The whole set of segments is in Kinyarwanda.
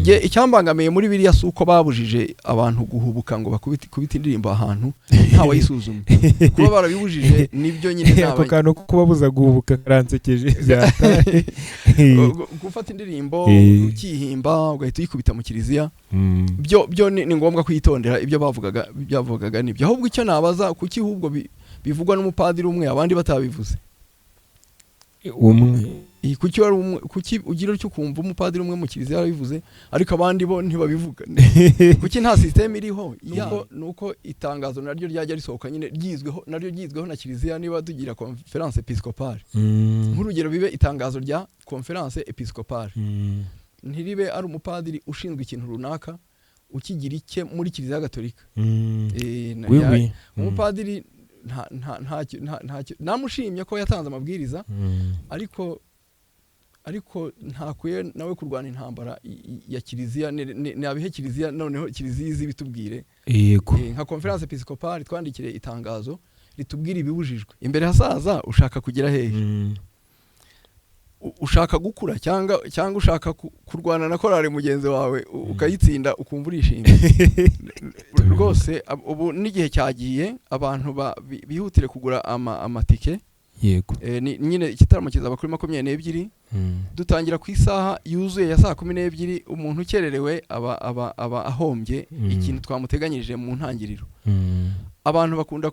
Nge icyambangamiye muri biriya si uko babujije abantu guhubuka ngo bakubite kubita indirimbo ahantu ntawayisuzumye. Kuba barabibujije nibyo nyine. Ako kantu ko kubabuza guhubuka karansekeje byataye. Gufata indirimbo ukihimba ugahita uyikubita mu kiliziya, byo ni ngombwa kwitondera. Ibyo bavugaga byavugaga nibyo. Ahubwo icyo nabaza, kuki ahubwo bivugwa n'umupadiri umwe, abandi batabivuze? Umwe. Kuki wari umwe? Kuki ugira utyo ukumva umupadiri umwe mu kiliziya yarabivuze, ariko abandi bo ntibabivuga? Kuki nta système iriho? Nuko itangazo naryo ryajya risohoka nyine ryizweho, naryo ryizweho na kiliziya. Niba tugira conférence épiscopale, nk'urugero, bibe itangazo rya conférence épiscopale, ntiribe ari umupadiri ushinzwe ikintu runaka ukigira icye muri Kiliziya Gatolika. Oui, oui. Umupadiri nta namushimye ko yatanze amabwiriza, ariko ntakwiye nawe kurwana intambara ya kiliziya. Nabihe kiliziya, noneho kiliziya izi bitubwire. Nka conférence épiscopale twandikire itangazo ritubwira ibibujijwe. Imbere hasaza ushaka kugera hehe? Ushaka gukura cyangwa ushaka kurwana na korali mugenzi wawe, ukayitsinda ukumva urishimye rwose? Ubu n'igihe cyagiye, abantu bihutire kugura amatike. Nyine igitaramo kizaba kuri 22, dutangira ku isaha yuzuye ya saa 12. Umuntu ukererewe aba ahombye ikintu twamuteganyirije mu ntangiriro. Abantu bakunda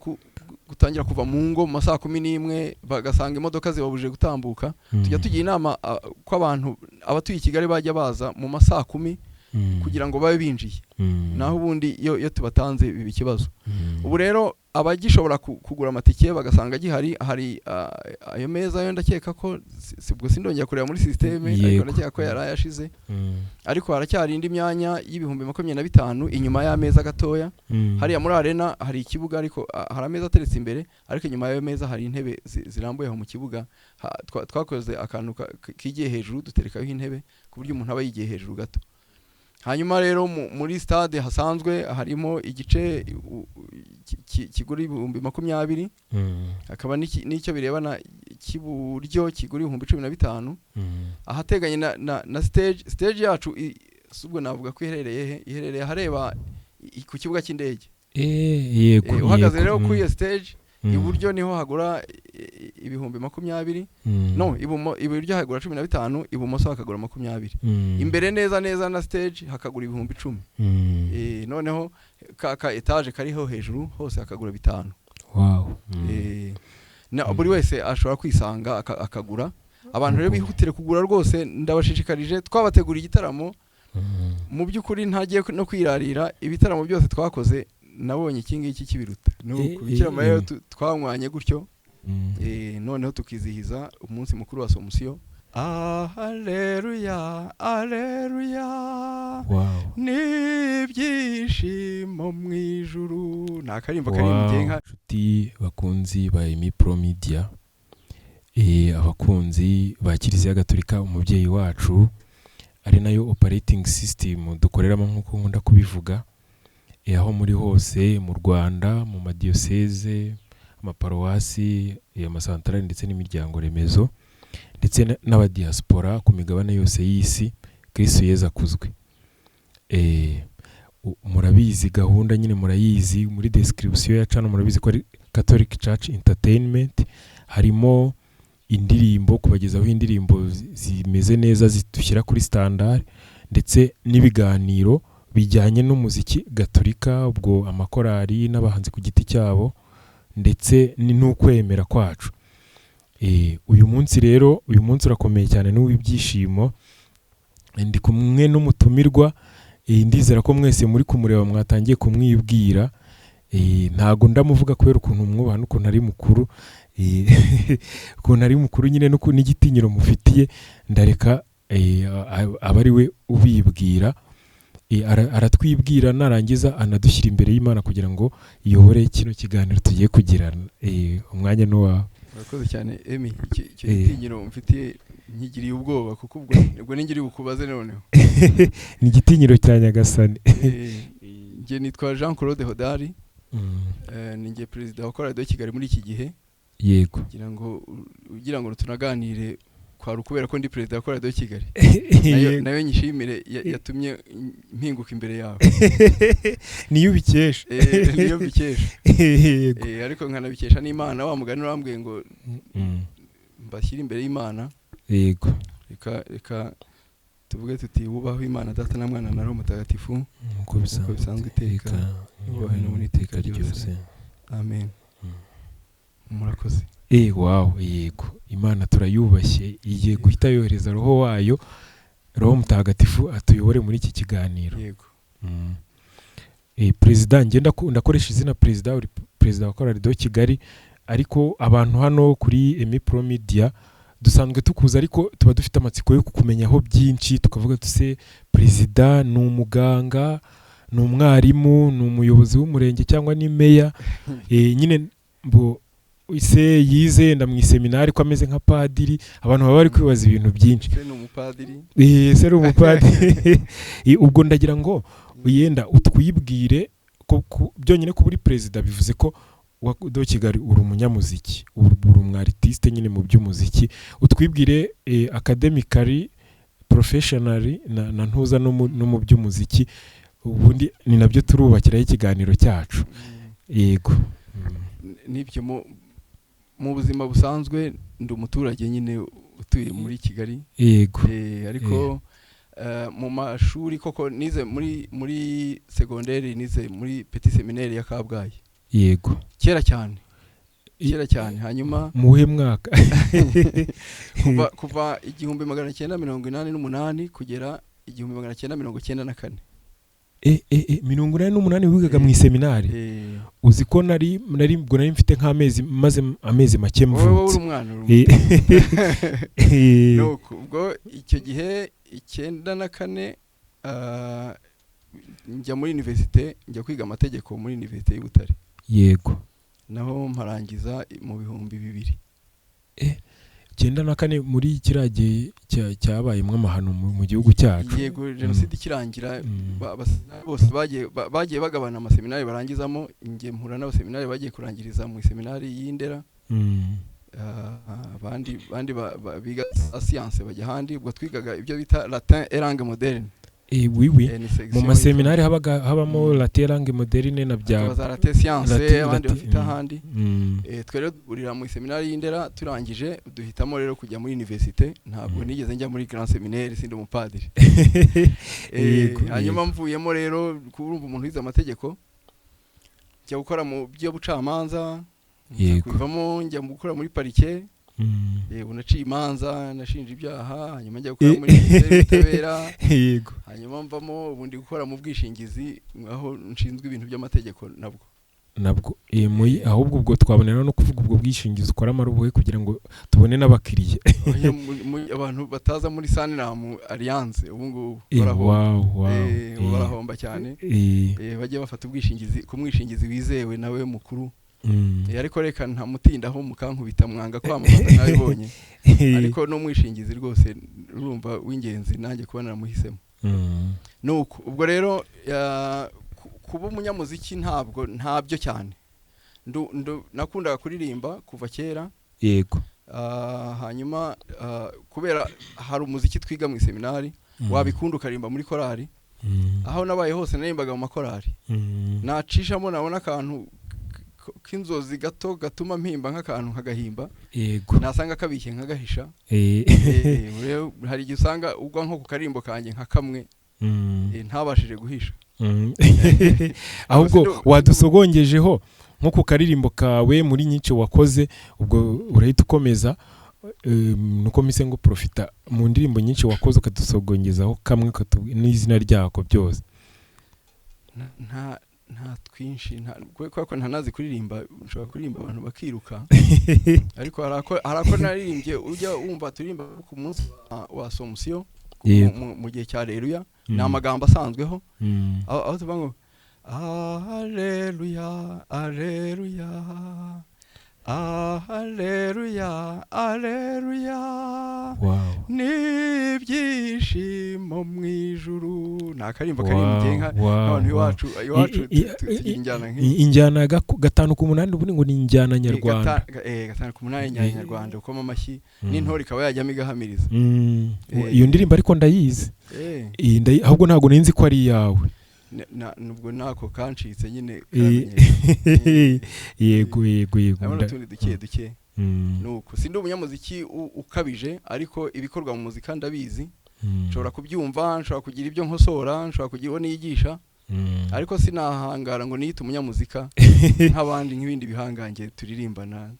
gutangira kuva mu ngo mu masaha 11, bagasanga imodoka zibabujije gutambuka. Tujya tugira inama ko abantu abatuye i Kigali bajya baza mu masaha 10 kugira ngo babe binjiye. Naho ubundi iyo tubatanze biba ikibazo. Ubu rero abagishobora kugura amatike bagasanga agihari, hari ayo meza yo ndakeka ko ubwo sindongera kureba muri système, ariko ndakeka ko yari ayashize. Ariko haracyari indi myanya y'25,000 inyuma y'ameza gatoya. Hariya muri arena hari ikibuga, ariko hari ameza ateretse imbere, ariko inyuma y'ayo meza hari intebe zirambuye aho mu kibuga. Twakoze akantu kigiye hejuru, duterekaho intebe ku buryo umuntu aba yigiye hejuru gato. Hanyuma rero muri stade hasanzwe harimo igice kigura 20,000, hakaba n'icyo birebana cy'iburyo kigura 15,000. Ahateganye na stage yacu, si ubwo navuga ko iherereye he? Iherereye ahareba ku kibuga cy'indege. Yego. Uhagaze rero kuri iyo stage, iburyo niho hagura 20,000. No iburyo hagura 15, ibumoso hakagura 20. Imbere neza neza na stage hakagura 10,000. Noneho ka étage kariho hejuru hose hakagura 5. Na buri wese ashobora kwisanga akagura. Abantu rero bihutire kugura rwose, ndabashishikarije. Twabateguriye igitaramo. Mu by'ukuri ntagiye no kwirarira, ibitaramo byose twakoze nabonye iki ngiki kibiruta. Nuko Bikira Mariya twanywanye gutyo. Noneho tukizihiza umunsi mukuru wa Somusiyo. Aleluya, aleluya! N'ibyishimo mu ijuru. Ni akarimbo karimbye nka Inshuti bakunzi ba Emi Pro Media, abakunzi ba Kiliziya Gatolika umubyeyi wacu, ari nayo operating system dukoreramo nk'uko nkunda kubivuga, aho muri hose mu Rwanda, mu madiyoseze, amaparuwasi, amasantarari ndetse n'imiryango remezo, ndetse n'abadiaspora ku migabane yose y'isi, Kristo Yezu akuzwe. Murabizi gahunda nyine, murayizi muri description ya channel, murabizi ko ari Catholic Church Entertainment. Harimo indirimbo, kubagezaho indirimbo zimeze neza zidushyira kuri standard, ndetse n'ibiganiro bijyanye n'umuziki gatolika, ubwo amakorali n'abahanzi ku giti cyabo, ndetse n'ukwemera kwacu. Uyu munsi rero, uyu munsi urakomeye cyane n'uw'ibyishimo. Ndi kumwe n'umutumirwa. Ndizera ko mwese muri kumureba mwatangiye kumwibwira. Ntago ndamuvuga kubera ukuntu mwubaha n'ukuntu ari mukuru, ukuntu ari mukuru nyine n'igitinyiro mufitiye. Ndareka aba ari we ubibwira. Aratwibwira, narangiza anadushyira imbere y'Imana kugira ngo iyobore kino kiganiro tugiye kugirana. Umwanya ni uwawe. Urakoze cyane, Emi. Icyo gitinyiro mfitiye nkigiriye ubwoba, kuko ubwo ningiriye bukubaze noneho. Ni igitinyiro cya Nyagasani. Njye nitwa Jean Claude Hodari. Ni njye perezida wa Chorale de Kigali muri iki gihe. Kugira ngo ugira ngo tunaganire. Kwari ukubera ko ndi perezida wa Chorale de Kigali, nayo nyishimire, yatumye mpinguka imbere yawe. Niyo ubikesha. Niyo mbikesha. Ariko nkanabikesha n'Imana. Wa mugani urambwiye ngo mbashyire imbere y'Imana. Yego. Reka tuvuge tuti: "Wubaho Imana Data na Mwana na Roho Mutagatifu, nk'uko bisanzwe iteka, wubahe no mu iteka ryose." Amen. Murakoze. Wow, yego, Imana turayubashye, igiye guhita yohereza roho wayo, Roho Mutagatifu, atuyobore muri iki kiganiro. Yego. Perezida, ngenda ndakoresha izina perezida, uri perezida wa Chorale de Kigali, ariko abantu hano kuri Emi Pro Media dusanzwe tukuza, ariko tuba dufite amatsiko yo kukumenyaho byinshi, tukavuga tuse: perezida ni umuganga, ni umwarimu, ni umuyobozi w'umurenge cyangwa ni meya? Nyine mbo ise yize yenda mu iseminari, ko ameze nka padiri? Abantu baba bari kwibaza ibintu byinshi. Se ni umupadiri? Se ari umupadiri. Ubwo ndagira ngo yenda utwibwire ko byonyine kuba uri perezida bivuze ko wa de Kigali uri umunyamuziki, uri umu artiste nyine mu by'umuziki. Utwibwire academically, professionally na ntuza no mu by'umuziki. Ubundi ni nabyo turubakiraho ikiganiro cyacu. Yego. Nibyo, mu buzima busanzwe ndi umuturage nyine utuye muri Kigali. Ariko mu mashuri koko nize muri segonderi, nize muri petit séminaire ya Kabgayi. Kera cyane, kera cyane. Hanyuma Mu wuhe mwaka? Kuva 1988 kugera 1994. 88 wigaga mu iseminari? Eh. Uzi ko nari ubwo nari mfite nk'amezi, maze amezi make Wowe uri mvutse. umwana, uri Nuko ubwo icyo gihe 94, njya muri université, njya kwiga amategeko muri Université y'u Butare. Naho mparangiza mu 2000. 94, muri kiriya gihe cyabayemo amahano mu gihugu cyacu. Yego, jenoside ikirangira. Bose bagiye bagabana amaseminari barangizamo. Njye mpura n'abaseminari bagiye kurangiriza mu iseminari y'Indera. Abandi biga science bajya ahandi. Ubwo twigaga ibyo bita latin et langue moderne. Oui, oui. Ni Mu section maseminari habaga habamo latin, langue moderne na bya hakaba za latin science, abandi Latin, bafite ahandi. Twe rero duhurira mu iseminari y'Indera. Turangije duhitamo rero kujya muri université. Ntabwo nigeze njya muri grand séminaire, sindi umupadiri. Hanyuma mvuyemo rero, kurumva umuntu wize amategeko, njya gukora mu by'ubucamanza, nza kubivamo, njya mu gukora muri parike. Ubu naciye imanza, nashinje ibyaha. Hanyuma njya gukora muri minisiteri y'ubutabera. Hanyuma mvamo, ubu ndi gukora mu bwishingizi, aho nshinzwe ibintu by'amategeko nabwo. Nabwo ahubwo ubwo twabonera no kuvuga ubwo bwishingizi ukoramo ari ubuhe, kugira ngo tubone n'abakiriya. Oya, abantu bataza muri Sanlam Alliance ubu ngubu barahomba. Barahomba cyane. Bajye bafata ubwishingizi ku mwishingizi wizewe nawe mukuru. Ariko reka ntamutindaho, mukankubita mwanga kwamamaza, nabibonye. Ariko n'umwishingizi rwose urumva w'ingenzi, nanjye kuba naramuhisemo. Nuko ubwo rero kuba umunyamuziki ntabwo ntabyo cyane. Nakundaga kuririmba kuva kera. Hanyuma kubera hari umuziki twiga mu iseminari, wabikunda ukaririmba muri korali. Aho nabaye hose naririmbaga mu makorali. Nacishamo nabona akantu k'inzozi gato gatuma mpimba nk'akantu nkagahimba, nasanga kabishye nkagahisha. Rero hari igihe usanga ugwa nko ku karimbo kanjye nka kamwe ntabashije guhisha. Ahubwo wadusogongejeho nko ku karirimbo kawe muri nyinshi wakoze, ubwo urahita ukomeza. Nuko mpise ngo profita mu ndirimbo nyinshi wakoze, ukadusogongezaho kamwe n'izina ryako byose. Nta twinshi, nta kubera ko ntanazi kuririmba. Nshobora kuririmba abantu bakiruka, ariko hari ako naririmbye ujya wumva turirimba ku munsi wa Somusiyo, mu gihe cya Reruya. Ni amagambo asanzweho, aho tuvuga ngo: "Aleluya, aleluya, aleluya, aleluya." N'ibyishimo mu ijuru. Ni akarimbo karirimbo nka nk'abantu iwacu iwacu tugira injyana nk'iyi. Injyana ya 5 ku 8 ubundi ngo ni injyana nyarwanda. 5 ku 8, injyana nyarwanda, ukoma amashyi n'intore ikaba yajyamo igahamiriza. Iyo ndirimbo ariko ndayizi. Iyi ahubwo ntabwo nari nzi ko ari iyawe. Nubwo nako kancitse nyine, karamenyereye. Yego. Harimo n'utundi duke duke. Nuko sindi umunyamuziki ukabije, ariko ibikorwa mu muzika ndabizi. Nshobora kubyumva, nshobora kugira ibyo nkosora, nshobora kugira uwo nigisha, ariko sinahangara ngo niyite umunyamuzika nk'abandi, nk'ibindi bihangange turirimbana.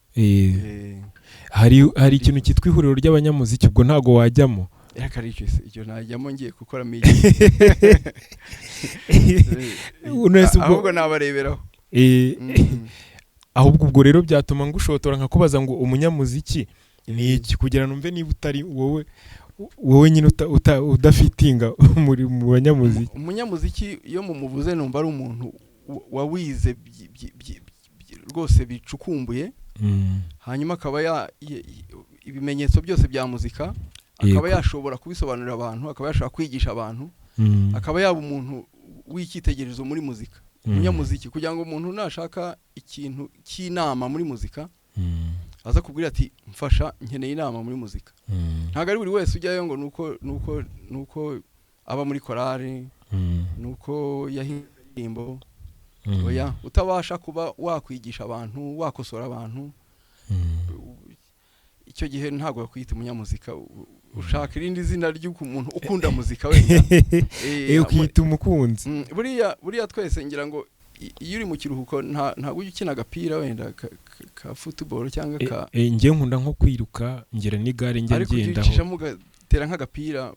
Hari ikintu cyitwa ihuriro ry'abanyamuziki, ubwo ntabwo wajyamo? Reka, ari icyo se, icyo najyamo ngiye gukoramo iki? None se Ahubwo nabareberaho. Ahubwo ubwo rero byatuma ngushotora nkakubaza ngo umunyamuziki ni iki, kugira numve niba utari wowe nyine udafitinga mu banyamuziki. Umunyamuziki iyo mumuvuze numva ari umuntu wawize rwose bicukumbuye, hanyuma akaba ibimenyetso byose bya muzika akaba yashobora kubisobanurira abantu, akaba yashobora kwigisha abantu, akaba yaba umuntu w'icyitegererezo muri muzika. Umunyamuziki, kugira ngo umuntu nashaka ikintu cy'inama muri muzika aza kubwira ati: "Mfasha, nkeneye inama muri muzika." Ntabwo ari buri wese ujyayo ngo nuko aba muri korari, nuko yahimbye indirimbo. Oya, utabasha kuba wakwigisha abantu, wakosora abantu, icyo gihe ntabwo bakwita umunyamuzika. Ushaka irindi zina ry'umuntu ukunda muzika wenda. Ukiyita umukunzi. Buriya twese ngira ngo iyo uri mu kiruhuko ntabwo ujya ukina agapira wenda ka football cyangwa ka Njye nkunda nko kwiruka, ngera n'igare njya Ariko ujya ngendaho. ucishamo ugatera nk'agapira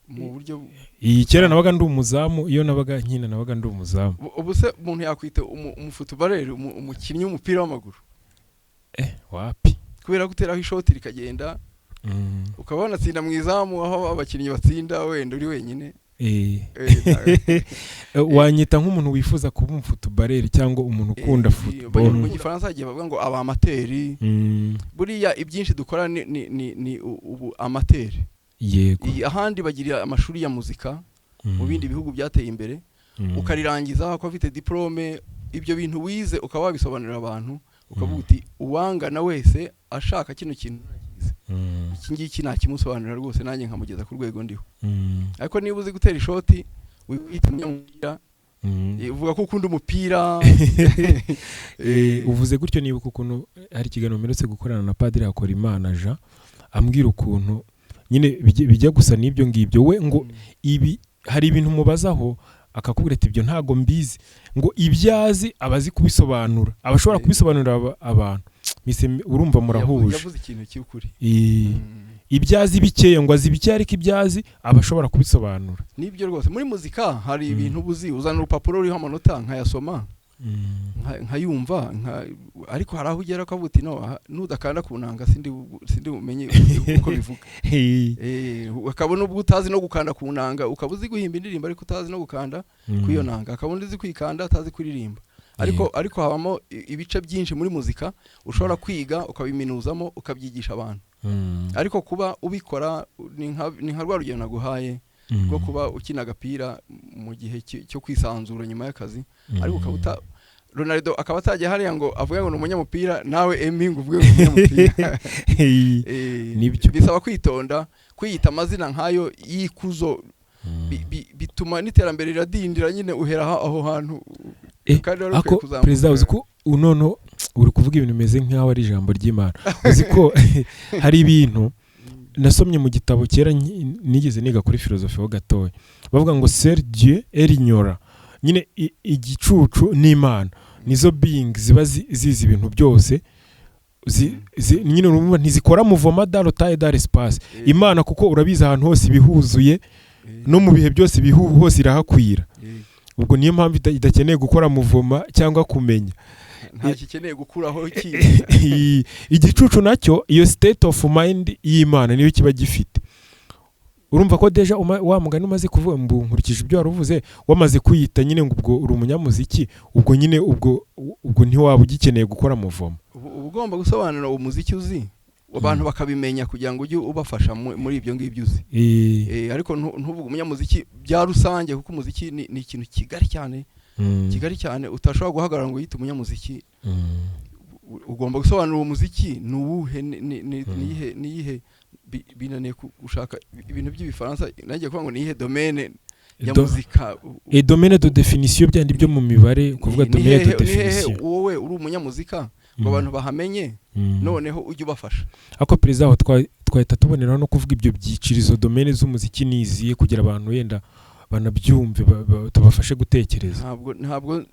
mu buryo Iyi kera nabaga ndi umuzamu, iyo nabaga nkina nabaga ndi umuzamu. Ubu se umuntu yakwita umufutubareri, umukinnyi w'umupira w'amaguru? Wapi. Kubera ko uteraho ishoti rikagenda, ukaba wanatsinda mu izamu aho abakinnyi batsinda wenda uri wenyine. Wanyita nk'umuntu wifuza kuba umufutubareri cyangwa umuntu ukunda football. Mu Gifaransa hagiye bavuga ngo aba amateri. Buriya ibyinshi dukora ni ubu amateri. Ahandi bagira amashuri ya muzika mu bindi bihugu byateye imbere, ukarirangiza ukaba ufite diplôme, ibyo bintu wize ukaba wabisobanurira abantu, ukavuga uti: "Uwangana wese ashaka kino kintu, iki ngiki nakimusobanurira rwose, nanjye nkamugeza ku rwego ndiho." Ariko niba uzi gutera ishoti, wita umunyamupira, uvuga ko ukunda umupira. Uvuze gutyo nibuka ukuntu hari ikiganiro mperutse gukorana na Padiri Hakorimana Jean, ambwira ukuntu nyine bijya gusa n'ibyo ngibyo. We ngo ibi hari ibintu mubazaho akakubwira ati: "Ibyo ntago mbizi." Ngo ibyo azi aba azi kubisobanura, aba ashobora kubisobanurira abantu. Urumva murahuje. Yavuze ikintu cy'ukuri. Ibyo azi bikeya, ngo azi bikeya, ariko ibyo azi aba ashobora kubisobanura. Nibyo rwose, muri muzika hari ibintu uba uzi, uzana urupapuro ruriho amanota nkayasoma, nkayumva, ariko hari aho ugera ukavuga uti: "No aha, nudakanda ku nanga sindi bumenye uko bivuga." Ukabona ubwo utazi no gukanda ku nanga, ukaba uzi guhimba indirimbo ariko utazi no gukanda ku iyo nanga, akaba undi uzi kwikanda atazi kuririmba, ariko habamo ibice byinshi muri muzika ushobora kwiga ukabiminuzamo, ukabyigisha abantu. Ariko kuba ubikora ni nka rwa rugero naguhaye rwo kuba ukina agapira mu gihe cyo kwisanzura nyuma y'akazi, ariko ukaba Ronaldo akaba atajya hariya ngo avuge ngo ni umunyamupira, nawe Emmy ngo uvuge ngo ni umunyamupira. Nibyo. Bisaba kwitonda kwiyita amazina nk'ayo y'ikuzo, bituma n'iterambere riradindira nyine, uhera aho hantu kandi wari ukwiye Ako kuzamuka. Perezida, uzi ko unono uri kuvuga ibintu bimeze nk'aho ari ijambo ry'Imana? Uzi ko hari ibintu nasomye mu gitabo kera nigeze niga kuri filozofi ho gatoya, bavuga ngo seul Dieu est ignorant. Nyine igicucu n'Imana nizo being ziba zizi ibintu byose. Nyine urumva ntizikora mouvement dans le temps et dans l'espace. Imana, kuko urabizi, ahantu hose ibihuzuye, no mu bihe byose ibihu hose irahakwira. Ubwo niyo mpamvu idakeneye gukora mouvement cyangwa kumenya. Ntacyo ikeneye gukuraho kindi. Igicucu nacyo, iyo state of mind y'Imana niyo kiba gifite. Urumva ko déjà wa mugani umaze kuvuga ngo nkurikije ibyo wari uvuze, wamaze kwiyita nyine ngo ubwo uri umunyamuziki, ubwo nyine ubwo ntiwaba ugikeneye gukora mouvement. Uba ugomba gusobanura umuziki uzi. Abantu bakabimenya kugira ngo ujye ubafasha muri ibyo ngibyo uzi. Ariko ntuvuge umunyamuziki bya rusange, kuko umuziki ni ikintu kigari cyane, kigari cyane, utashobora guhagarara ngo uyite umunyamuziki. Ugomba gusobanura uwo muziki ni uwuhe, niyihe binaniye gushaka ibintu by'ibifaransa, nagiye kuvuga ngo niyihe domaine ya muzika. Domaine de définition, byandi byo mu mibare, kuvuga domaine de définition. Wowe uri umunyamuzika ngo abantu bahamenye, noneho ujye ubafasha. Ariko perezida, aho twahita tuboneraho no kuvuga ibyo byiciro, izo domaine z'umuziki niziye, kugira abantu wenda banabyumve, tubafashe gutekereza. Ntabwo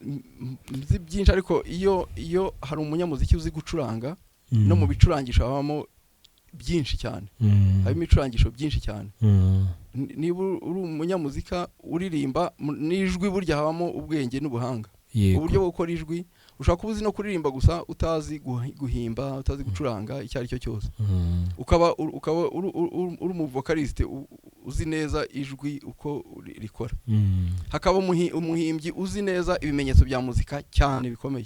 nzi byinshi, ariko iyo hari umunyamuziki uzi gucuranga, no mu bicurangisho habamo byinshi cyane, habamo ibicurangisho byinshi cyane. Niba uri umunyamuzika uririmba, n'ijwi burya habamo ubwenge n'ubuhanga, uburyo bwo gukora ijwi. Ushobora kuba uzi no kuririmba gusa utazi guhimba, utazi gucuranga icyo ari cyo cyose, ukaba uri umuvocaliste uzi neza ijwi uko rikora, hakaba umuhimbyi uzi neza ibimenyetso bya muzika cyane bikomeye,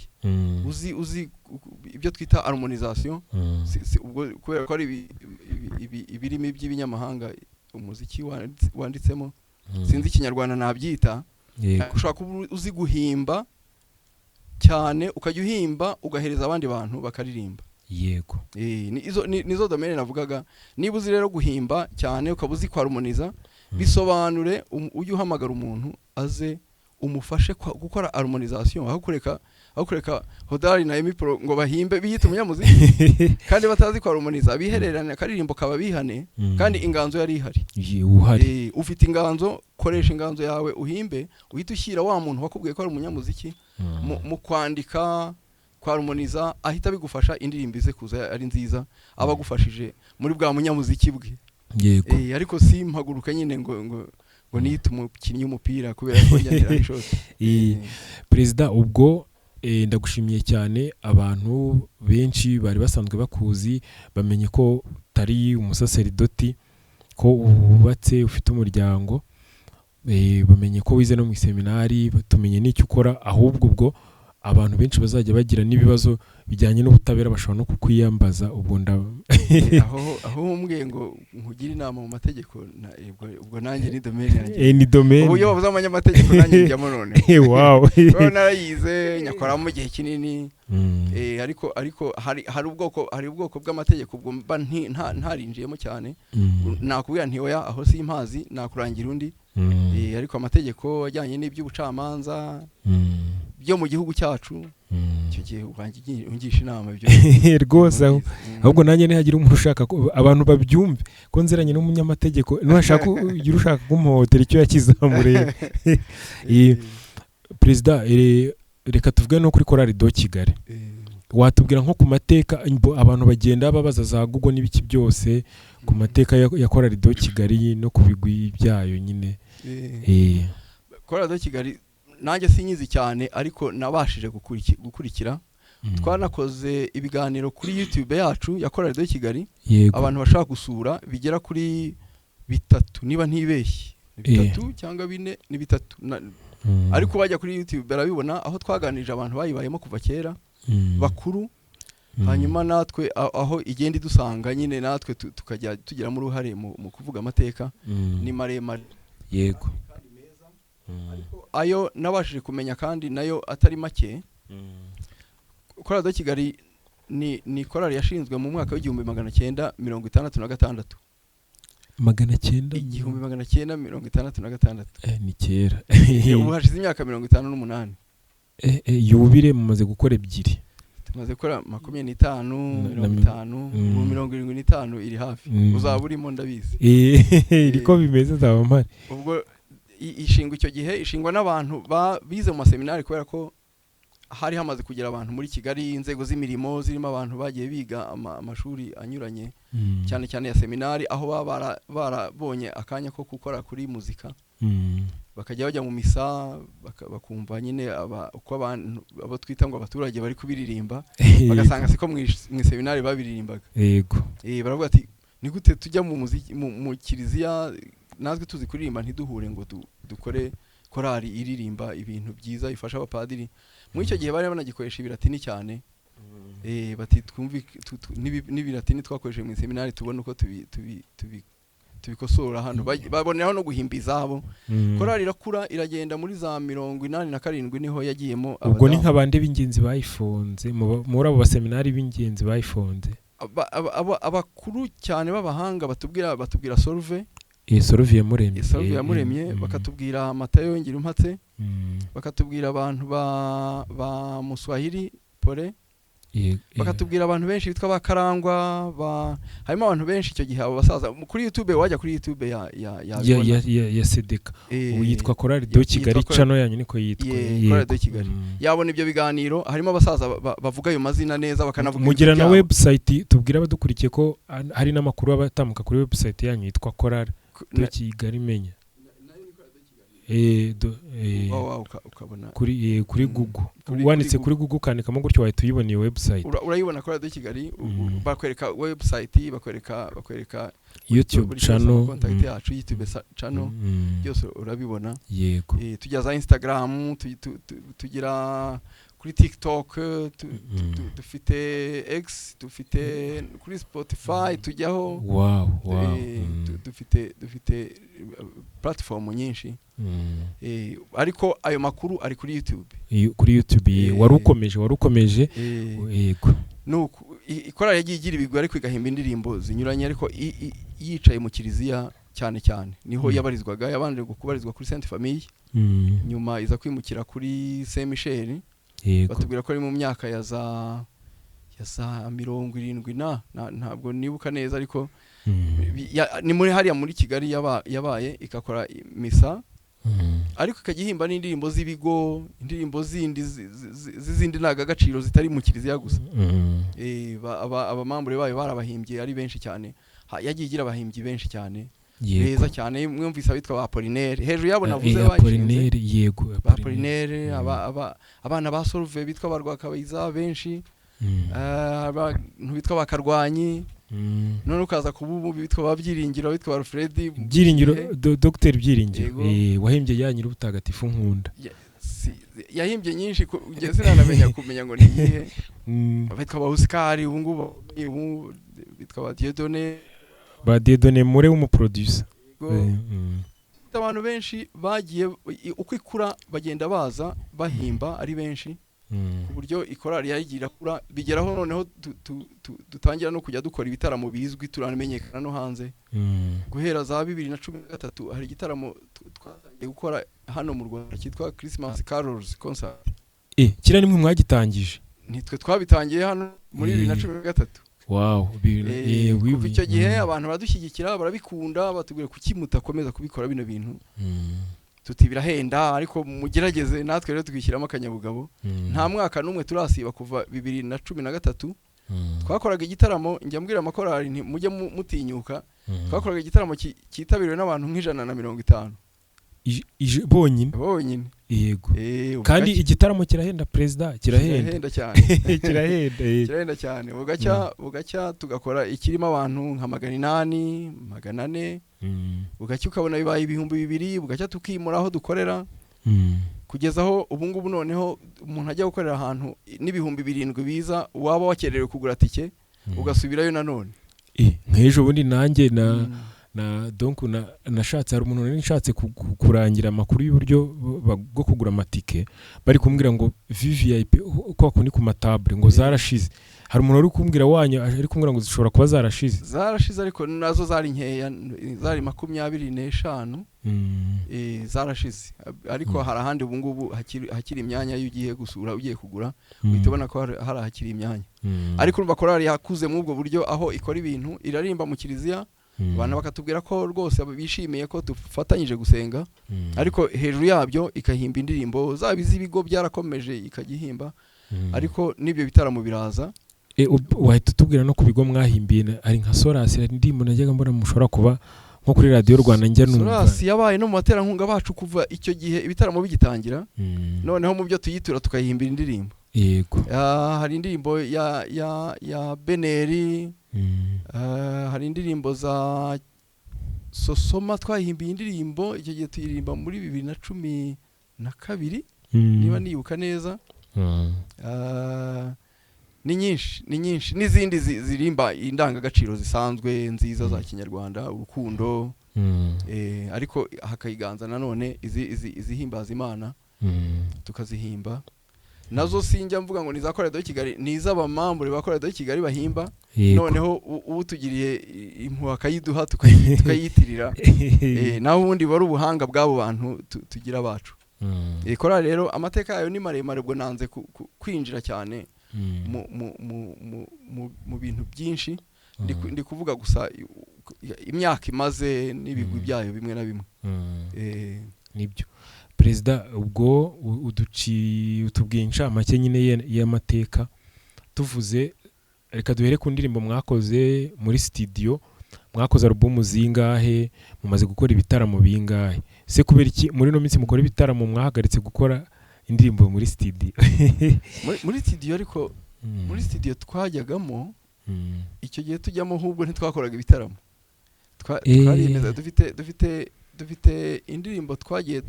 uzi ibyo twita harmonisation. Ubwo kubera ko ari ibirimi by'ibinyamahanga umuziki wanditsemo, sinzi ikinyarwanda nabyita. Ushobora kuba uzi guhimba cyane, ukajya uhimba ugahereza abandi bantu bakaririmba. Nizo domaine navugaga. Niba uzi rero guhimba cyane, ukaba uzi kwarumoniza, bisobanure, ujye uhamagara umuntu aze umufashe gukora harmonisation, aho kureka Hodari na Emipro ngo bahimbe biyite umunyamuziki kandi batazi kwarumoniza, bihererane akaririmbo kaba bihane, kandi inganzo yari ihari. Uhari. Ufite inganzo, koresha inganzo yawe uhimbe, uhite ushyira wa muntu wakubwiye ko ari umunyamuziki mu kwandika, kwarumoniza, ahita bigufasha, indirimbo ize kuza ari nziza, aba agufashije muri bwa munyamuziki bwe. Ariko si mpaguruka nyine ngo niyite umukinnyi w'umupira kubera ko njya ishoti. Perezida, ubwo ndagushimiye cyane. Abantu benshi bari basanzwe bakuzi bamenye ko utari umusaseridoti, ko wubatse, ufite umuryango, bamenye ko wize no mu iseminari, tumenye n'icyo ukora. Ahubwo ubwo abantu benshi bazajya bagira n'ibibazo bijyanye n'ubutabera bashobora no kukwiyambaza. Ubwo nda Aho umbwiye ngo nkugire inama mu mategeko, ubwo nanjye ni domaine yanjye. Ni domaine. Ubu iyo bavuze abanyamategeko nanjye njyamo none. Wow. Kuko narayize, nyakoramo igihe kinini. Ariko hari ubwoko bw'amategeko ubwo mba ntarinjiyemo cyane. Nakubwira nti oya, aho simpazi, nakurangira undi. Ariko amategeko ajyanye n'iby'ubucamanza byo mu gihugu cyacu, icyo gihe wanjye ungisha inama ibyo. Rwose aho ahubwo nanjye nihagira umuntu ushaka ko abantu babyumve ko nziranye n'umunyamategeko, nuhashaka ugira ushaka kumuhohotera, icyo yakizamureba. Perezida, reka tuvuge no kuri Chorale de Kigali. Watubwira nko ku mateka, abantu bagenda babaza za Google n'ibiki byose, ku mateka ya Chorale de Kigali no ku bigwi byayo nyine? Chorale de Kigali nanjye sinyizi cyane, ariko nabashije gukurikira. Twanakoze ibiganiro kuri YouTube yacu ya Chorale de Kigali, abantu bashaka gusura, bigera kuri bitatu niba ntibeshye. Ni bitatu cyangwa bine, ni bitatu. Ariko bajya kuri YouTube barabibona, aho twaganirije abantu bayibayemo kuva kera, bakuru. Hanyuma natwe aho igenda idusanga nyine, natwe tukajya tugiramo uruhare mu kuvuga amateka. Ni maremare kandi meza. Ayo nabashije kumenya kandi nayo atari make. Chorale de Kigali ni korali yashinzwe mu mwaka w'1966. 900? 1966. Ni kera. Ubu hashize imyaka 58. Yubile mumaze gukora ebyiri. Tumaze gukora 25, 50, ubu 75 iri hafi. Uzaba urimo, ndabizi. Niko bimeze, nzaba mpari. Ubwo ishingwa icyo gihe, ishingwa n'abantu bize mu maseminari, kubera ko hari hamaze kugera abantu muri Kigali, inzego z'imirimo zirimo abantu bagiye biga amashuri anyuranye, cyane cyane ya seminari, aho baba barabonye akanya ko gukora kuri muzika, bakajya bajya mu misa, bakumva nyine uko abantu abo twita ngo abaturage bari kubiririmba, bagasanga siko mu iseminari babiririmbaga. Baravuga ati ni gute tujya mu muziki mu kiliziya natwe tuzi kuririmba, ntiduhure ngo dukore korali iririmba ibintu byiza bifasha abapadiri? Muri icyo gihe bari banagikoresha ibiratini cyane. Bati twumvi n'ibilatini twakoresheje mu seminari tubone uko tubikosora hano. Baboneraho no guhimba izabo. Korali irakura, iragenda, muri za 87 niho yagiyemo Ubwo ni abadamu. Nk'abande b'ingenzi bayifunze muri abo baseminari b'ingenzi bayifunze? Abakuru cyane b'abahanga batubwira Solve. Solve Yamuremye. Solve Yamuremye, bakatubwira Matayo Ngirumpatse, bakatubwira abantu ba Muswahili Pole, bakatubwira abantu benshi bitwa ba Karangwa, harimo abantu benshi icyo gihe, abo basaza. Kuri YouTube, wajya kuri YouTube ya yabibona. Ya Sedeka. Ubu yitwa Korali do Kigali. Yitwa Channel yanyu niko yitwa. Korali de Kigali. Yabona ibyo biganiro, harimo abasaza bavuga ayo mazina neza, bakanavuga Mugira ibigwi na byabo. website. Tubwire abadukurikiye ko hari n'amakuru aba atambuka kuri website yanyu yitwa Korali do Kigali menya. Ukabona Kuri Google. Wanditse kuri kuri Google, ukandikamo gutyo, wahita uyibona iyo website. Urayibona, Korali de Kigali, bakwereka website, bakwereka YouTube buri cyose, channel. contact yacu, YouTube channel, byose urabibona. Tujya za Instagram, tugira kuri TikTok, dufite X, dufite kuri Spotify tujyaho. Dufite platform nyinshi. Ariko ayo makuru ari kuri YouTube. Kuri YouTube. Wari ukomeje. Yego. Nuko ikorali yagiye igira ibigwi, ariko igahimba indirimbo zinyuranye, ariko yicaye mu kiliziya cyane cyane niho yabarizwaga. Yabanje kubarizwa kuri Sainte Famille, nyuma iza kwimukira kuri Saint Michel. Batubwira ko ari mu myaka ya za 70 na ntabwo nibuka neza, ariko ni muri hariya muri Kigali yabaye igakora misa, ariko ikajya ihimba n'indirimbo z'ibigo, indirimbo zindi z'izindi ndangagaciro zitari mu kiliziya gusa. Abamambure bayo barabahimbye ari benshi cyane. Yagiye igira abahimbyi benshi cyane, beza cyane. Mwumvise abitwa ba Apollinaire hejuru yabo navuze bayishinze. Apollinaire, yego. Ba Apollinaire. Apollinaire, abana ba Solve bitwa ba Rwakabayiza benshi, abantu bitwa ba Karwanyi, none ukaza kuba ubu bitwa ba Byiringiro, bitwa ba Alfred. Byiringiro, Dr Byiringiro. Yego. Wahimbye ya Nyir'ubutagatifu nkunda. Yahimbye nyinshi, njye sinanamenya kumenya ngo ni iyihe. Bitwa ba Oscar ubu ngubu, ubu bitwa ba Dieudonné. Ba Dieudonné Mure w'umuproducer. Yego. Abantu benshi bagiye, uko ikura bagenda baza bahimba ari benshi, ku buryo ikorali yayigira irakura, bigeraho noneho dutangira no kujya dukora ibitaramo bizwi, turamenyekana no hanze. Guhera za 2013 hari igitaramo twatangiye gukora hano mu Rwanda cyitwa Christmas Carols Concert. Kiriya nimwe mwagitangije? Nitwe twabitangiye hano muri 2013. Wow. Kuva icyo gihe abantu baradushyigikira, barabikunda, batubwira kuki mutakomeza kubikora bino bintu? Tuti birahenda, ariko mugerageze. Natwe rero twishyiramo akanyabugabo. Nta mwaka n'umwe turasiba kuva 2013. Twakoraga igitaramo, njya mbwira amakorali nti mujye mutinyuka. Twakoraga igitaramo cyitabiriwe n'abantu nka 150. Bonyine? Bonyine. Kandi Bugacya- igitaramo kirahenda, perezida, kirahenda. Kirahenda cyane. Kirahenda, yego. Kirahenda cyane. Bugacya tugakora ikirimo abantu nka 800, 400, bugacya ukabona bibaye 2000, bugacya tukimura aho dukorera, kugeza aho ubu ngubu noneho umuntu ajya gukorera ahantu n'7,000 biza, waba wakererewe kugura tike ugasubirayo nanone. Nk'ejo bundi nanjye na donc na nashatse, hari umuntu nari nshatse kurangira amakuru y'uburyo bwo kugura amatike, bari kumbwira ngo VVIP kwa kundi ku matable ngo zarashize. Hari umuntu wari kumbwira wanyu ari kumbwira ngo zishobora kuba zarashize. Zarashize, ariko nazo zari nkeya, zari 25. Zarashize, ariko hari ahandi ubu ngubu hakiri imyanya. Iyo ugiye gusura, ugiye kugura, uhita ubona ko hari ahakiri imyanya. Ariko urumva korali yakuze muri ubwo buryo, aho ikora ibintu, iraririmba mu kiliziya, abantu bakatubwira ko rwose bishimiye ko dufatanyije gusenga, ariko hejuru yabyo ikahimba indirimbo zaba iz'ibigo, byarakomeje ikajya ihimba, ariko n'ibyo bitaramo biraza. Wahita utubwira no ku bigo mwahimbiye, hari nka Sorasi, hari indirimbo najyaga mbona mushobora kuba nko kuri Radiyo Rwanda njya numva. Sorasi yabaye no mu baterankunga bacu kuva icyo gihe ibitaramo bigitangira. Noneho mu byo tuyitura tukayihimbira indirimbo. Hari indirimbo ya Beneri, hari indirimbo za Sosoma twahimbiye indirimbo, icyo gihe tuyiririmba muri 2012, niba nibuka neza. Ni nyinshi, ni nyinshi, n'izindi zirimba indangagaciro zisanzwe nziza za kinyarwanda, urukundo, ariko hakayiganza nanone izihimbaza Imana, tukazihimba nazo. Sinjya mvuga ngo ni iza Chorale de Kigali, ni iz'abamambure ba Chorale de Kigali bahimba. Noneho utugiriye impuhwe akayiduha, tukayitirira. Naho ubundi wari ubuhanga bw'abo bantu tugira bacu. Korali rero amateka yayo ni maremare, ubwo nanze kwinjira cyane mu bintu byinshi. Ndi kuvuga gusa imyaka imaze n'ibigwi byayo bimwe na bimwe. Nibyo perezida, ubwo utubwiye incamake nyine y'amateka tuvuze. Reka duhere ku ndirimbo mwakoze muri studio. Mwakoze alubumu zingahe? Mumaze gukora ibitaramo bingahe se? Kubera iki muri ino minsi mukora ibitaramo mwahagaritse gukora indirimbo muri studio? Muri studio ariko, muri studio twajyagamo icyo gihe tujyamo, ahubwo ntitwakoraga ibitaramo. Twariyemeza, dufite indirimbo twagiye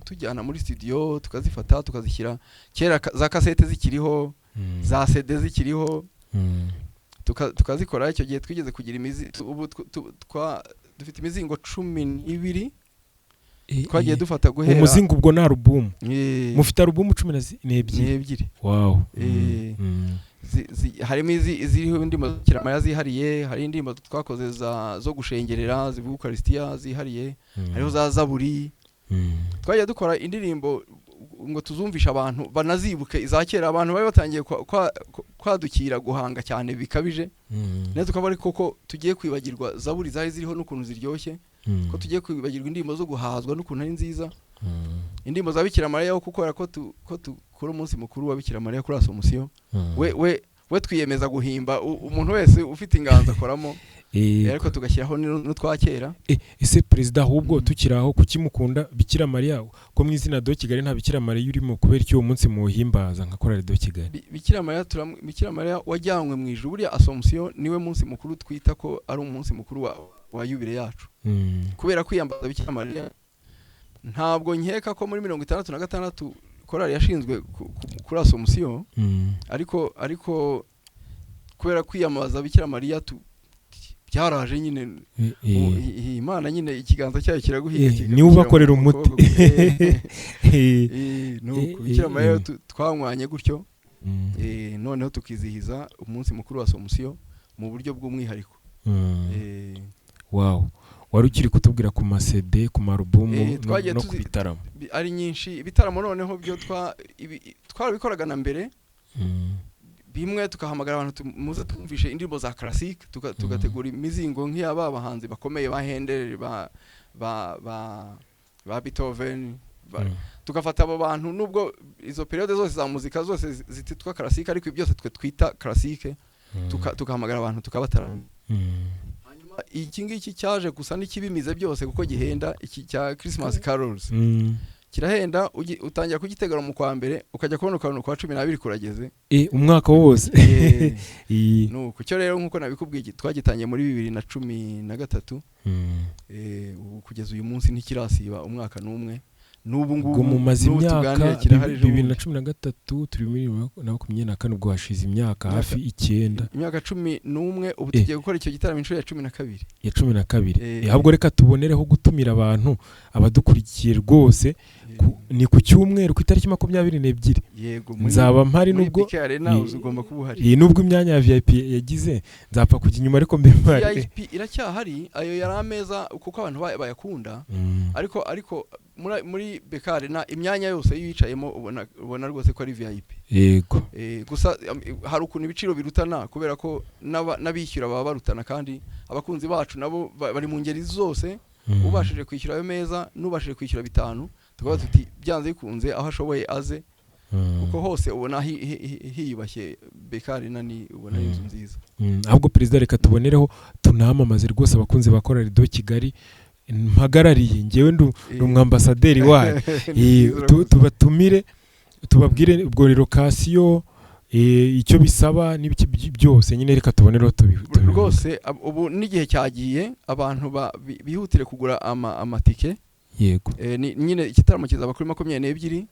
tujyana muri studio, tukazifata tukazishyira kera za kasete zikiriho, za CD zikiriho, tukazikora. Icyo gihe twigeze kugira imizi, ubu dufite imizingo 12 twagiye dufata guhera Umuzingo ubwo ni alubumu? Mufite alubumu cumi n'ebyiri? N'ebyiri. Wow. Harimo iziriho indirimbo za zihariye, hari indirimbo twakoze zo gushengerera zivuga Ukarisitiya zihariye, hariho za zaburi. Twagiye dukora indirimbo ngo tuzumvishe abantu banazibuke iza kera. Abantu bari batangiye kwadukira guhanga cyane bikabije, ndetse tukaba ari koko tugiye kwibagirwa zaburi zari ziriho n'ukuntu ziryoshye, ko tugiye kwibagirwa indirimbo zo guhazwa n'ukuntu ari nziza, indirimbo za Bikira Mariya, kuko ko dukora umunsi mukuru wa Bikira Mariya kuri Asomusiyo, we twiyemeza guhimba, umuntu wese ufite inganzo akoramo, ariko tugashyiraho n'utwa kera. Ese perezida, ahubwo tukiri aho, kuki mukunda Bikira Mariya, ko mu izina de Kigali nta Bikira Mariya urimo? Kubera iki uwo munsi muwuhimbaza nka Chorale de Kigali? Bikira Mariya wajyanywe mu ijuru, buriya Asomusiyo niwe munsi mukuru twita ko ari umunsi mukuru wa yubile yacu, kubera kwiyambaza Bikira Mariya. Ntabwo nkeka ko muri 66 korali yashinzwe kuri Asomusiyo, ariko kubera kwiyambaza Bikira Mariya byaraje nyine. Imana nyine ikiganza cyayo kiraguhiga, niwe ubakorera umuti. Nuko Bikira Mariya twanywanye gutyo, noneho tukizihiza umunsi mukuru wa Asomusiyo mu buryo bw'umwihariko. Wow, wari ukiri kutubwira ku ma CD, ku marubumu no ku bitaramo. Ari nyinshi. Ibitaramo noneho byo twarabikoraga na mbere, bimwe tukahamagara abantu, muze twumvishe indirimbo za classique, tugategura imizingo nk'iyaba bahanzi bakomeye ba Handel, ba Beethoven, tugafata abo bantu, nubwo izo période zose za muzika zose zititwa classique, ariko byose twe twita classique, tukahamagara abantu tukabatarama. Iki ngiki cyaje gusa n'ikibimize byose kuko gihenda, iki cya Christmas carols kirahenda. Utangira kugitegura mu kwa mbere, ukajya kubona ukabona ukwa 12 kurageze. Umwaka wose. Nuko cyo rero, nkuko nabikubwiye, twagitangiye muri 2013, ubu kugeza uyu munsi ntikirasiba umwaka n'umwe. N'ubu ngubu mumaze imyaka, 2013 turi muri 2024, ubwo hashize imyaka hafi 9. Imyaka 11. Ubu tugiye gukora icyo gitaramo inshuro ya 12. Ya 12. Ahubwo reka tubonereho gutumira abantu, abadukurikiye rwose, ni ku cyumweru ku itariki 22. Yego. Nzaba mpari, nubwo ugomba kuba uhari. Nubwo imyanya ya VIP yagize, nzapfa kujya inyuma ariko mbe mpari. VIP iracyahari, ayo yari ameza kuko abantu bayakunda, ariko muri BK Arena imyanya yose iyo uyicayemo ubona rwose ko ari VIP. Yego. Gusa hari ukuntu ibiciro birutana kubera ko n'abishyura baba barutana, kandi abakunzi bacu nabo bari mu ngeri zose, ubashije kwishyura ayo meza n'ubashije kwishyura 5, tukaba tuti byanze bikunze aho ashoboye aze, kuko hose ubona hiyubashye. BK Arena ni ubona ari inzu nziza. Ahubwo perezida, reka tubonereho tunamamaze rwose abakunzi ba Chorale de Kigali mpagarariye, ngewe ndi umwambasaderi wayo, tubatumire, tubabwire ubwo relocation, icyo bisaba n'ibiki byose nyine, reka tubonereho tubivuge. Rwose ubu n'igihe cyagiye, abantu bihutire kugura amatike. Yego. Nyine igitaramo kizaba kuri 22,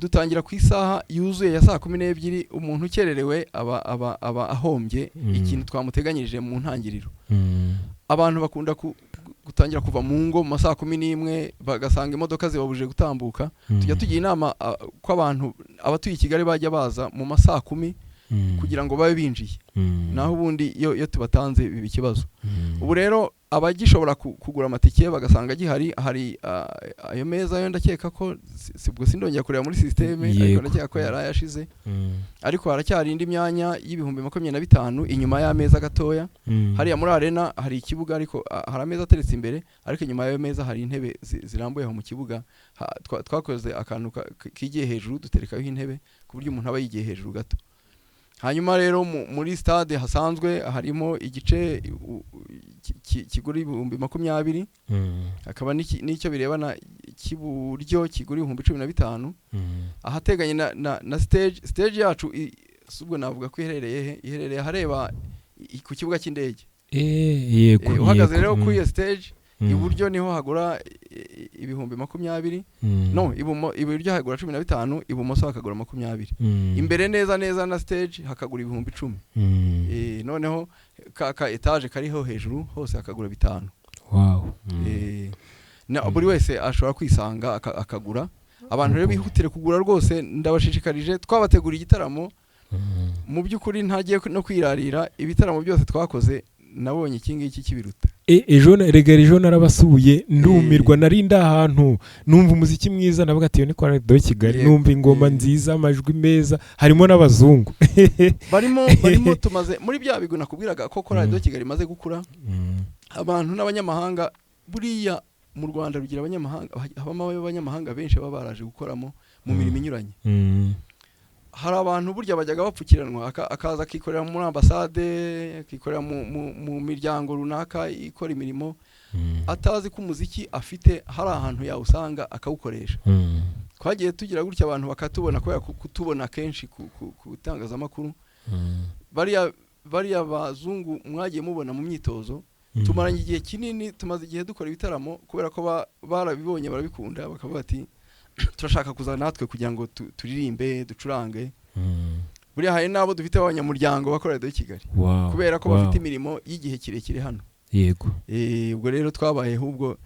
dutangira ku isaha yuzuye ya saa 12. Umuntu ukererewe aba ahombye ikintu twamuteganyirije mu ntangiriro. Abantu bakunda gutangira kuva mu ngo mu ma saa 11, bagasanga imodoka zibabujije gutambuka. Tujya tugira inama ko abantu abatuye i Kigali bajya baza mu ma saa 10 kugira ngo babe binjiye, naho ubundi iyo tubatanze biba ikibazo. Ubu rero abagishobora kugura amatike bagasanga gihari, hari ayo meza yo ndakeka ko ubwo sindongera kureba muri système, ariko ndakeka ko yari ayashize, ariko haracyari indi myanya y'25,000 inyuma y'ameza gatoya. Hariya muri arena hari ikibuga, ariko hari ameza ateretse imbere, ariko inyuma y'ayo meza hari intebe zirambuye aho mu kibuga. Twakoze akantu kigiye hejuru, duterekaho intebe ku buryo umuntu aba yigiye hejuru gato. Hanyuma rero muri stade hasanzwe harimo igice kigura 20,000, hakaba n'icyo birebana cy'iburyo kigura 15,000. Ahateganye na stage yacu, si ubwo navuga ko iherereye he? Iherereye ahareba ku kibuga cy'indege. Yego. Uhagaze rero kuri iyo stage, iburyo niho hagura 20,000, no iburyo hagura 15, ibumoso hakagura 20. Imbere neza neza na stage hakagura 10,000. Noneho ka étage kariho hejuru hose hakagura 5. Wow. Na buri wese ashobora kwisanga akagura. Abantu rero bihutire kugura rwose, ndabashishikarije. Twabateguriye igitaramo mu by'ukuri ntagiye no kwirarira, ibitaramo byose twakoze nabonye iki ngiki kibiruta. Ejo rega ejo narabasuye ndumirwa. Nari ndi ahantu numva umuziki mwiza, navuga ati iyo ni Chorale de Kigali. Numva ingoma nziza, amajwi meza, harimo n'abazungu. Barimo tumaze muri bya bigwi nakubwiraga ko Chorale de Kigali imaze gukura, abantu n'abanyamahanga. Buriya mu Rwanda rugira abanyamahanga, habamo abanyamahanga benshi baba baraje gukoramo mu mirimo inyuranye. Hari abantu burya bajyaga bapfukiranwa, akaza akikorera muri ambasade, akikorera mu miryango runaka ikora imirimo, atazi ko umuziki afite hari ahantu yawusanga akawukoresha. Twagiye tugira gutya abantu bakatubona kubera kutubona kenshi ku itangazamakuru. Bariya bazungu mwagiye mubona mu myitozo, tumaranye igihe kinini, tumaze igihe dukora ibitaramo, kubera ko barabibonye barabikunda, bakavuga bati turashaka kuza natwe kugira ngo turirimbe, ducurange. Buriya hari n'abo dufite b'abanyamuryango ba Chorale de Kigali, kubera ko bafite imirimo y'igihe kirekire hano. Ubwo rero twabaye ahubwo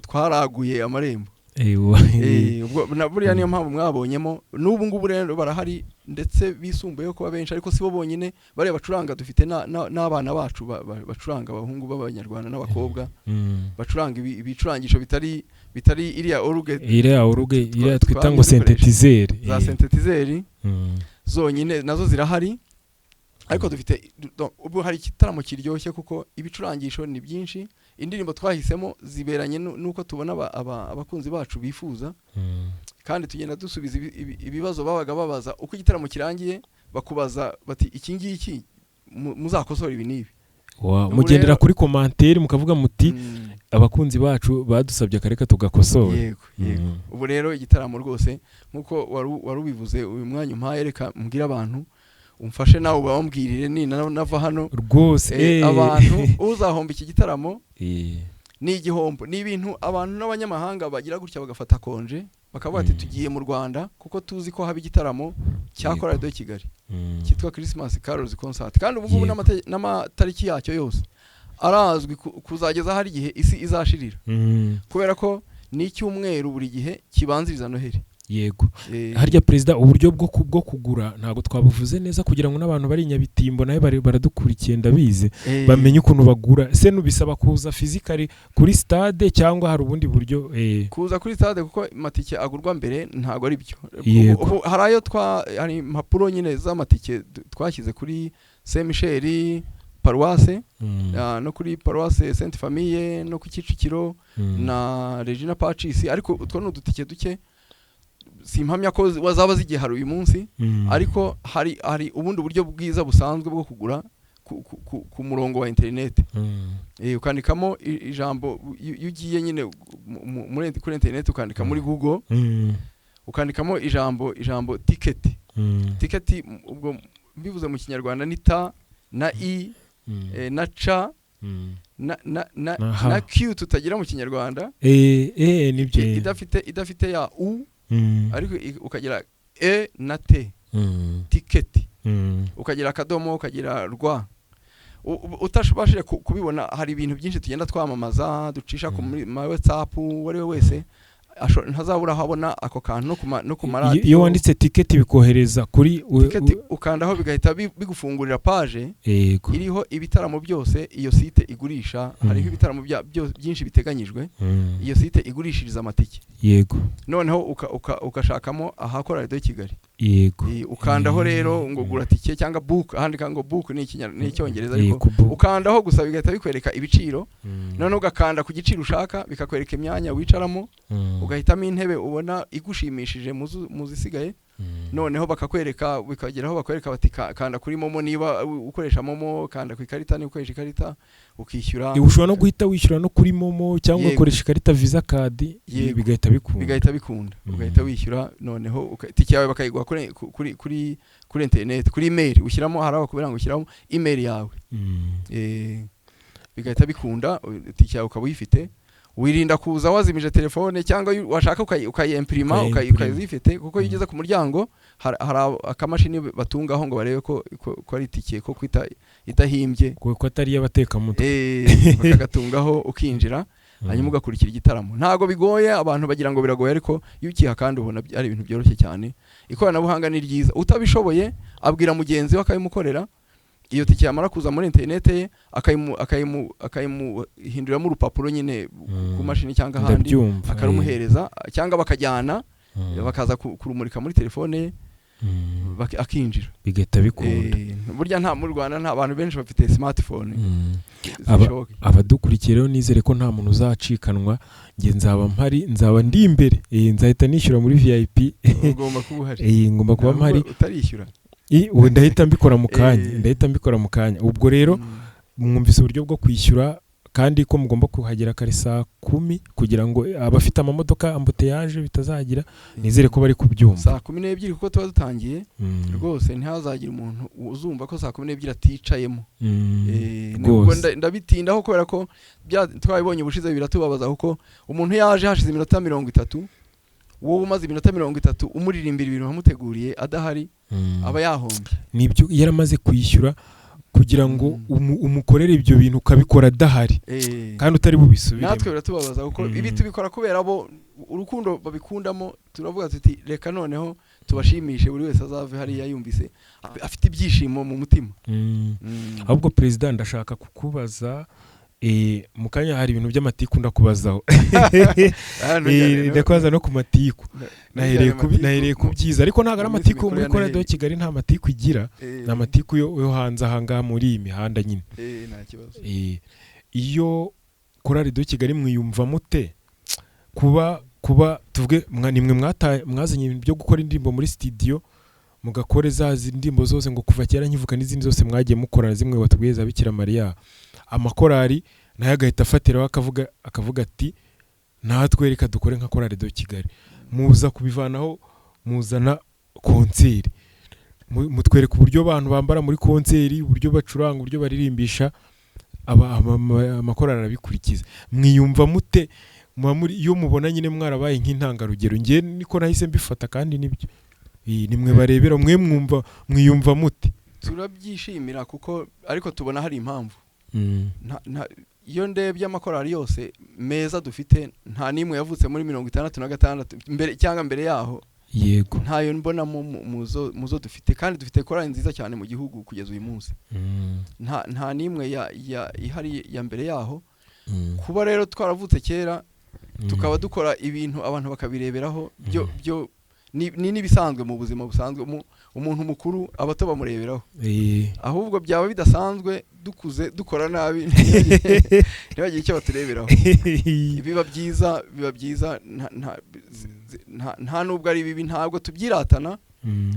twaraguye amarembo. Ubwo buriya niyo mpamvu mwabonyemo n'ubu ngubu rero barahari, ndetse bisumbuyeho kuba benshi, ariko si bo bonyine bariya bacuranga. Dufite n'abana bacu bacuranga, abahungu b'abanyarwanda n'abakobwa bacuranga ibicurangisho bitari iriya orgue. Iriya orgue, iriya twita ngo twamye dukoresha. Synthétiseur. Za synthétiseur zonyine nazo zirahari, ariko dufite ubu hari igitaramo kiryoshye kuko ibicurangisho ni byinshi, indirimbo twahisemo ziberanye n'uko tubona abakunzi bacu bifuza, kandi tugenda dusubiza ibibazo babaga babaza. Uko igitaramo kirangiye bakubaza bati iki ngiki muzakosora ibi n'ibi. Wow. Ubu Mugendera rero kuri commentaire mukavuga muti abakunzi bacu badusabye akareka tugakosora. Yego. Ubu rero igitaramo rwose nk'uko wari ubivuze, uyu mwanya umpaye, reka mbwire abantu, umfashe nawe ubambwirire ni nava hano. Rwose. Abantu, uzahomba iki gitaramo ni igihombo. Ni ibintu abantu n'abanyamahanga bagira gutya bagafata congé, bakavuga ati tugiye mu Rwanda kuko tuzi ko haba igitaramo cya Chorale de Kigali cyitwa Christmas Carols Concert, kandi ubu ngubu n'amatariki yacyo yose arazwi kuzageza hari igihe isi izashirira, kubera ko ni icyumweru buri gihe kibanziriza Noheli. Harya perezida, uburyo bwo kugura ntabwo twabuvuze neza, kugira ngo n'abantu bari i Nyabitimbo nawe bari baradukurikiye ndabizi, bamenye ukuntu bagura. Se nubisaba kuza physically kuri stade cyangwa hari ubundi buryo? Kuza kuri stade, kuko amatike agurwa mbere, ntabwo ari byo. Ubu hari ayo hari impapuro nyine z'amatike twashyize kuri Saint Michel paruwase, no kuri paruwase Sainte Famille, no ku Kicukiro na Regina Pacis, ariko utwo ni udutike duke, simpamya ko zaba zigihari uyu munsi. Ariko hari ubundi buryo bwiza busanzwe bwo kugura ku murongo wa interineti. Ukandikamo ijambo, iyo ugiye nyine kuri interineti ukandika muri Google, ukandikamo ijambo tiketi. Tiketi, ubwo mbivuze mu Kinyarwanda ni ta na i na c. na na na Na H. na Q tutagira mu Kinyarwanda. Nibyo. Idafite ya U, ariko ukagira E na T, tiketi, ukagira akadomo, ukagira rwa. Utashabashije kubibona, hari ibintu byinshi tugenda twamamaza, ducisha ku ma WhatsApp. Uwo ari we wese ntazabura aho abona ako kantu, no ku maradiyo. Iyo wanditse tiketi bikohereza kuri Tiketi, ukandaho bigahita bigufungurira page iriho ibitaramo byose iyo site igurisha. Hariho ibitaramo byinshi biteganyijwe, iyo site igurishiriza amatike. Noneho ugashakamo aha Chorale de Kigali. Ukandaho rero ngo gura tike cyangwa book, ahandika ngo book ni ni Icyongereza, ariko Book. ukandaho gusa bigahita bikwereka ibiciro. Noneho ugakanda ku giciro ushaka, bikakwereka imyanya wicaramo, ugahitamo intebe ubona igushimishije mu zisigaye. Noneho bakakwereka, bikageraho bakwereka bati: "Kanda kuri MoMo niba ukoresha MoMo, kanda ku ikarita niba ukoresha ikarita," ukishyura. Ushobora no guhita wishyura no kuri MoMo cyangwa ugakoresha ikarita Visa card, bigahita bikunda. Bigahita bikunda. Ugahita wishyura, noneho itike yawe bakayiguha kuri internet, kuri email. Ushyiramo, hari aho bakubwira ngo ushyiramo email yawe. Bigahita bikunda, itike yawe ukaba uyifite. Wirinda kuza wazimije telefone, cyangwa iyo washaka ukayempirima, Ukayempirima. ukayifite, kuko iyo ugeze ku muryango hari akamashini batungaho ngo barebe ko ari itike ko kwita idahimbye. Kuko atari iy'abatekamutwe. Bakagatungaho, ukinjira, hanyuma ugakurikira igitaramo. Ntabwo bigoye, abantu bagira ngo biragoye, ariko iyo ukiha kandi ubona ari ibintu byoroshye cyane. Ikoranabuhanga ni ryiza. Utabishoboye abwira mugenzi we akabimukorera. Iyo tike yamara kuza muri interinete ye, akayimuhinduriramo urupapuro nyine ku mashini cyangwa ahandi, Ndabyumva. akarumuhereza, cyangwa bakajyana, bakaza kurumurika muri telefone ye, akinjira. Bigahita bikunda. Burya nta mu Rwanda nta bantu benshi bafite smartphone zishoboka. Abadukurikiye rero, nizere ko nta muntu uzacikanwa. Njye nzaba mpari, nzaba ndi imbere. Nzahita nishyura muri VIP. Ugomba kuba uhari. Ngomba kuba Ntabwo mpari. utarishyura. Ubu ndahita mbikora mu kanya. Ndahita mbikora mu kanya. Ubwo rero mwumvise uburyo bwo kwishyura, kandi ko mugomba kuhagera kare saa 10 kugira ngo abafite amamodoka embouteillage bitazagira. Nizere ko bari kubyumva. Saa 12, kuko tuba dutangiye. Rwose ntihazagire umuntu uzumva ko saa 12 aticayemo. Nubwo ndabitindaho kubera ko twabibonye ubushize biratubabaza, kuko umuntu yaje hashize iminota 30, wowe umaze iminota 30 umuririmbira ibintu wamuteguriye adahari, aba yahombye. Nibyo, yaramaze kwishyura kugira ngo umukorere ibyo bintu, ukabikora adahari kandi utari bubisubiremo. Natwe biratubabaza, kuko ibi tubikora kubera bo urukundo babikundamo. Turavuga tuti: "Reka noneho tubashimishe, buri wese azave hariya yumvise afite ibyishimo mu mutima." Ahubwo perezida, ndashaka kukubaza, mu kanya hari ibintu by'amatiku ndakubazaho. Ndakubaza no ku matiku. Nahereye ku byiza, ariko ntabwo ari mu minsi amatiku mikuru muri ya Chorale de Noheli. Kigali, nta matiku igira. Ni amatiku yo hanze ahangaha muri iyi mihanda nyine. Nta kibazo. Iyo Chorale de Kigali mwiyumva mute kuba tuvuge nimwe mwazanye ibintu byo gukora indirimbo muri studio, mugakore za ndirimbo zose ngo "Kuva kera nkivuka" n'izindi zose mwagiye mukora, zimwe batubwiye za Bikira Mariya, amakorari nayo agahita afatiraho akavuga ati: "Natwe reka dukore nka Chorale de Kigali"? Muza kubivanaho, muzana concert, mutwereka uburyo abantu bambara muri concert, uburyo bacuranga, uburyo baririmbisha, amakorali arabikurikiza. Mwiyumva mute muba muri iyo mubona nyine mwarabaye nk'intangarugero? Njye niko nahise mbifata, kandi nibyo. Nimwe barebera. Mwe mwumva, mwiyumva mute? Turabyishimira, kuko ariko tubona hari impamvu. Iyo ndebye amakorali yose meza dufite, nta n'imwe yavutse muri 66 mbere cyangwa mbere yaho. Ntayo mbonamo mu zo dufite, kandi dufite korali nziza cyane mu gihugu kugeza uyu munsi. Nta n'imwe ya ihari ya mbere yaho. Kuba rero twaravutse kera, tukaba dukora ibintu abantu bakabireberaho, byo byo ni n'ibisanzwe mu buzima busanzwe. Umuntu mukuru abato bamureberaho. Ahubwo byaba bidasanzwe dukuze dukora nabi, ntibagire icyo batureberaho. Biba byiza, biba byiza, nta nubwo ari bibi, ntabwo tubyiratana,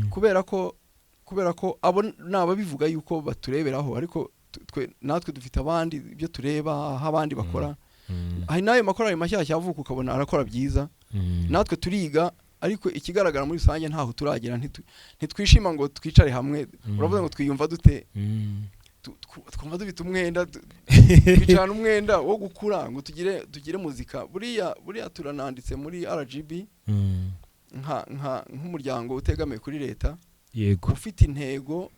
kubera ko abo ni ababivuga yuko batureberaho, ariko twe natwe dufite abandi, ibyo tureba aho abandi bakora. Hari n'ayo makorali mashyashya avuka, ukabona arakora byiza. Natwe turiga, ariko ikigaragara muri rusange ntaho turagera. Ntitwishima ngo twicare hamwe. Uravuga ngo twiyumva dute? Twumva dufite umwenda, twicana umwenda wo gukura ngo tugire muzika. Buriya turananditse muri RGB nk'umuryango utegamiye kuri leta, ufite intego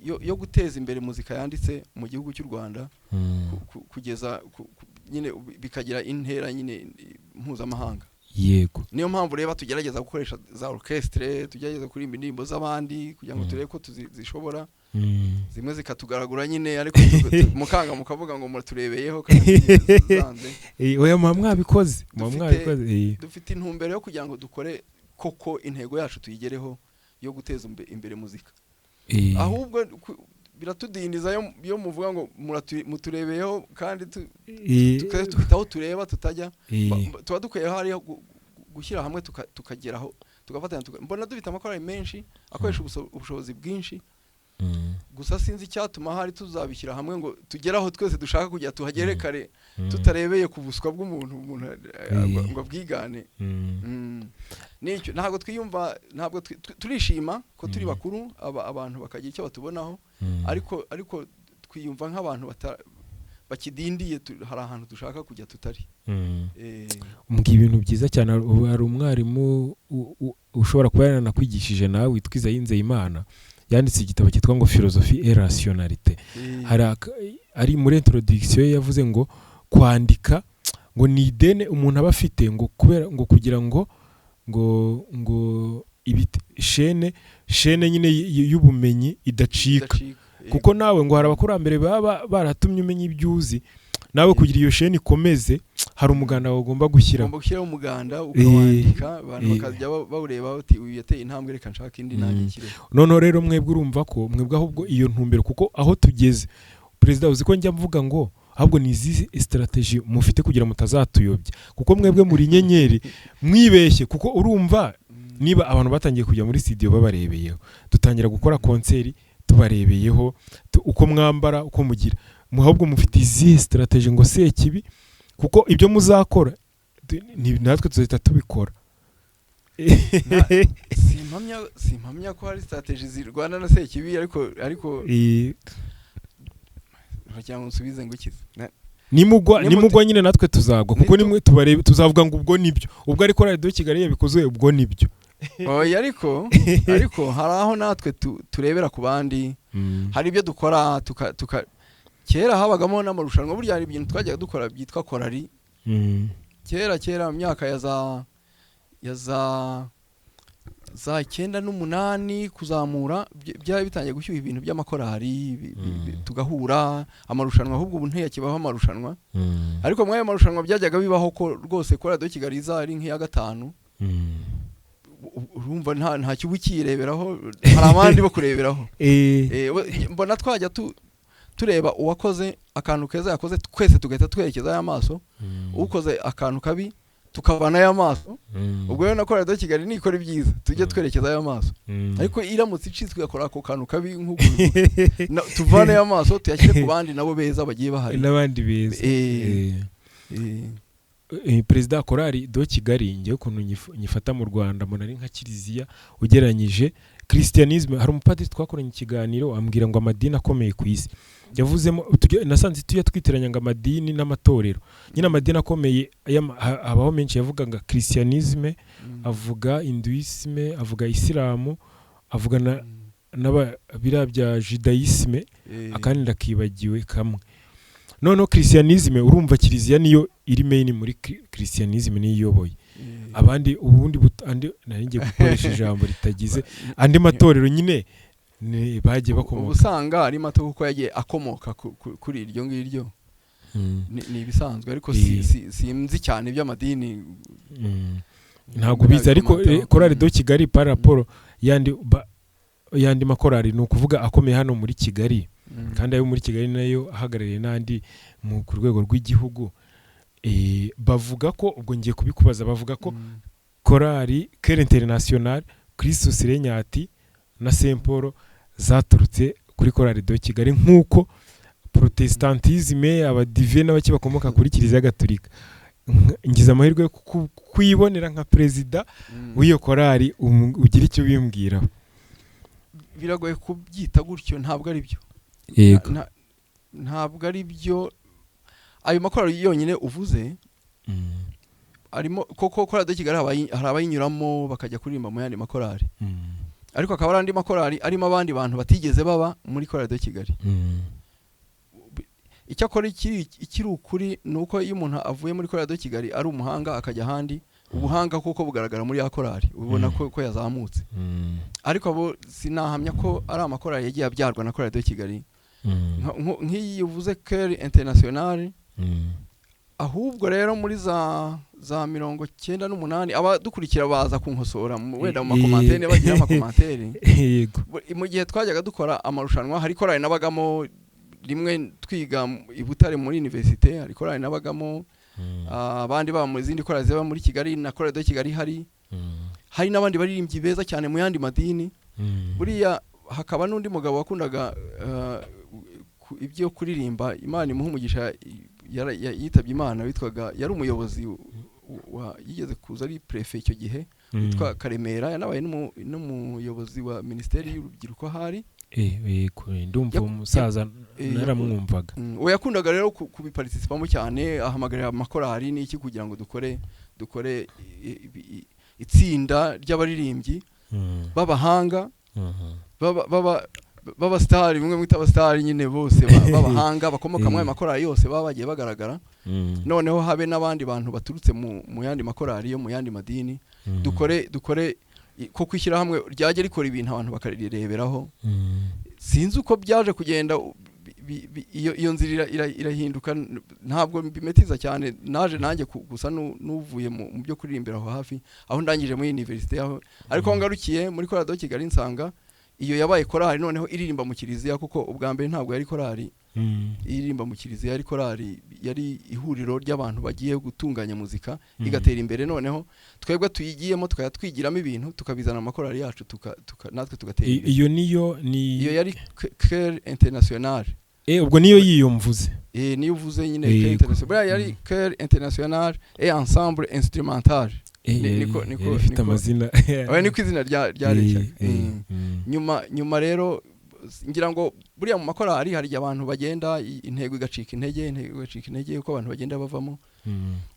yo guteza imbere muzika yanditse mu gihugu cy'u Rwanda, kugeza nyine bikagira intera nyine mpuzamahanga. Niyo mpamvu reba tugerageza gukoresha za orchestre, tugerageza kuririmba indirimbo z'abandi kugira ngo turebe ko tuzishobora. Zimwe zikatugaragura nyine, ariko mukanga mukavuga ngo muraturebeyeho kandi zanze. Oya, muba mwabikoze, muba mwabikoze. Dufite intumbero yo kugira ngo dukore koko intego yacu tuyigereho yo guteza imbere muzika. Ahubwo biratudindiza yo muvuga ngo muturebeyeho kandi dufite aho tureba tutajya. Tuba dukwiye hariho gushyira hamwe tukageraho, tugafatanya. Mbona dufite amakorali menshi akoresha ubushobozi bwinshi. Gusa sinzi icyatuma hari tuzabishyira hamwe ngo tugere aho twese dushaka kujya, tuhagere kare, tutarebeye ku buswa bw'umuntu, umuntu ngo abwigane. Nicyo ntabwo twiyumva, ntabwo turishima ko turi bakuru, abantu bakagira icyo batubonaho, ariko twiyumva nk'abantu bakidindiye, hari ahantu dushaka kujya tutari. Mbwiye ibintu byiza cyane. Hari umwarimu ushobora kuba yaranakwigishije nawe witwa Isaie Nzeyimana, yanditse igitabo cyitwa ngo Philosophie et Rationalité. Hari ari muri introduction ye yavuze ngo kwandika ngo ni idene umuntu aba afite, ngo kubera ngo kugira ngo ngo chaîne nyine y'ubumenyi idacika. Idacika. Kuko nawe ngo hari abakurambere baba baratumye umenya ibyo uzi, nawe kugira iyo chaîne ikomeze hari umuganda ugomba gushyiraho. Ugomba gushyiraho umuganda ukawandika, abantu bakajya bawureba bati uyu yateye intambwe, reka nshake indi nanjye nshyireho. Noneho rero mwebwe urumva ko mwebwe ahubwo iyo ntumbero, kuko aho tugeze perezida uzi ko njya mvuga ngo ahubwo ni izi strategy mufite kugira mutazatuyobya, kuko mwebwe muri inyenyeri mwibeshye, kuko urumva niba abantu batangiye kujya muri studio babarebeyeho, dutangira gukora concert tubarebeyeho, uko mwambara, uko mugira, ahubwo mufite izihe strategy ngo Sekibi, kuko ibyo muzakora natwe tuzahita tubikora. Simpamya ko hari strategy zirwana na Sekibi, ariko uragira ngo nsubize ngo ikize. Nimugwa, nimugwa nyine natwe tuzagwa, kuko nimwe tubarebe tuzavuga ngo ubwo nibyo, ubwo ariko Radio Kigali yabikoze ubwo nibyo. Oya, ariko hari aho natwe turebera ku bandi. Hari ibyo dukora tuka kera habagamo n'amarushanwa, burya hari ibintu twajyaga dukora byitwa korari. Kera mu myaka ya za 98 kuzamura, byari bitangiye gushyuha ibintu by'amakorari, tugahura amarushanwa. Ahubwo ubu ntiyakibaho amarushanwa, ariko muri ayo marushanwa byajyaga bibaho ko rwose ko Radio Kigali iza ari nk'iya 5. Urumva nta kiba ukireberaho, hari abandi bo kureberaho. Mbona twajya tureba uwakoze akantu keza yakoze, twese tugahita twerekeza y'amaso, ukoze akantu kabi tukavana y'amaso. Ubwo rero na Radio Kigali nikora ibyiza tujye twerekeza y'amaso, ariko iramutse icitswe igakora ako kantu kabi nk'uko tuvane y'amaso tuyashyire ku bandi nabo beza bagiye bahari, n'abandi beza. Perezida, Korali do Kigali ngewe ukuntu nyifata mu Rwanda mbona ari nka kiliziya ugereranyije christianisme. Hari umupadiri twakoranye ikiganiro ambwira ngo amadini akomeye ku isi yavuzemo, nasanze tujya twitiranya ngo amadini n'amatorero nyine, amadini akomeye abaho menshi. Yavuga ngo christianisme, avuga hinduisme, avuga isilamu, avuga biriya bya judaïsme, akandi ndakibagiwe kamwe. Noneho christianisme urumva kiliziya niyo iri main muri christianisme, niyo iyoboye abandi. Ubundi andi nari ngiye gukoresha ijambo ritagize, andi matorero nyine bagiye bakomoka. Usanga ari mato kuko yagiye akomoka kuri iryo ngiryo. Ni ibisanzwe, ariko sinzi cyane iby'amadini. Ntabwo bizi, ariko Korali do Kigali par rapport yandi makorali ni ukuvuga akomeye hano muri Kigali, kandi ayo muri Kigali nayo ahagarariye n'andi ku rwego rw'igihugu. Bavuga ko, ubwo ngiye kubikubaza, bavuga ko Korali Chœur International Christus Regnat na Saint Paul zaturutse kuri Korali do Kigali, nk'uko Protestantisme, abadive n'abaki bakomoka kuri Kiliziya Gatolika. Ngize amahirwe yo kuyibonera nka perezida w'iyo korali, ugira icyo ubimbwiraho. Biragoye kubyita gutyo, ntabwo ari byo. Yego. Ntabwo ari byo. Ayo makorali yonyine uvuze arimo koko Chorale de Kigali, hari abayinyuramo bakajya kuririmba mu yandi makorali, ariko akaba ari andi makorali arimo abandi bantu batigeze baba muri Chorale de Kigali. Icyakora ikiri ukuri ni uko iyo umuntu avuye muri Chorale de Kigali ari umuhanga akajya ahandi, ubuhanga kuko bugaragara muri ya korali, ubona ko yazamutse. Ariko abo sinahamya ko ari amakorali yagiye abyarwa na Chorale de Kigali. Nk'iyi uvuze, Chœur International, ahubwo rero muri za 98, abadukurikira baza kunkosora wenda mu macommentaires, bagira amacommentaires. Mu gihe twajyaga dukora amarushanwa, hari korali nabagamo rimwe twiga i Butare muri université, hari korali nabagamo, abandi baba mu zindi korali ziba muri Kigali, na Chorale de Kigali hari hari n'abandi baririmbyi beza cyane mu yandi madini. Buriya hakaba n'undi mugabo wakundaga ibyo kuririmba, Imana imuha umugisha, yitabye Imana, witwaga, yari umuyobozi yigeze kuza ari préfet icyo gihe, witwa Karemera, yanabaye n'umuyobozi wa minisiteri y'urubyiruko ahari. Yego, ndumva umusaza naramwumvaga. We yakundaga rero kubiparticipamo cyane, ahamagarira amakorali n'iki kugira ngo dukore itsinda ry'abaririmbyi b'abahanga, b'abasitari, bimwe mwita abasitari nyine, bose b'abahanga bakomoka muri ayo makorali yose baba bagiye bagaragara. Noneho habe n'abandi bantu baturutse mu yandi makorali yo mu yandi madini, dukore ko kwishyira hamwe ryajya rikora ibintu abantu bakarireberaho. Sinzi uko byaje kugenda, iyo nzira irahinduka, ntabwo mbimetiza cyane. Naje nanjye gusa n'uvuye mu byo kuririmbira aho hafi aho ndangije muri université aho, ariko aho ngarukiye muri Chorale de Kigali nsanga iyo yabaye korali noneho iririmba mu kiliziya, kuko ubwa mbere ntabwo yari korali iririmba mu kiliziya, yari korali, yari ihuriro ry'abantu bagiye gutunganya muzika, igatera imbere. Noneho twebwe tuyigiyemo tukajya twigiramo ibintu, tukabizana mu makorali yacu, natwe tugatera imbere. Iyo niyo ni Iyo yari Chœur International. Ubwo niyo yiyumvuze. Niyo uvuze nyine, Chœur International. Buriya yari Chœur International et Ensemble Instrumental. Yari ifite amazina. Oya, niko izina ryarekeraga. Nyuma rero ngira ngo buriya mu makorali hari igihe abantu bagenda intego igacika intege, intego igacika intege uko abantu bagenda bavamo,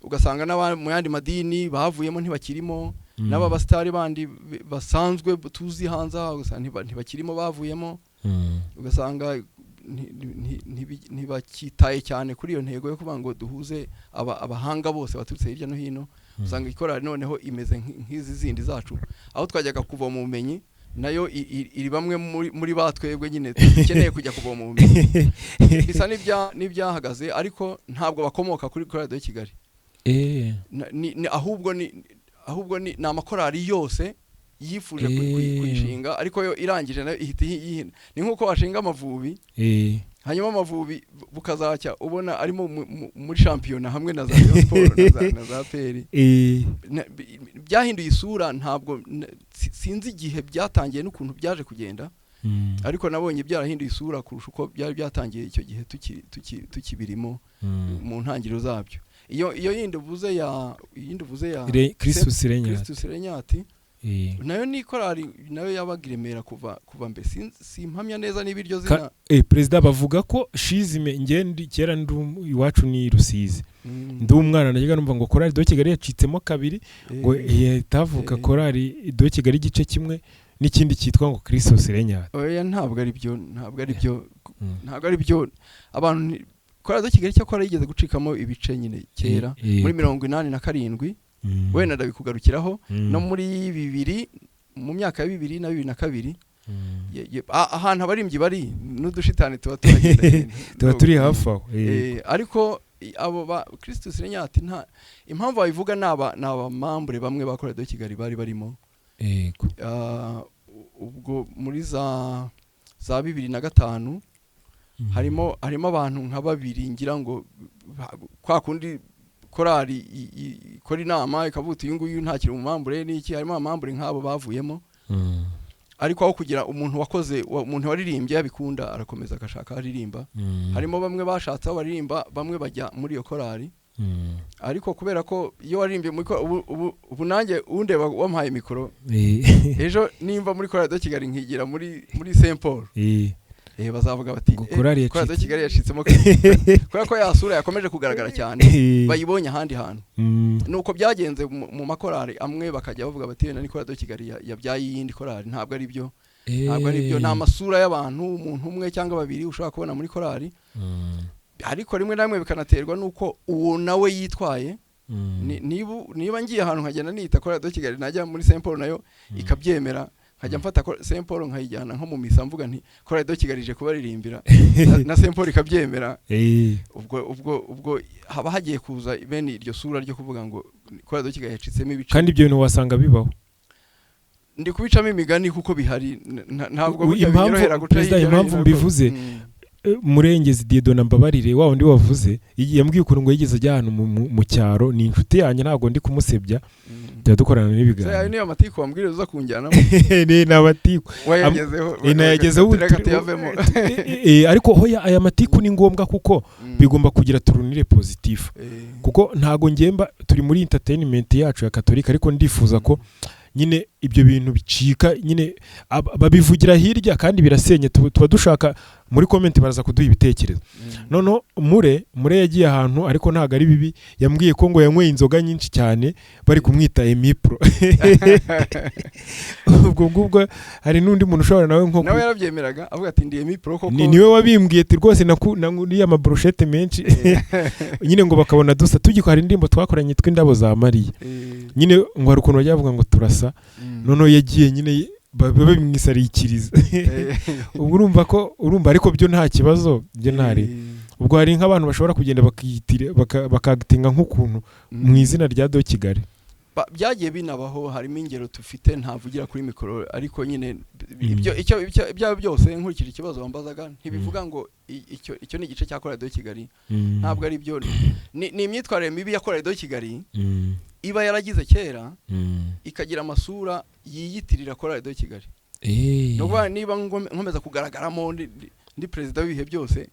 ugasanga n'aba mu yandi madini bavuyemo ntibakirimo, n'aba basitari bandi basanzwe tuzi hanze aha ugasanga ntibakirimo, bavuyemo, ugasanga ntibakitaye cyane kuri iyo ntego yo kuvuga ngo duhuze abahanga bose baturutse hirya no hino. Usanga ikorali noneho imeze nk'izi zindi zacu, aho twajyaga kuvoma ubumenyi, nayo iri bamwe muri ba twebwe nyine dukeneye kujya kuvoma ubumenyi, bisa n'ibyahagaze, ariko ntabwo bakomoka kuri Chorale de Kigali. Ahubwo ni amakorali yose yifuje kuyishinga, ariko yo irangije nayo ihita yihina. Ni nk'uko washinga Amavubi, hanyuma Amavubi bukazacya ubona arimo muri shampiyona hamwe na za Rayon Sport na za APR. Byahinduye isura. Ntabwo sinzi igihe byatangiye n'ukuntu byaje kugenda, ariko nabonye byarahinduye isura kurusha uko byari byatangiye icyo gihe tukibirimo mu ntangiriro zabyo. Iyo yindi uvuze ya Christus Regnat. Christus Regnat, nayo ni korali nayo yabaga i Remera kuva mbere. Simpamya neza niba iryo zina Perezida, bavuga ko schisme, nge kera ndi iwacu ni Rusizi, ndi umwana najyaga numva ngo Chorale de Kigali yacitsemo kabiri, ngo itavuka Chorale de Kigali igice kimwe n'ikindi cyitwa ngo Christus Regnat. Oya, ntabwo ari byo, ntabwo ari byo, ntabwo ari byo. Abantu Chorale de Kigali cyakora yigeze gucikamo ibice nyine kera, muri 87, wenda ndabikugarukiraho, no muri 2000, mu myaka ya 2000 na 2002. Ahantu abaririmbyi bari n'udushitani tuba tuhagenda. Tuba turi hafi aho. Ariko abo ba Christus Regnat, nta impamvu babivuga, ni abamembres bamwe ba Chorale de Kigali bari barimo. Ah, ubwo muri za 2005 harimo abantu nka babiri, ngira ngo kwa kundi korali ikora inama ikavuga uti uyu nguyu ntakiri umumembre n'iki, harimo abamembres nk'abo bavuyemo. Ariko aho kugira umuntu wakoze umuntu waririmbye yabikunda arakomeza agashaka aho aririmba. Harimo bamwe bashatse aho baririmba, bamwe bajya muri iyo korali. Ariko kubera ko iyo waririmbye muri ubu nanjye undeba wampaye mikoro, ejo nimba muri Chorale de Kigali nkigira muri Saint Paul, Bazavuga bati Ngo korali korali de yacitse. Kigali yacitsemo kabiri, kubera ko ya sura yakomeje kugaragara cyane, bayibonye ahandi hantu. Nuko byagenze mu makorali amwe, bakajya bavuga bati wenda ni korali de Kigali yabyaye iyindi korali. Ntabwo ari byo, ntabwo ari byo. Ni amasura y'abantu, umuntu umwe cyangwa babiri ushobora kubona muri korali, ariko rimwe na rimwe bikanaterwa n'uko uwo nawe yitwaye. Niba ngiye ahantu nkagenda niyita korali de Kigali, najya muri Saint Paul nayo ikabyemera, nkajya mfata Saint Paul nkayijyana nko mu misa, mvuga nti korali de Kigali ije kubaririmbira, na Saint Paul ikabyemera, ubwo haba hagiye kuza bene iryo sura ryo kuvuga ngo korali de Kigali yacitsemo ibice. Kandi ibyo bintu wasanga bibaho. Ndi kubicamo imigani kuko bihari, ntabwo burya Impamvu, binyorohera guca Perezida, hirya no impamvu hino mbivuze, Murengezi Dieudonne, mbabarire, wa wundi wavuze, yambwiye ukuntu ngo yigeze ajya ahantu mu cyaro. Ni inshuti yanjye, ntabwo ndi kumusebya, tujya dukorana Se, ayo n'ibiganiro. niyo matiku wambwira uza kunjyanamo? Ni amatiku. Wayagezeho. Nayagezeho ubu. Reka tuyavemo. Ariko hoya, aya matiku ni ngombwa kuko bigomba kugira tournure positive, kuko ntago ngemba turi muri entertainment yacu ya Katolika, ariko ndifuza ko nyine ibyo bintu bicika nyine. Babivugira hirya kandi birasenye. Tuba dushaka muri comment baraza kuduha ibitekerezo. Noneho mure yagiye ahantu, ariko ntabwo ari bibi, yambwiye ko ngo yanyweye inzoga nyinshi cyane, bari kumwita Emipro. Ubwo ngubwo hari n'undi muntu ushobora nawe nko Nawe yarabyemeraga, avuga ati ndi Emipro koko. Niwe wabimbwiye ati rwose nakuriye amabroshete menshi nyine, ngo bakabona dusa. Tugikora indirimbo twakoranye yitwa Indabo za Mariya, nyine ngo hari ukuntu bajya bavuga ngo turasa. Noneho yagiye nyine babimwisarikiriza. Ubwo urumva ko, urumva, ariko byo nta kibazo, byo ntari. Ubwo hari nk'abantu bashobora kugenda bakiyitira, bakagitinga nk'ukuntu mu izina rya Do Kigali. Byagiye binabaho, harimo ingero tufite ntavugira kuri mikoro, ariko nyine ibyo icyo ibyaba byose, nkurikije ikibazo wambazaga, ntibivuga ngo icyo ni igice cya korali de Kigali. Ntabwo ari byo, ni imyitwarire mibi ya korali de Kigali iba yaragize kera, ikagira amasura yiyitirira korali de Kigali. Ni ukuvuga niba nkomeza kugaragaramo ndi perezida w'ibihe byose,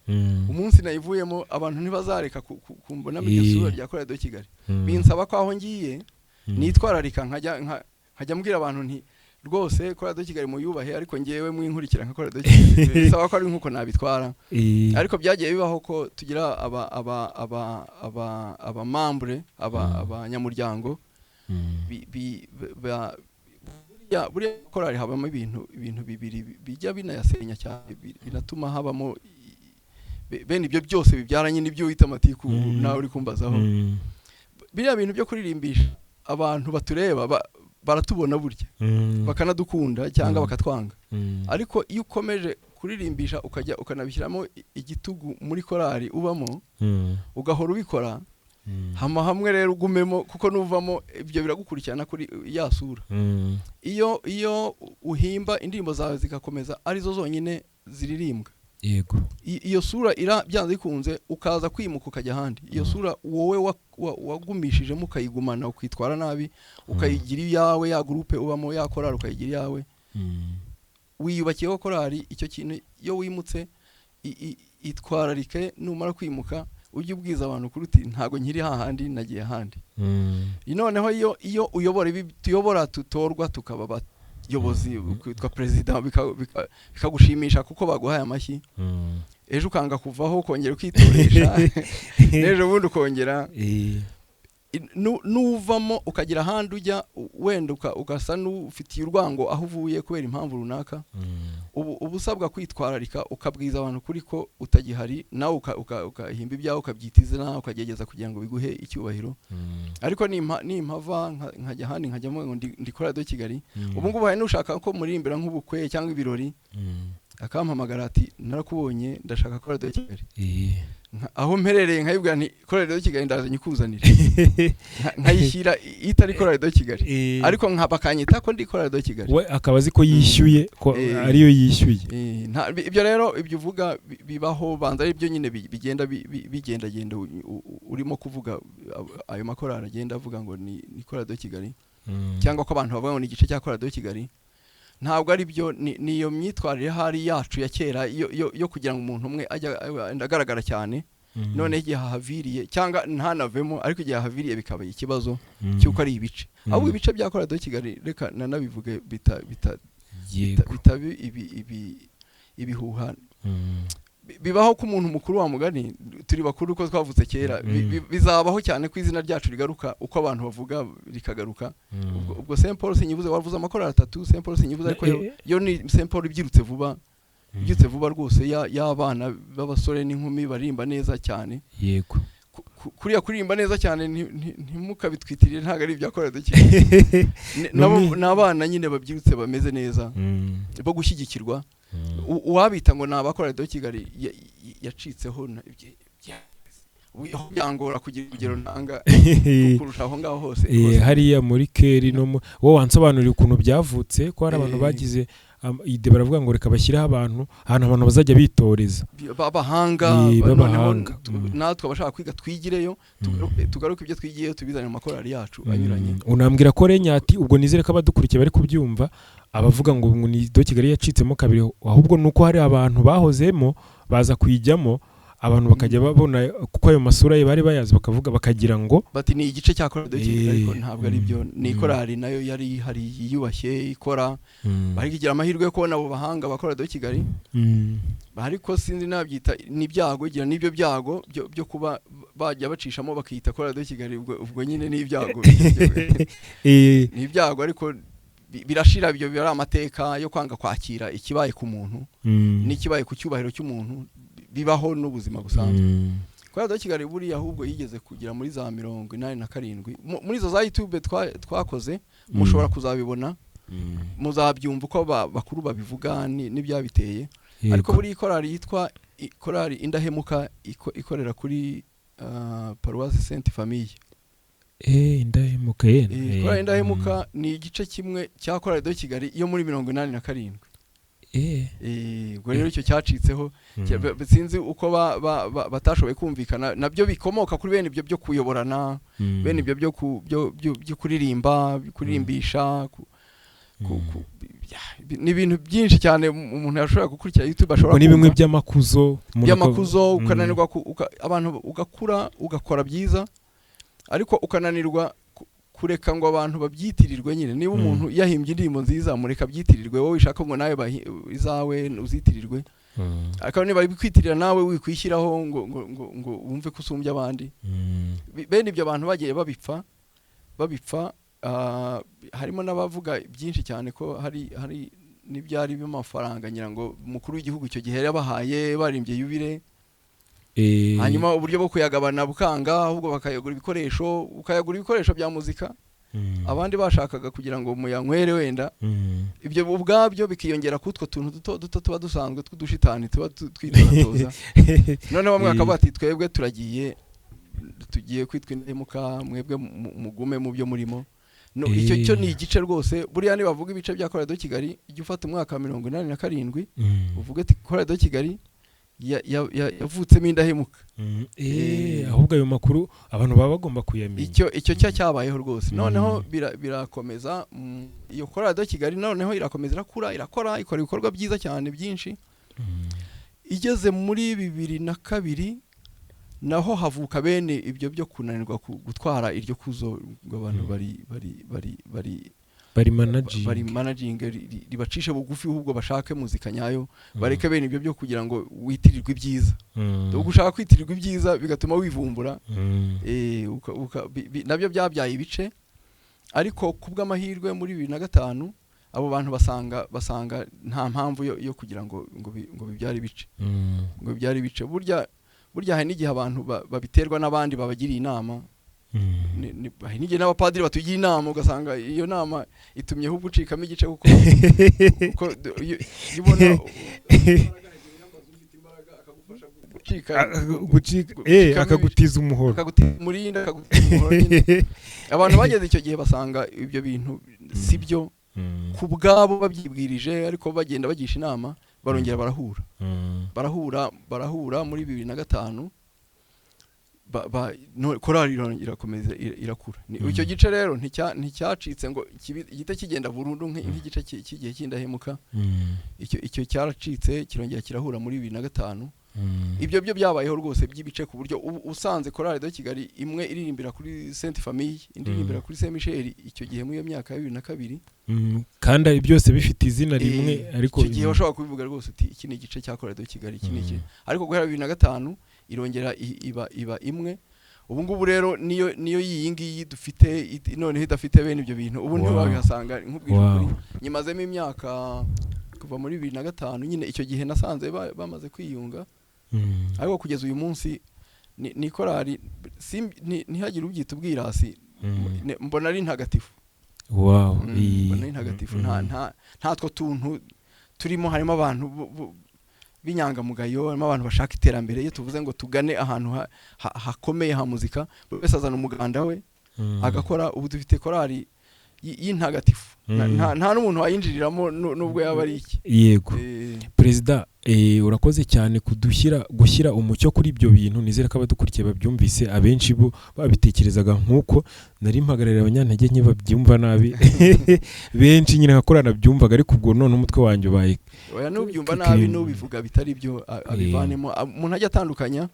umunsi nayivuyemo abantu ntibazareka kumbonamo iryo sura rya korali de Kigali. Binsaba ko aho ngiye nitwararika, nkajya mbwira abantu nti rwose korali de Kigali muyubahe, ariko ngewe mwinkurikira nka korali de Kigali. Bisaba ko ari nkuko nabitwara. Ariko byagiye bibaho ko tugira aba aba aba aba abamambure, aba abanyamuryango buriya korali habamo ibintu bibiri bijya binayasenya cyane, binatuma habamo bene ibyo byose bibyaranye n'ibyo wita amatiku nawe uri kumbazaho. Biriya bintu byo kuririmbisha abantu batureba, baratubona burya, bakanadukunda cyangwa bakatwanga. Ariko iyo ukomeje kuririmbisha, ukajya ukanabishyiramo igitugu muri korali ubamo, ugahora ubikora, hama hamwe rero ugumemo, kuko nuvamo ibyo biragukurikirana kuri ya sura. Iyo uhimba indirimbo zawe zigakomeza arizo zonyine ziririmbwa, iyo sura ira byanze bikunze, ukaza kwimuka ukajya ahandi, iyo sura wowe wagumishijemo ukayigumana, ukitwara nabi, ukayigira iyawe, ya groupe ubamo, ya korali ukayigira iyawe, wiyubakiyeho korali. Icyo kintu iyo wimutse, itwararike, numara kwimuka ujye ubwiza abantu kuri uti ntabwo nkiri hahandi, nagiye ahandi. Noneho iyo uyobora ibi tuyobora, tutorwa tukaba abayobozi, ukitwa perezida, bikagushimisha kuko baguhaye amashyi, ejo ukanga kuvaho, ukongera ukitoresha, n'ejo bundi ukongera. Nuvamo ukagira ahandi ujya, wenda ugasa n'ufitiye urwango aho uvuye kubera impamvu runaka, ubu usabwa kwitwararika, ukabwiza abantu kuri ko utagihari, nawe ukahimba ibyawe, ukabyita izina, ukagerageza kugira ngo biguhe icyubahiro. Ariko nimpava nkajya ahandi, nkajyamo ngo ndi kuri Radiyo Kigali, ubu ngubu hari n'ushaka ko muririmbira nk'ubukwe cyangwa ibirori, akampamagara ati narakubonye, ndashaka ko Radiyo Kigali. Aho mperereye nkayibwira nti kuri Radiyo Kigali ndaza nyikuzanire. Nkayishyira itari kuri Radiyo Kigali, ariko bakanyita ko ndi kuri Radiyo Kigali. We akaba azi ko yishyuye, ko ariyo yishyuye. Ibyo rero ibyo uvuga bibaho, banza ari byo nyine bigenda bigendagenda urimo kuvuga ayo makorali agenda avuga ngo ni kuri Radiyo Kigali, cyangwa ko abantu bavuga ngo ni igice cya kuri Radiyo Kigali. Ntabwo ari byo, ni iyo myitwarire hari yacu ya kera yo kugira ngo umuntu umwe ajye agaragara cyane, noneho igihe ahaviriye cyangwa ntanavemo, ariko igihe ahaviriye bikaba ikibazo cy'uko ari ibice. Ahubwo ibice bya Radiyo Kigali, reka nanabivuge, bitaba ibihuha. Bibaho ko umuntu mukuru wa mugani, turi bakuru ko twavutse kera, bizabaho cyane ko izina ryacu rigaruka uko abantu bavuga rikagaruka. Ubwo Saint Paul sinyibuze, wavuze amakorali atatu, Saint Paul sinyibuze, ariko yo ni Saint Paul ibyirutse vuba, ibyutse vuba rwose, y'abana b'abasore n'inkumi baririmba neza cyane. Kuriya kuririmba neza cyane ntimukabitwitirire, ntabwo ari ibya korali de Kigali. Nabo ni abana nyine babyirutse bameze neza bo gushyigikirwa. Uwabita ngo ni abakorali de Kigali yacitseho, byangora kugira urugero ntanga kurusha aho ngaho hose hose. Hariya muri keri no mu wowe wansobanuriye ukuntu byavutse, ko hari abantu bagize idée, baravuga ngo reka bashyireho abantu, ahantu abantu bazajya bitoreza. B'abahanga, noneho b'abahanga. Natwe abashaka kwiga twigireyo, tugaruke ibyo twigiyeyo tubizane mu makorali yacu anyuranye. Unambwira ko Renyati, ubwo nizere ko abadukurikiye bari kubyumva, abavuga ngo ni de Kigali yacitsemo kabiri, ahubwo ni uko hari abantu bahozemo baza kuyijyamo, abantu bakajya babona kuko ayo masura ye bari bayazi, bakavuga bakagira ngo bati ni igice cya korali de Kigali, ariko ntabwo ari byo. Ni korali nayo yari ihari yiyubashye ikora, bari kugira amahirwe yo kubona abo bahanga ba korali de Kigali, ariko sinzi nabyita n'ibyago, igira n'ibyo byago byo kuba bajya bacishamo bakiyita korali de Kigali. Ubwo nyine ni ibyago, ni ibyago, ariko birashira. Ibyo biba ari amateka yo kwanga kwakira ikibaye ku muntu n'ikibaye ku cyubahiro cy'umuntu, bibaho n'ubuzima busanzwe. Korali de Kigali buriya ahubwo yigeze kugera muri za 87, muri izo za YouTube twakoze, mushobora kuzabibona, muzabyumva uko bakuru babivuga n'ibyabiteye. Ariko buriya korali yitwa korali Indahemuka ikorera kuri Paruwasi Sainte Famille. Indahemuka yena. Korali Indahemuka ni igice kimwe cya korali de Kigali yo muri 87. Ubwo rero icyo cyacitseho, sinzi uko batashoboye kumvikana, nabyo bikomoka kuri bene ibyo byo kuyoborana, bene ibyo byo kuririmba, kuririmbisha, ni ibintu byinshi cyane umuntu yashobora gukurikira YouTube ashobora Ubwo ni bimwe kumva. by'amakuzo umuntu By'amakuzo, ukananirwa abantu ugakura ugakora byiza, ariko ukananirwa kureka ngo abantu babyitirirwe nyine. Niba umuntu yahimbye indirimbo nziza, mureka abyitirirwe. Wowe wishaka ngo nawe izawe uzitirirwe, ariko niba bikwitirira nawe wikwishyiraho ngo wumve ko usumbya abandi. Bene ibyo abantu bagiye babipfa, harimo n'abavuga byinshi cyane ko hari n'ibyari by'amafaranga, ngira ngo umukuru w'igihugu icyo gihe yabahaye barimbye yubile, hanyuma uburyo bwo kuyagabana bukanga, ahubwo bakayagura ibikoresho, ukayagura ibikoresho bya muzika, abandi bashakaga kugira ngo muyanywere wenda. Ibyo ubwabyo bikiyongera kutwo tuntu duto duto tuba dusanzwe tw'udushitani tuba twitoza. Noneho bamwe bakavuga ati twebwe turagiye, tugiye kwitwa indahemuka, mwebwe mugume mu byo murimo. No, icyo cyo ni igice rwose. Buriya nibavuga ibice bya Korali de Kigali, ijya ufata umwaka wa 87, uvuge ati Korali de Kigali yavutsemo indahemuka. Ahubwo ayo makuru abantu baba bagomba kuyamenya. Icyo cya cyabayeho rwose. Noneho birakomeza, iyo Korali de Kigali noneho irakomeza irakura, irakora, ikora ibikorwa byiza cyane byinshi. Igeze muri 2002 naho havuka bene ibyo byo kunanirwa gutwara iryo kuzo ngo abantu bari bari bari bari bari managing. Bari managing, ribacishe bugufi, ahubwo bashake muzika nyayo, bareke bene ibyo byo kugira ngo witirirwe ibyiza. Ubwo ushaka kwitirirwa ibyiza bigatuma wivumbura. Nabyo byabyaye ibice, ariko ku bw'amahirwe muri 2005 abo bantu basanga nta mpamvu yo kugira ngo bibyare ibice, ngo bibyare ibice. Burya hari n'igihe abantu babiterwa n'abandi babagiriye inama. Hari n'igihe n'abapadiri batugira inama, ugasanga iyo nama itumye ahubwo ucikamo igice, kuko iyo ubona gucika Gucika, gucikamo akagutiza umuhoro. Akagutiza umurinda, akagutiza umuhoro nyine. Abantu bageze icyo gihe basanga ibyo bintu si byo ku bwabo babyibwirije, ariko bagenda bagisha inama, barongera barahura, barahura muri 2005, korali irakomeza irakura. Icyo gice rero nticyacitse ngo gihite kigenda burundu nk'igice cy'igihe cy'indahemuka. Icyo cyaracitse, kirongera kirahura muri 2005. Ibyo byo byabayeho rwose by'ibice, ku buryo usanze Chorale de Kigali imwe iririmbira kuri Sainte Famille, indi iririmbira kuri Saint Michel, icyo gihe muri iyo myaka ya 2002. Kandi ari byose bifite izina rimwe, ariko icyo gihe washobora kubivuga rwose uti iki ni igice cya Chorale de Kigali, iki ni iki. Ariko guhera 2005 irongera iba imwe. Ubu ngubu rero niyo iyi ngiyi dufite, noneho idafite bene ibyo bintu ubu ntiwabihasanga, nkubwije ukuri. Nyimazemo imyaka kuva muri 2005 nyine, icyo gihe nasanze bamaze kwiyunga. Ariko kugeza uyu munsi ni korali, ntihagire ubyita ubwirasi, mbona ari ntagatifu. Mbona ari ntagatifu. Ntatwo tuntu turimo, harimo abantu b'inyangamugayo, harimo abantu bashaka iterambere. Iyo tuvuze ngo tugane ahantu hakomeye ha muzika, buri wese azana umuganda we agakora. Ubu dufite korali y'intagatifu, nta n'umuntu wayinjiriramo nubwo yaba ari iki. Yego. Perezida, urakoze cyane kudushyira gushyira umucyo kuri ibyo bintu. Nizere ko abadukurikiye babyumvise, abenshi bo babitekerezaga nk'uko nari mpagarariye abanyantege nke babyumva nabi, benshi nyine nka korana byumvaga, ariko ubwo none umutwe wanjye ubaye Oya, n'ubyumva nabi, n'ubivuga bitari byo abivanemo. Umuntu ajya atandukanya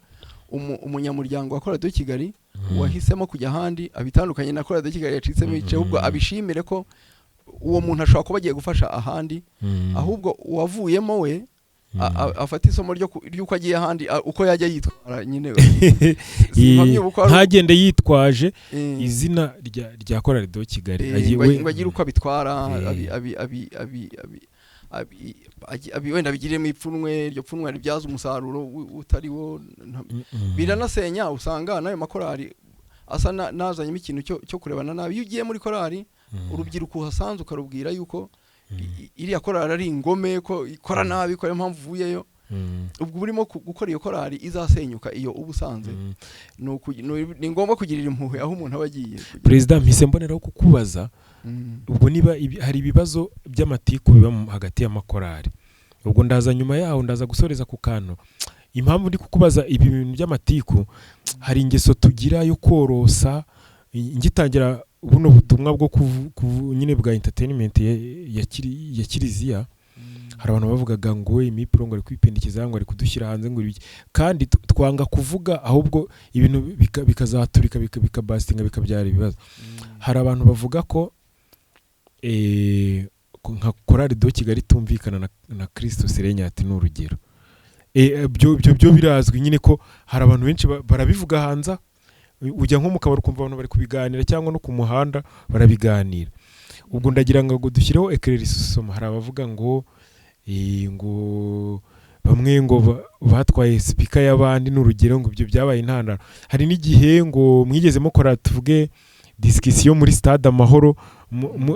umunyamuryango wa Chorale de Kigali wahisemo kujya ahandi, abitandukanye na Chorale de Kigali yacitsemo ibice, ahubwo abishimire ko uwo muntu ashobora kuba agiye gufasha ahandi. Ahubwo uwavuyemo we afata isomo ry'uko agiye ahandi, uko yajya yitwara nyine. Simpamya ubu ko Ntagende yitwaje izina rya Chorale de Kigali. Ngo agire uko abitwara, wenda abigiremo ipfunwe, iryo pfunwe ribyaza umusaruro utari wo. Biranasenya, usanga n'ayo makorali asa nazanyemo ikintu cyo kurebana nabi. Iyo ugiye muri korali, urubyiruko uhasanze ukarubwira yuko iriya korali ari ingome, ko ikora nabi, ko ariyo mpamvu uvuyeyo, ubwo urimo gukora iyo korali izasenyuka. Iyo uba usanze ni ngombwa kugirira impuhwe aho umuntu aba agiye. Perezida, mpise mboneraho kukubaza, ubwo niba hari ibibazo by'amatiku biba hagati y'amakorali, ubwo ndaza nyuma yaho ndaza gusoreza ku kantu. Impamvu ndi kukubaza ibi bintu by'amatiku, hari ingeso tugira yo korosa. Ngitangira buno butumwa bwo nyine bwa entertainment ya kiliziya, hari abantu bavugaga ngo imipro ngo ari kwipendekezango ari kudushyira hanze, ngo ibiki, kandi twanga kuvuga, ahubwo ibintu bikazaturika, bikabastinga, bikabyara ibibazo. Hari abantu bavuga ko nka Chorale de Kigali itumvikana na Christus Regnat, ni urugero. Byo birazwi nyine ko hari abantu benshi barabivuga hanze, ujya nko mu kabari ukumva abantu bari kubiganira, cyangwa no ku muhanda barabiganira. Ubwo ndagira ngo dushyireho éclaircissement. Hari abavuga ngo ngo bamwe ngo batwaye speaker y'abandi, ni urugero, ngo ibyo byabaye intandaro. Hari n'igihe ngo mwigeze mukora, tuvuge, discussion muri Stade Amahoro,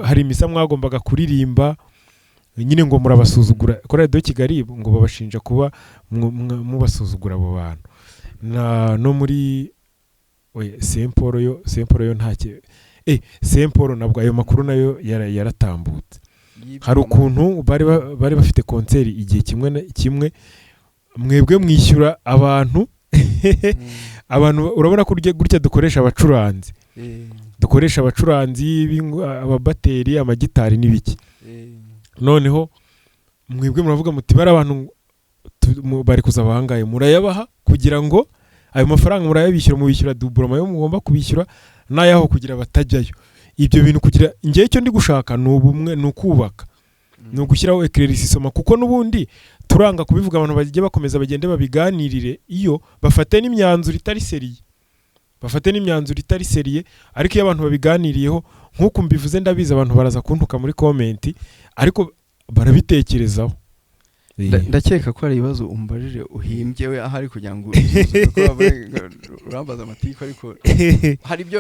hari imisa mwagombaga kuririmba nyine, ngo murabasuzugura. Chorale de Kigali ngo babashinja kuba mubasuzugura abo bantu. Na no muri, oya, Saint Paul yo, Saint Paul yo ntacyo, Saint Paul nabwo ayo makuru nayo yaratambutse. Hari ukuntu bari bafite concert igihe kimwe kimwe, mwebwe mwishyura abantu. Abantu urabona ko gutya dukoresha abacuranzi, dukoresha abacuranzi ababateri, amagitari n'ibiki. Noneho mwebwe muravuga muti bari abantu bari kuza bangaye, murayabaha kugira ngo ayo mafaranga murayabishyura, mubishyura doublement yo mugomba kubishyura n'ayaho kugira batajyayo. Ibyo bintu kugira ngewe icyo ndi gushaka ni ubumwe, ni ukubaka, ni ugushyiraho éclaircissement, kuko n'ubundi turanga kubivuga, abantu bajye bakomeza bagende babiganirire, iyo bafate n'imyanzuro itari sérieux, bafate n'imyanzuro itari sérieux. Ariko iyo abantu babiganiriyeho nk'uko mbivuze, ndabizi abantu baraza kuntuka muri comment, ariko barabitekerezaho. Ndakeka ko hari ibibazo umbajije uhimbye we ahari kugira ngo usuzume ko urambaza amatiku, ariko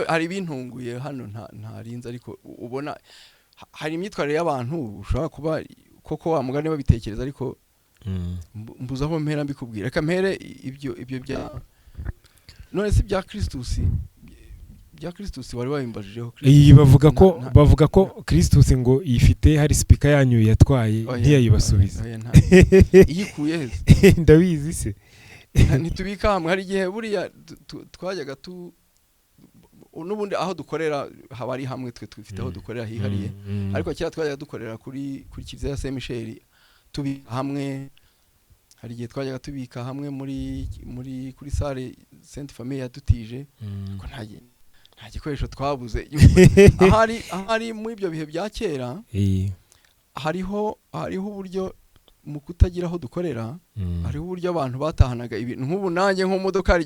hari ibintunguye hano ntarinze, ariko ubona hari imyitwarire y'abantu ushobora kuba koko wa mugani babitekereza, ariko mbuze aho mpera mbikubwira. Reka mpere ibyo bya none se bya Christus wari wabimbajijeho. Iyi bavuga ko bavuga ko Christus ngo ifite, hari speaker yanyu yatwaye, Oya, ntiyayibasubiza. oya, iyikuye he? Ndabizi se. Ntitubika hamwe. Hari igihe buriya twajyaga tu n'ubundi aho dukorera haba ari hamwe, twe dufite aho dukorera hihariye, ariko kera twajyaga dukorera kuri kiliziya ya Saint Michel, tubi hamwe. Hari igihe twajyaga tubika hamwe muri kuri salle Sainte Famille yadutije, ko nta gikoresho twabuze. Ahari muri ibyo bihe bya kera, hariho uburyo mu kutagira aho dukorera, hariho uburyo abantu batahanaga ibintu. Nk'ubu nanjye nko mu modoka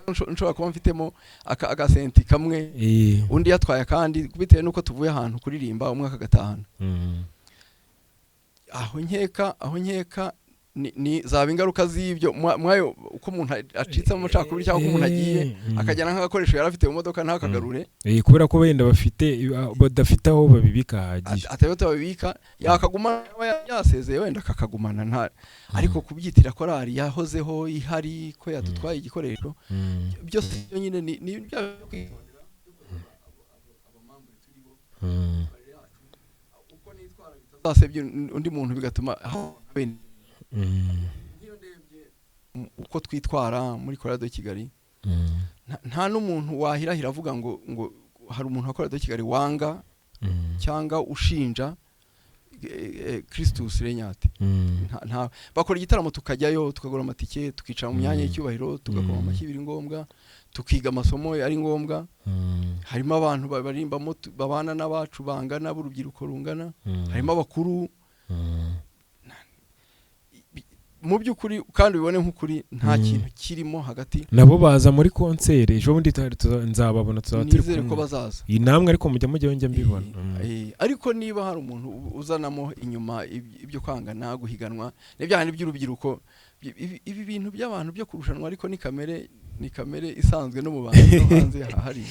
nshobora kuba mfitemo agasenti kamwe, undi yatwaye akandi, bitewe n'uko tuvuye ahantu kuririmba, umwe akagatahana. Aho nkeka ni zaba ingaruka z'ibyo mwayo, uko umuntu acitse mu macakubiri cyangwa uko umuntu agiye akajyana nk'agakoresho yari afite mu modoka ntakagarure, kubera ko wenda badafite aho babibika hahagije, atari babibika, yakaguma yasezeye wenda akakagumana nta. Ariko kubyitira korali yahozeho ihari ko yadutwaye igikoresho, byose byo nyine ni bya kwitondera uko nitwara bitazasebye undi muntu, bigatuma uko twitwara muri Chorale de Kigali. Nta n'umuntu wahirahira avuga ngo hari umuntu wa Chorale de Kigali wanga cyangwa ushinja Christus Regnat. Bakora igitaramo tukajyayo, tukagura amatike, tukicara mu myanya y'icyubahiro, tugakoma amashyi biri ngombwa, tukiga amasomo ari ngombwa. Harimo abantu barimbamo babana n'abacu bangana, b'urubyiruko rungana, harimo abakuru. Mu by'ukuri kandi ubibone nk'ukuri, nta kintu kirimo hagati. Nabo baza muri concert ejo bundi, nzababona, tuzaba turi kumwe, ko bazaza. Iyi namwe ariko mujya mujyayo, njya mbibona. Ariko niba hari umuntu uzanamo inyuma ibyo kwangana, guhiganwa, n'ibyaha by'urubyiruko, ibi bintu by'abantu byo kurushanwa, ariko ni kamere isanzwe no mu bantu no hanze hahari.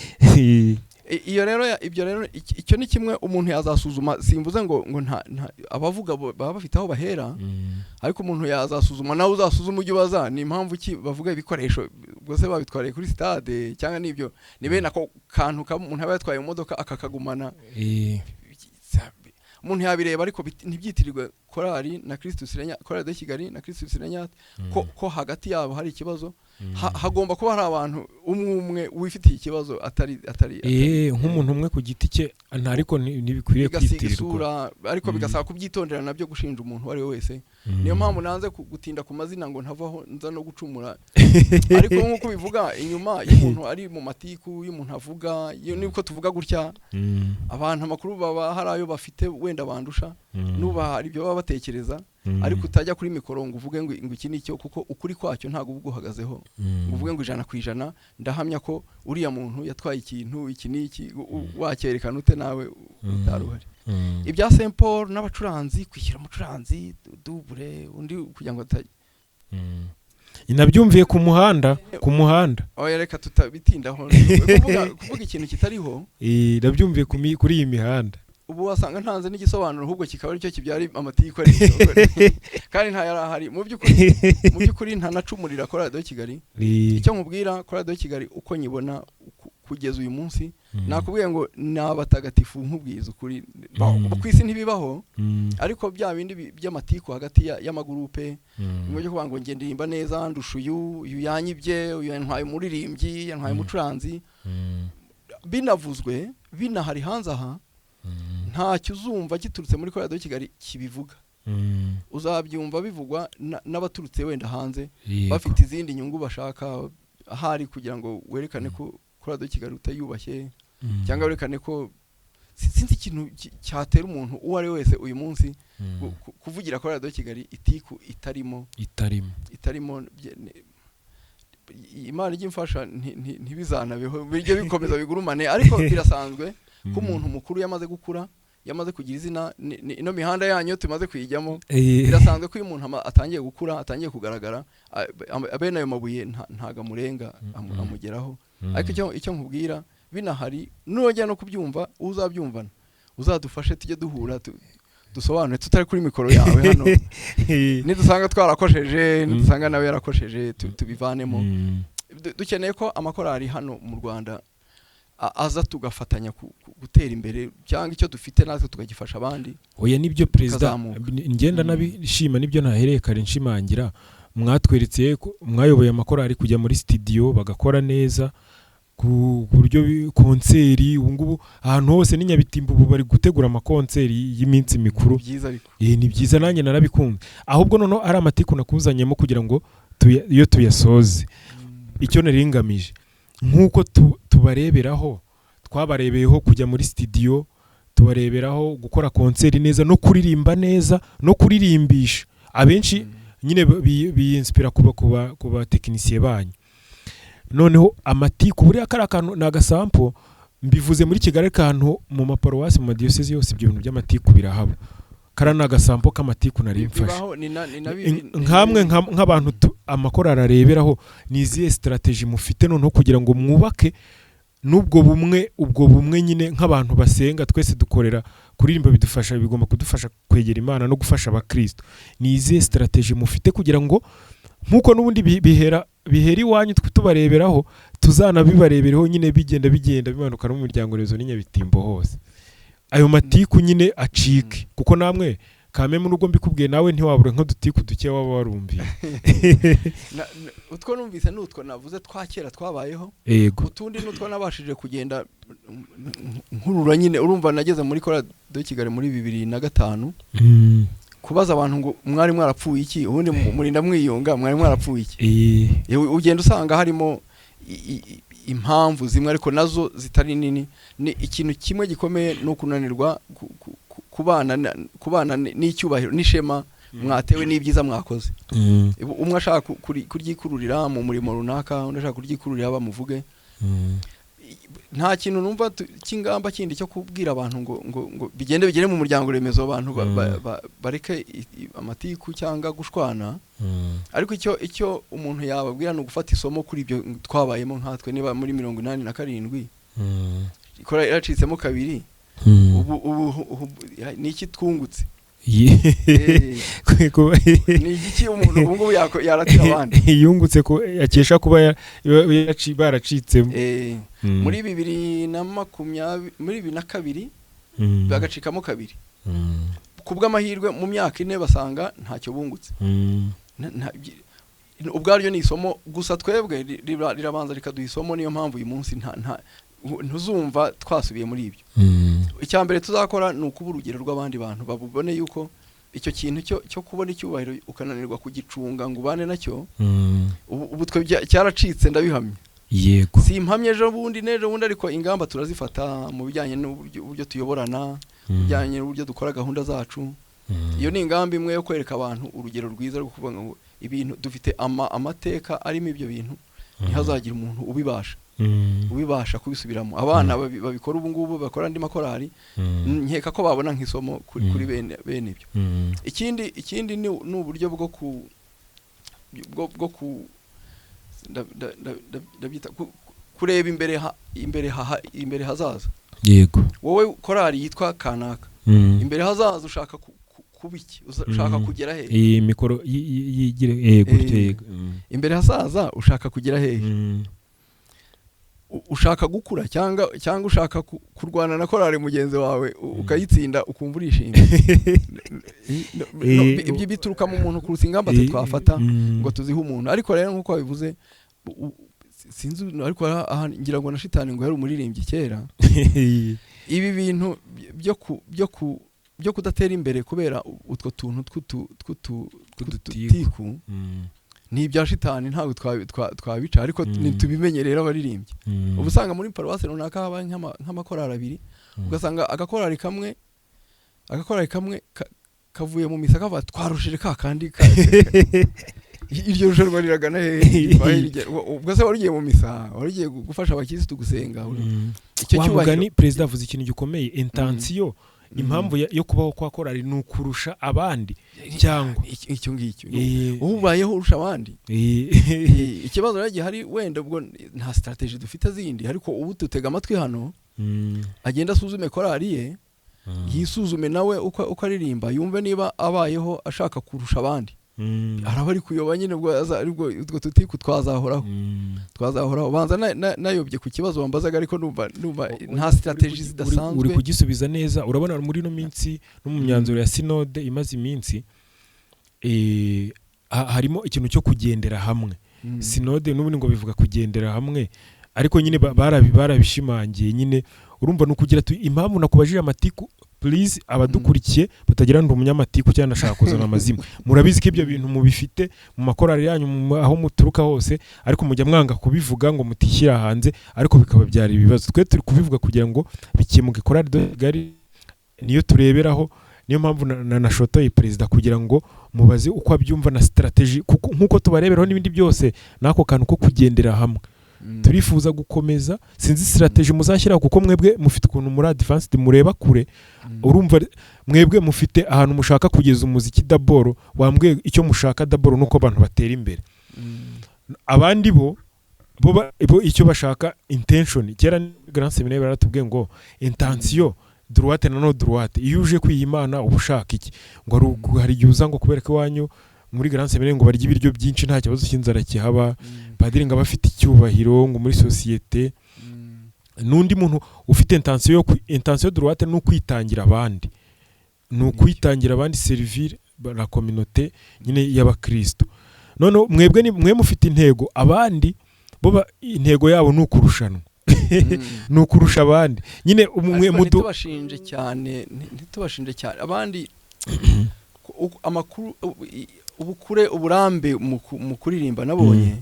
Iyo rero ibyo rero icyo ni kimwe umuntu yazasuzuma. Simvuze ngo nta abavuga baba bafite aho bahera, ariko umuntu yazasuzuma, nawe uzasuzuma ujye ubaza ni impamvu ki bavuga ibikoresho, ubwo se babitwariye kuri stade cyangwa nibyo, ni bene ako kantu umuntu aba yatwaye mu modoka akakagumana. Umuntu yabireba, ariko ntibyitirirwe korali na Christus Regnat, Chorale de Kigali na Christus Regnat, ko hagati yabo hari ikibazo. Hagomba kuba hari abantu umwe wifitiye ikibazo, atari nk'umuntu umwe ku giti cye, ariko ntibikwiriye kwitirirwa, ariko bigasaba kubyitondera nabyo, gushinja umuntu uwo ari we wese. Niyo mpamvu nanze gutinda ku mazina ngo ntavaho nza no gucumura. Ariko nk'uko bivuga inyuma y'umuntu ari mu matiku, y'umuntu avuga, niko tuvuga gutya, abantu amakuru baba hari ayo bafite wenda bandusha, nuba hari ibyo baba batekereza, ariko utajya kuri mikoro ngo uvuge ngo iki nicyo, kuko ukuri kwacyo ntabwo uba uguhagazeho, ngo uvuge ngo 100% ndahamya ko uriya muntu yatwaye ikintu iki n'iki, wakerekana ute nawe utari uhari. Ibya Saint Paul n'abacuranzi, kwishyura umucuranzi dubure undi kugira ngo inabyumviye ku muhanda. Oya, reka tutabitindaho, kuvuga ikintu kitariho. Nabyumviye kuri iyi mihanda. Ubu wasanga ntanze n'igisobanuro, ahubwo kikaba aricyo kibyara amatiku, kandi nta yarahari. Mu by'ukuri ntanacumurira Chorale de Kigali. Icyo nkubwira, Chorale de Kigali uko nyibona kugeza uyu munsi, nakubwiye ngo ni abatagatifu, nkubwiza ukuri, ku isi ntibibaho. Ariko bya bindi by'amatiku hagati y'amagurupe, mu byo kuvuga ngo nge ndirimba neza ndusha uyu yanyibye, uyu yantwaye umuririmbyi, yantwaye umucuranzi, binavuzwe binahari hanze aha, ntacyo uzumva giturutse muri Chorale de Kigali kibivuga. Uzabyumva bivugwa n'abaturutse wenda hanze, bafite izindi nyungu bashaka, ahari kugira ngo werekane ko Chorale de Kigali utayubashye, cyangwa werekane ko sinzi ikintu cyatera umuntu uwo ari wese uyu munsi kuvugira Chorale de Kigali itiku itarimo. Imana ijye imfasha ntibizanabeho, bijye bikomeza bigurumane. Ariko birasanzwe ko umuntu mukuru yamaze gukura, yamaze kugira izina, ino mihanda yanyu tumaze kuyijyamo, birasanzwe ko iyo umuntu atangiye gukura, atangiye kugaragara, bene ayo mabuye ntago amurenga, amugeraho. Ariko icyo nkubwira, binahari, nujya no kubyumva uzabyumvana, uzadufashe tujye duhura dusobanure tutari kuri mikoro yawe hano. Nidusanga twarakosheje, nidusanga nawe yarakosheje, tubivanemo. Dukeneye ko amakorali hano mu Rwanda aza tugafatanya gutera imbere, cyangwa icyo dufite natwe tukagifasha abandi. Oya, nibyo perezida, ngenda nabishima, nibyo nahereye kare nshimangira. Mwatweretse ko mwayoboye amakorali kujya muri studio bagakora neza, ku buryo concert ubu ngubu ahantu hose ni Nyabitimbo, ubu bari gutegura ama concert y'iminsi mikuru. Byiza ariko. Ni byiza, nanjye narabikunze. Ahubwo noneho ari amatiku nakuzanyemo kugira ngo iyo tuyasoze, icyo nari ngamije nk'uko tubareberaho, twabarebeyeho kujya muri studio, tubareberaho gukora concert neza no kuririmba neza no kuririmbisha abenshi nyine biyinspira ku batekinisiye banyu. Noneho amatiku buriya kariya kantu ni agasampo mbivuze muri Kigali, kantu mu maparuwasi, mu madiyosezi yose, ibyo bintu by'amatiku birahaba. Kariya ni agasampo k'amatiku nari mfashe. Bibaho, ni na bibi. Nkamwe nk'abantu amakorali areberaho, ni izihe strategy mufite noneho kugira ngo mwubake n'ubwo bumwe, ubwo bumwe nyine nk'abantu basenga twese dukorera kuririmba, bidufasha, bigomba kudufasha kwegera Imana no gufasha abakristo? Ni izihe strategy mufite kugira ngo nk'uko n'ubundi bihera iwanyu, twe tubareberaho, tuzanabibarebereho nyine, bigenda bimanuka no mu miryango remezo n'Inyabitimbo hose, ayo matiku nyine acike? Kuko namwe kameme, nubwo mbikubwiye, nawe ntiwabura nk'udutiku duke waba warumviye. Utwo numvise ni utwo navuze twa kera twabayeho. Utundi ni utwo nabashije kugenda nkurura nyine. Urumva nageze muri Chorale de Kigali muri 2005. Kubaza abantu ngo mwari mwarapfuye iki, ubundi murinda mwiyunga mwari mwarapfuye iki? Ugenda usanga harimo impamvu zimwe ariko nazo zitari nini. Ni ikintu kimwe gikomeye, ni ukunanirwa kubana n'icyubahiro n'ishema mwatewe n'ibyiza mwakoze. Umwe ashaka kuryikururira mu murimo runaka, undi ashaka kuryikururira bamuvuge. Nta kintu numva cy'ingamba kindi cyo kubwira abantu ngo bigende bigere mu muryango remezo, abantu bareke amatiku cyangwa gushwana. Ariko icyo umuntu yababwira ni ugufata isomo kuri ibyo twabayemo nkatwe. Niba muri 87 ikora yaracitsemo kabiri, ubu ni iki twungutse? Ni iki umuntu ubu ngubu yaratira abandi? Yungutse ko akesha kuba baracitsemo. Muri 2020, muri 2002 bagacikamo kabiri, ku bw'amahirwe mu myaka 4 basanga ntacyo bungutse. Ubwaryo ni isomo gusa. Twebwe rirabanza rikaduha isomo. Niyo mpamvu uyu munsi ntuzumva twasubiye muri ibyo. Icya mbere tuzakora ni ukuba urugero rw'abandi bantu, babubone yuko icyo kintu cyo kubona icyubahiro ukananirwa kugicunga ngo ubane nacyo. Ubu twe cyaracitse, ndabihamya. Si impamye ejo bundi n'ejo bundi, ariko ingamba turazifata mu bijyanye n'uburyo uburyo tuyoborana, mu bijyanye n'uburyo dukora gahunda zacu. Iyo ni ingamba imwe yo kwereka abantu urugero rwiza rwo kuvuga ngo ibintu dufite amateka arimo ibyo bintu, ntihazagire umuntu ubibasha kubisubiramo. Abana babikora ubu ngubu, bakora andi makorali, nkeka ko babona nk'isomo kuri bene ibyo. Ikindi ni uburyo bwo ku bwo, bwo ku ndabyita kureba imbere hazaza. Wowe korali yitwa kanaka, imbere hazaza ushaka kuba iki? Ushaka kugera hehe? Iyi mikoro yigire gutyo. Yego. Imbere hazaza ushaka kugera hehe? Ushaka gukura cyangwa ushaka kurwana na korali mugenzi wawe ukayitsinda ukumva urishimye? No, ibyo bituruka mu muntu kuruta ingamba twe twafata ngo tuzihe umuntu. Ariko rero nk'uko wabivuze, sinzi, ariko aha ngira ngo na shitani ngo yari umuririmbyi kera. Ibi bintu byo kudatera imbere kubera utwo tuntu tw'udutiku. Tw'udutiku ni ibya shitani, ntabwo twabica, ariko ntitubimenye rero abaririmbyi. Uba usanga muri paruwasi runaka habaye nk'amakorali abiri, ugasanga agakorali kamwe kavuye mu misa kavuga twarushije ka kandi iryo rushanwa riragana hehe? Riva he rigera? Ubwo se wari ugiye mu misa, wari ugiye gufasha abakirisitu gusenga? Icyo Wa cyubahiro. mugani perezida avuze ikintu gikomeye, intention, impamvu yo kubaho kwa korali ni ukurusha abandi cyangwa Icyo ngicyo, ubayeho urusha abandi. Ikibazo rero gihari, wenda ubwo nta strategy dufite zindi, ariko ubu dutega amatwi hano agenda asuzume korali ye, yisuzume nawe uko aririmba, yumve niba abayeho ashaka kurusha abandi. Araba ari kuyoba nyine, ubwo aribwo utwo tutiku twazahoraho. Twazahoraho. Banza nayobye ku kibazo wambazaga, ariko numva nta strategy Uri zidasanzwe. kugisubiza neza. Urabona muri ino minsi no mu myanzuro ya sinode imaze iminsi, harimo ikintu cyo kugendera hamwe. Sinode n'ubundi ngo bivuga kugendera hamwe. Ariko nyine barabishimangiye nyine. Urumva ni ukugira impamvu nakubajije amatiku, please abadukurikiye batagira ngo umunyamatiku cyangwa ndashaka kuzana amazimwe. Murabizi ko ibyo bintu mubifite mu makorari yanyu, aho muturuka hose, ariko mujya mwanga kubivuga ngo mutishyira hanze, ariko bikababyara ibibazo. Twe turi kubivuga kugira ngo bikemuke. Korali de Kigali niyo tureberaho, niyo mpamvu nashotoye perezida kugira ngo mubaze uko abyumva na strategy, kuko nk'uko tubareberaho n'ibindi byose, n'ako kantu ko kugendera hamwe turifuza gukomeza. Sinzi strategy muzashyiraho, kuko mwebwe mufite ukuntu muri advanced mureba kure. Urumva mwebwe mufite ahantu mushaka kugeza umuziki. D'abord wambwiye icyo mushaka, d'abord nuko abantu batera imbere. Abandi bo icyo bashaka, intention, kera Grand Seminaire baratubwiye ngo intention droite na non droite. Iyo uje kwiha Imana uba ushaka iki? Ngo hari igihe uza ngo kubera ko iwanyu muri Grand Seminaire ngo barya ibiryo byinshi, nta kibazo cy'inzara kihaba, padiri ngo aba afite icyubahiro ngo muri sosiyete. N'undi muntu ufite intention yo intention droite ni ukwitangira abandi, ni ukwitangira abandi, servir la communauté nyine y'abakristo. Noneho mwebwe ni mwe mufite intego, abandi bo intego yabo ni ukurushanwa, ni ukurusha abandi nyine mwe Ariko mudu ntitubashinje cyane abandi. Amakuru ubukure, uburambe mu kuririmba nabonye,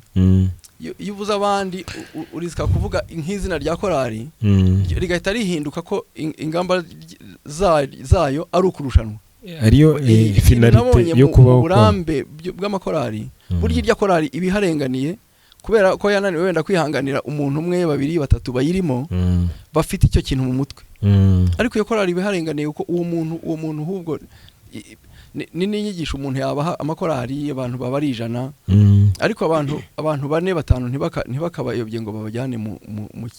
iyo uvuze abandi urisika kuvuga nk'izina rya korali rigahita rihinduka ko ingamba zayo ari ukurushanwa. Ariyo Ikintu finalité nabonye yo mu kubaho kwa burambe bw'amakorali, burya irya korali iba iharenganiye kubera ko yananiwe wenda kwihanganira umuntu umwe, babiri, batatu bayirimo bafite icyo kintu mu mutwe. Ariko iyo korali iba iharenganiye kuko uwo muntu ahubwo ni n'inyigisho umuntu yabaha amakorali. Abantu baba ari 100, ariko abantu bane, batanu ntibakabayobye ngo babajyane mu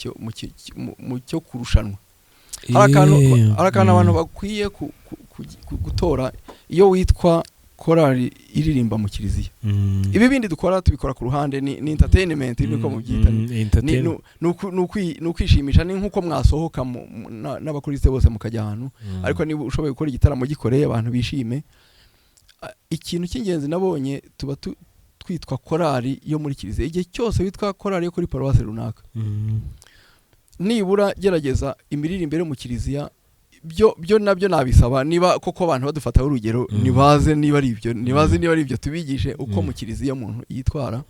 cyo kurushanwa. Hari akantu abantu bakwiye gutora iyo witwa korali iririmba mu kiliziya. Ibi bindi dukora tubikora ku ruhande, ni entertainment, niko mubyita. Ni ukwishimisha, ni nk'uko mwasohoka n'abakurisite bose mukajya ahantu. Ariko niba ushoboye gukora igitaramo, gikoreye abantu bishime. Ikintu cy'ingenzi nabonye, tuba twitwa korali yo muri kiliziya. Igihe cyose witwa korali yo kuri paruwasi runaka, nibura gerageza imiririmbire mu kiliziya. Byo nabyo nabisaba, niba koko abantu badufataho urugero, nibaze niba ari ibyo, nibaze niba ari ibyo, tubigishe uko mu kiliziya umuntu yitwara.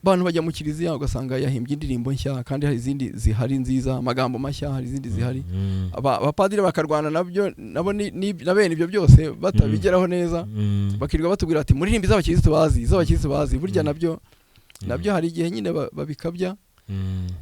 Abantu bajya mu kiliziya ugasanga yahimbye indirimbo nshya kandi hari izindi zihari nziza, amagambo mashya, hari izindi zihari. Abapadiri bakarwana nabyo, nabo na bene ibyo byose batabigeraho neza, bakirirwa batubwira ati muririmbe iz'abakirisitu bazi, iz'abakirisitu bazi. Burya nabyo hari igihe nyine babikabya.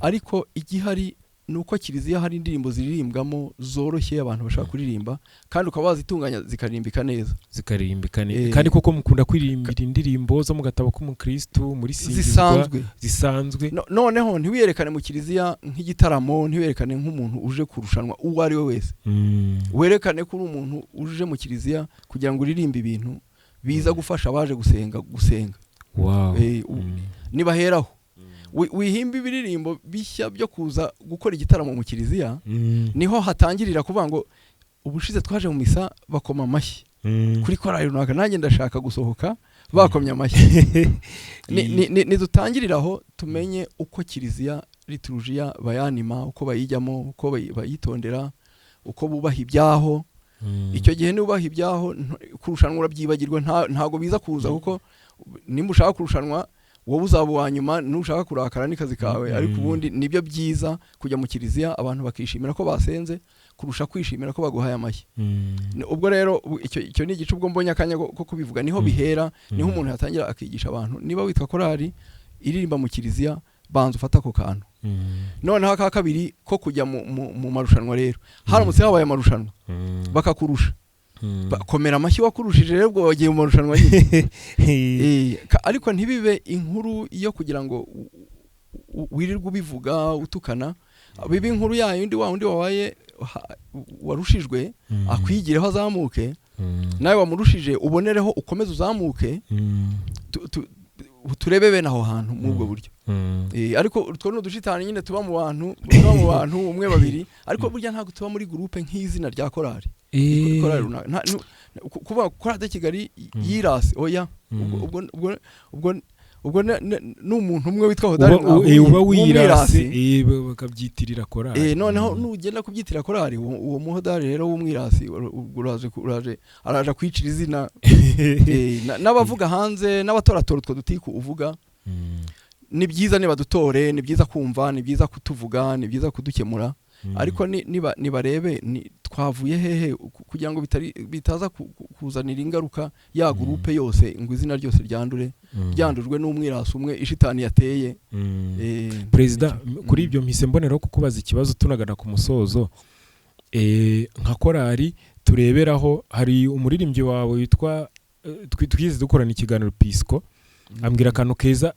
Ariko igihari ni uko kiliziya hari indirimbo ziririmbwamo zoroshye abantu bashaka kuririmba, kandi ukaba wazitunganya zikaririmbika neza. Zikaririmbika neza. Kandi koko mukunda kwiririmbira indirimbo zo mu gatabo k'umukristu muri singizwa. Zisanzwe. Zisanzwe. Noneho ntiwiyerekane mu kiliziya nk'igitaramo, ntiwerekane nk'umuntu uje kurushanwa uwo ari we wese. Werekane ko uri umuntu uje mu kiliziya kugira ngo uririmbe ibintu biza gufasha abaje gusenga. Nibaheraho wihimba ibiririmbo bishya byo kuza gukora igitaramo mu kiliziya, niho hatangirira kuvuga ngo ubushize twaje mu misa bakoma amashyi kuri korali runaka, nanjye ndashaka gusohoka bakomye amashyi. Nidutangirira aho tumenye uko kiliziya liturujiya bayanima, uko bayijyamo, uko bayitondera, uko bubaha ibyaho. Icyo gihe nubaha ibyaho, kurushanwa urabyibagirwa, ntago biza kuza, kuko nimba ushaka kurushanwa wowe uzaba uwa nyuma. Nushaka kurakara n'ikazi kawe. Ariko ubundi nibyo byiza kujya mu kiliziya abantu bakishimira ko basenze kurusha kwishimira ko baguhaye amashyi. Ubwo rero icyo ni igice, ubwo mbonye akanya ko kubivuga, niho bihera, niho umuntu yatangira akigisha abantu. Niba witwa korali iririmba mu kiliziya, banza ufate ako kantu. Noneho aka kabiri ko kujya mu marushanwa rero, haramutse habaye amarushanwa bakakurusha, komera amashyi wakurushije. Rero ubwo wagiye mu marushanwa nyine. Ariko ntibibe inkuru yo kugira ngo wirirwe ubivuga utukana. Bibe inkuru yayo undi wa wundi wabaye warushijwe akwigireho azamuke, nawe wamurushije ubonereho ukomeze uzamuke. Turebe bene aho hantu muri ubwo buryo. Ariko utwo ni udushitani nyine tuba mu bantu, tuba mu bantu umwe, babiri, ariko burya ntabwo tuba muri groupe nk'izina rya korali, korali runaka. Kuvuga korali de Kigali yirase, oya. Ubwo Ubwo ni umuntu umwe witwa Hodari Uba mwahuye, uba wirase, w'umwirasi. bakabyitirira korali. Noneho nugenda kubyitira korali, uwo muhodari rero w'umwirasi uraje araje kwicira izina. N'abavuga hanze n'abatoratora utwo dutiku uvuga, ni byiza nibadutore, ni byiza kumva, ni byiza kutuvuga, ni byiza kudukemura, ariko nibarebe ni twavuye hehe, kugira ngo bitaza kuzanira ingaruka ya groupe yose, ngo izina ryose ryandure, ryandujwe n'umwirasi umwe ishitani yateye. Perezida, nicyo. Kuri ibyo mpise mboneraho kukubaza ikibazo tunagana ku musozo. Nka korali tureberaho, hari umuririmbyi wawe witwa twigeze dukorana ikiganiro Pisco, ambwira akantu keza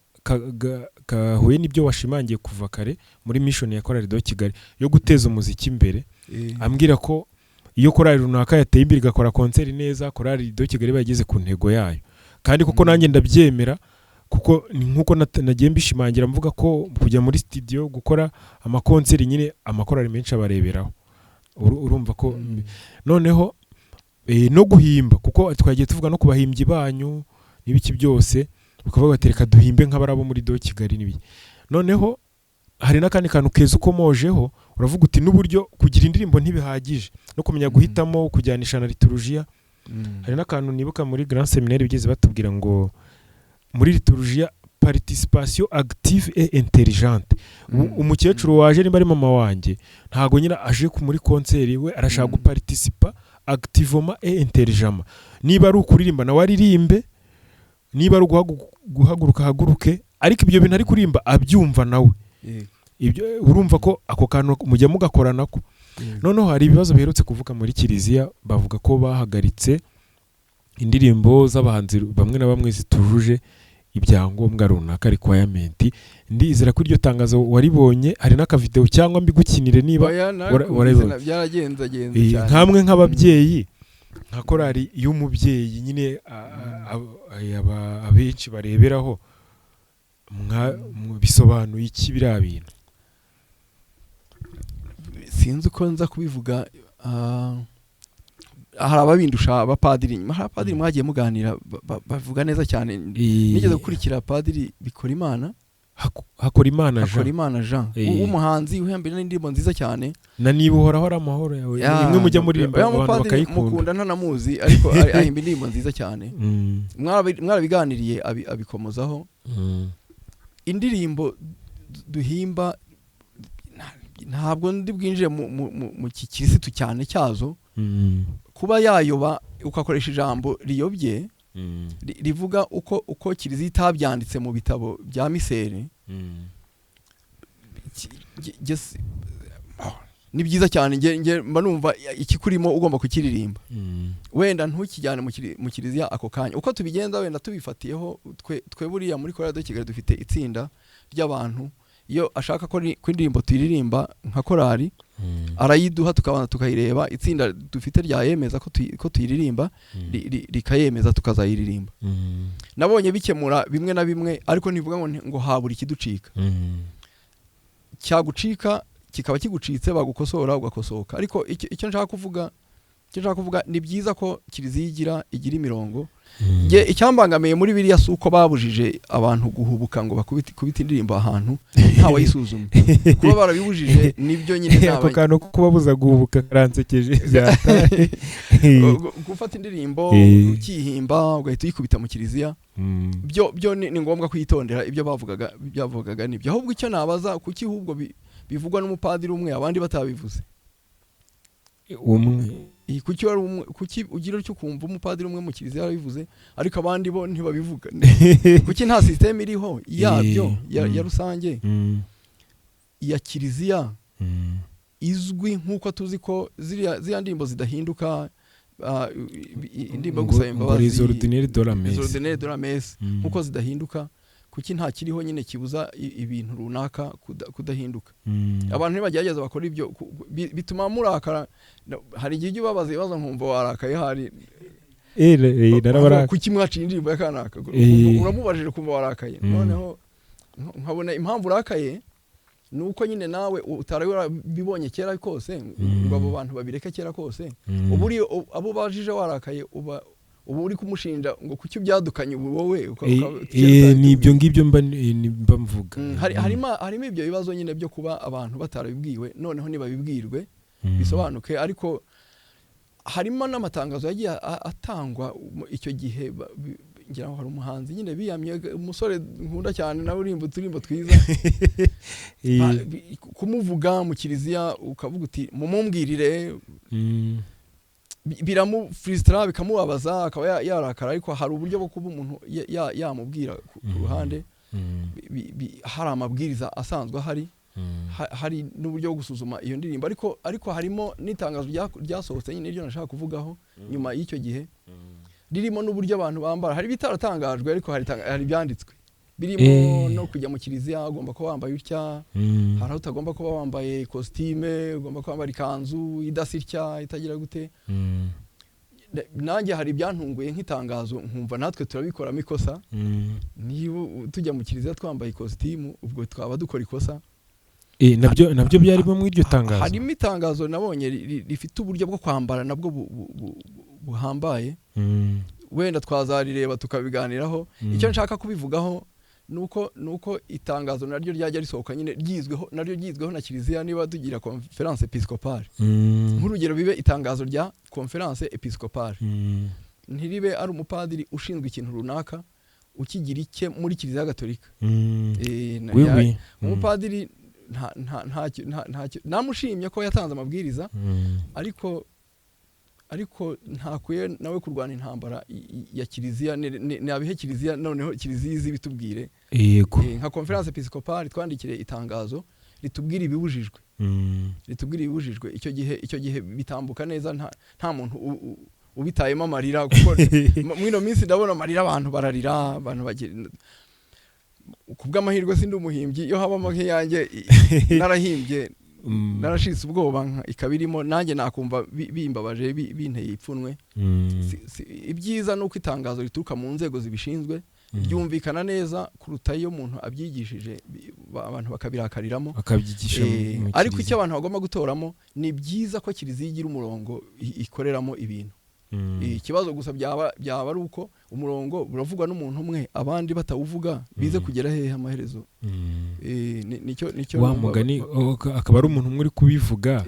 kahuye n'ibyo washimangiye kuva kare muri mission ya Chorale de Kigali yo guteza umuziki imbere. Ambwira ko iyo korali runaka yateye imbere igakora concert neza, Chorale de Kigali bageze ku ntego yayo. Kandi kuko nanjye ndabyemera, kuko ni nkuko nagiye mbishimangira mvuga ko kujya muri studio gukora amaconcert nyine amakorali menshi abareberaho. Urumva ko noneho no guhimba, kuko twagiye tuvuga no ku bahimbyi banyu n'ibiki byose, bakavuga bati reka duhimbe nk'abarabo muri de Kigali n'ibiki. Noneho hari n'akandi kantu keza ukomojeho, uravuga uti n'uburyo kugira indirimbo ntibihagije, no kumenya guhitamo kujyanisha na liturujia. Hari n'akantu nibuka muri Grand Seminaire bigeze batubwira ngo muri liturujia participation active et intelligente. Umukecuru waje, nimba ari mama wanjye, ntago nyine aje muri concert, we arashaka guparticipa activement et intelligemment. Niba ari ukuririmba nawe aririmbe, niba ari guhaguruka ahaguruke, ariko ibyo bintu ari kuririmba abyumva nawe. Ibyo urumva ko ako kantu mujya mugakorana ko. Noneho hari ibibazo biherutse kuvuga muri kiliziya, bavuga ko bahagaritse indirimbo z'abahanzi bamwe na bamwe zitujuje ibyangombwa runaka, requirement. Ndizera ko iryo tangazo waribonye, hari n'akavideo cyangwa mbigukinire niba Oya, warabibonye. Byaragenzagenze cyane. Nkamwe nk'ababyeyi, nka korali y'umubyeyi nyine abenshi bareberaho, bisobanuye iki biriya bintu? Sinzi uko nza kubivuga. Hari ababindusha, abapadiri. Hari abapadiri mwagiye muganira bavuga neza cyane. Nigeze gukurikira Padiri Bikorimana. Hakorimana Jean. Hakorimana Jean, w'umuhanzi uhembera n'indirimbo nziza cyane. Na niba uhoraho ari amahoro yawe, imwe mujya muririmba Oya, abantu mupadiri bakayikunda. Mukunda ntanamuzi, ariko ahimba indirimbo nziza cyane. Mwarabiganiriye abikomozaho. Indirimbo duhimba, ntabwo ndi bwinjire mu gikirisitu cyane cyazo. Kuba yayoba ugakoresha ijambo riyobye, rivuga uko kiliziya itabyanditse mu bitabo bya miseri, ni byiza cyane. Nge mba numva ikikurimo ugomba kukiririmba, wenda ntukijyane mu kiliziya ako kanya. Uko tubigenza, wenda tubifatiyeho twe buriya muri Chorale de Kigali dufite itsinda ry'abantu, iyo ashaka ko indirimbo tuyiririmba nka korali, arayiduha tukabanza tukayireba. Itsinda dufite ryayemeza ko tuyiririmba, rikayemeza tukazayiririmba. Nabonye bikemura bimwe na bimwe, ariko ntivuga ngo habura ikiducika. Cyagucika kikaba kigucitse, bagukosora ugakosoka. Ariko icyo nshaka kuvuga, ni byiza ko kiliziya igira imirongo. Nge icyambangamiye muri biriya si uko babujije abantu guhubuka ngo bakubite kubita indirimbo ahantu ntawayisuzumye. Kuba barabibujije nibyo nyine. Ako kantu ko kubabuza guhubuka karansekeje byataye. Gufata indirimbo ukihimba ugahita uyikubita mu kiliziya, byo ni ngombwa kwitondera. Ibyo bavugaga byavugaga nibyo. Ahubwo icyo nabaza, kuki ahubwo bivugwa n'umupadiri umwe abandi batabivuze? Umwe. Kuki wari umwe, kuki ugira utyo ukumva umupadiri umwe mu kiliziya yarabivuze ariko abandi bo ntibabivuga? Kuki nta système iriho yabyo ya rusange ya kiliziya izwi, nk'uko tuzi ko ziriya ndirimbo zidahinduka, indirimbo yo gusaba Ngo imbabazi, les ordinaires de la les messe. ordinaires de la messe, nk'uko zidahinduka, kuki nta kiriho nyine kibuza ibintu runaka kudahinduka? Abantu ntibagerageza bakora ibyo, bituma murakara. Hari igihe ujya ubabaza ibibazo nkumva warakaye hari. Narabarakaye. Kuki mwaciye indirimbo ya kanaka? Uramubajije ukumva warakaye. Noneho nkabona impamvu urakaye ni uko nyine nawe utari warabibonye kera kose, ngo abo bantu babireke kera kose. Ubu uri abo ubajije warakaye uba Ubu uri kumushinja ngo kuki ubyadukanye ubu wowe Ni ibyo ngibyo mba mvuga. Harimo ibyo bibazo nyine byo kuba abantu batarabibwiwe, noneho nibabibwirwe bisobanuke. Ariko harimo n'amatangazo yagiye atangwa icyo gihe, ngira ngo hari umuhanzi nyine biyamye, umusore nkunda cyane nawe urimba uturimbo twiza, kumuvuga mu kiliziya ukavuga uti mumumbwirire, biramufrustra, bikamubabaza, akaba yarakara. Ariko hari uburyo bwo kuba umuntu yamubwira ku ruhande, hari amabwiriza asanzwe ahari, hari n'uburyo bwo gusuzuma iyo ndirimbo. Ariko harimo n'itangazo ryasohotse nyine, iryo nashaka kuvugaho nyuma y'icyo gihe, ririmo n'uburyo abantu bambara. Hari ibitaratangajwe, ariko hari ibyanditswe birimo no kujya mu kiliziya ugomba kuba wambaye utya, hari aho utagomba kuba wambaye kositime, ugomba kuba wambaye ikanzu idasa itya, itagira gute. Nanjye hari ibyantunguye nk'itangazo, nkumva natwe turabikoramo ikosa. Niba tujya mu kiliziya twambaye ikositimu, ubwo twaba dukora ikosa. Nabyo byarimo muri iryo tangazo. Harimo itangazo nabonye rifite uburyo bwo kwambara nabwo buhambaye. Wenda twazarireba tukabiganiraho. Icyo nshaka kubivugaho nuko itangazo naryo ryajya risohoka nyine ryizweho, naryo ryizweho na kiliziya, niba tugira conférence épiscopale, nk'urugero, bibe itangazo rya conférence épiscopale, ntiribe ari umupadiri ushinzwe ikintu runaka ukigira icye muri Kiliziya Gatolika. Oui, oui. Umupadiri ntacyo namushimye ko yatanze amabwiriza, ariko ntakwiye nawe kurwana intambara ya kiliziya. Nabihe kiliziya, noneho kiliziya izi bitubwire. Nka conférence épiscopale twandikire itangazo ritubwira ibibujijwe, ritubwira ibibujijwe. Icyo gihe bitambuka neza, nta muntu ubitayemo amarira, kuko muri ino minsi ndabona amarira, abantu bararira, abantu bagira. Ku bw'amahirwe sindi umuhimbyi, iyo habamo nk'iyanjye narahimbye, narashitse ubwoba, ikaba irimo, nanjye nakumva bimbabaje, binteye ipfunwe. Ibyiza ni uko itangazo rituruka mu nzego zibishinzwe, ryumvikana neza kuruta iyo umuntu abyigishije, abantu bakabirakariramo. Akabyigisha mu Ariko kiliziya. icyo abantu bagomba gutoramo, ni byiza ko kiliziya igira umurongo ikoreramo ibintu. Ikibazo gusa byaba ari uko umurongo uravugwa n'umuntu umwe, abandi batawuvuga, bize kugera hehe amaherezo? Nicyo Wa numva. mugani, akaba ari umuntu umwe uri kubivuga.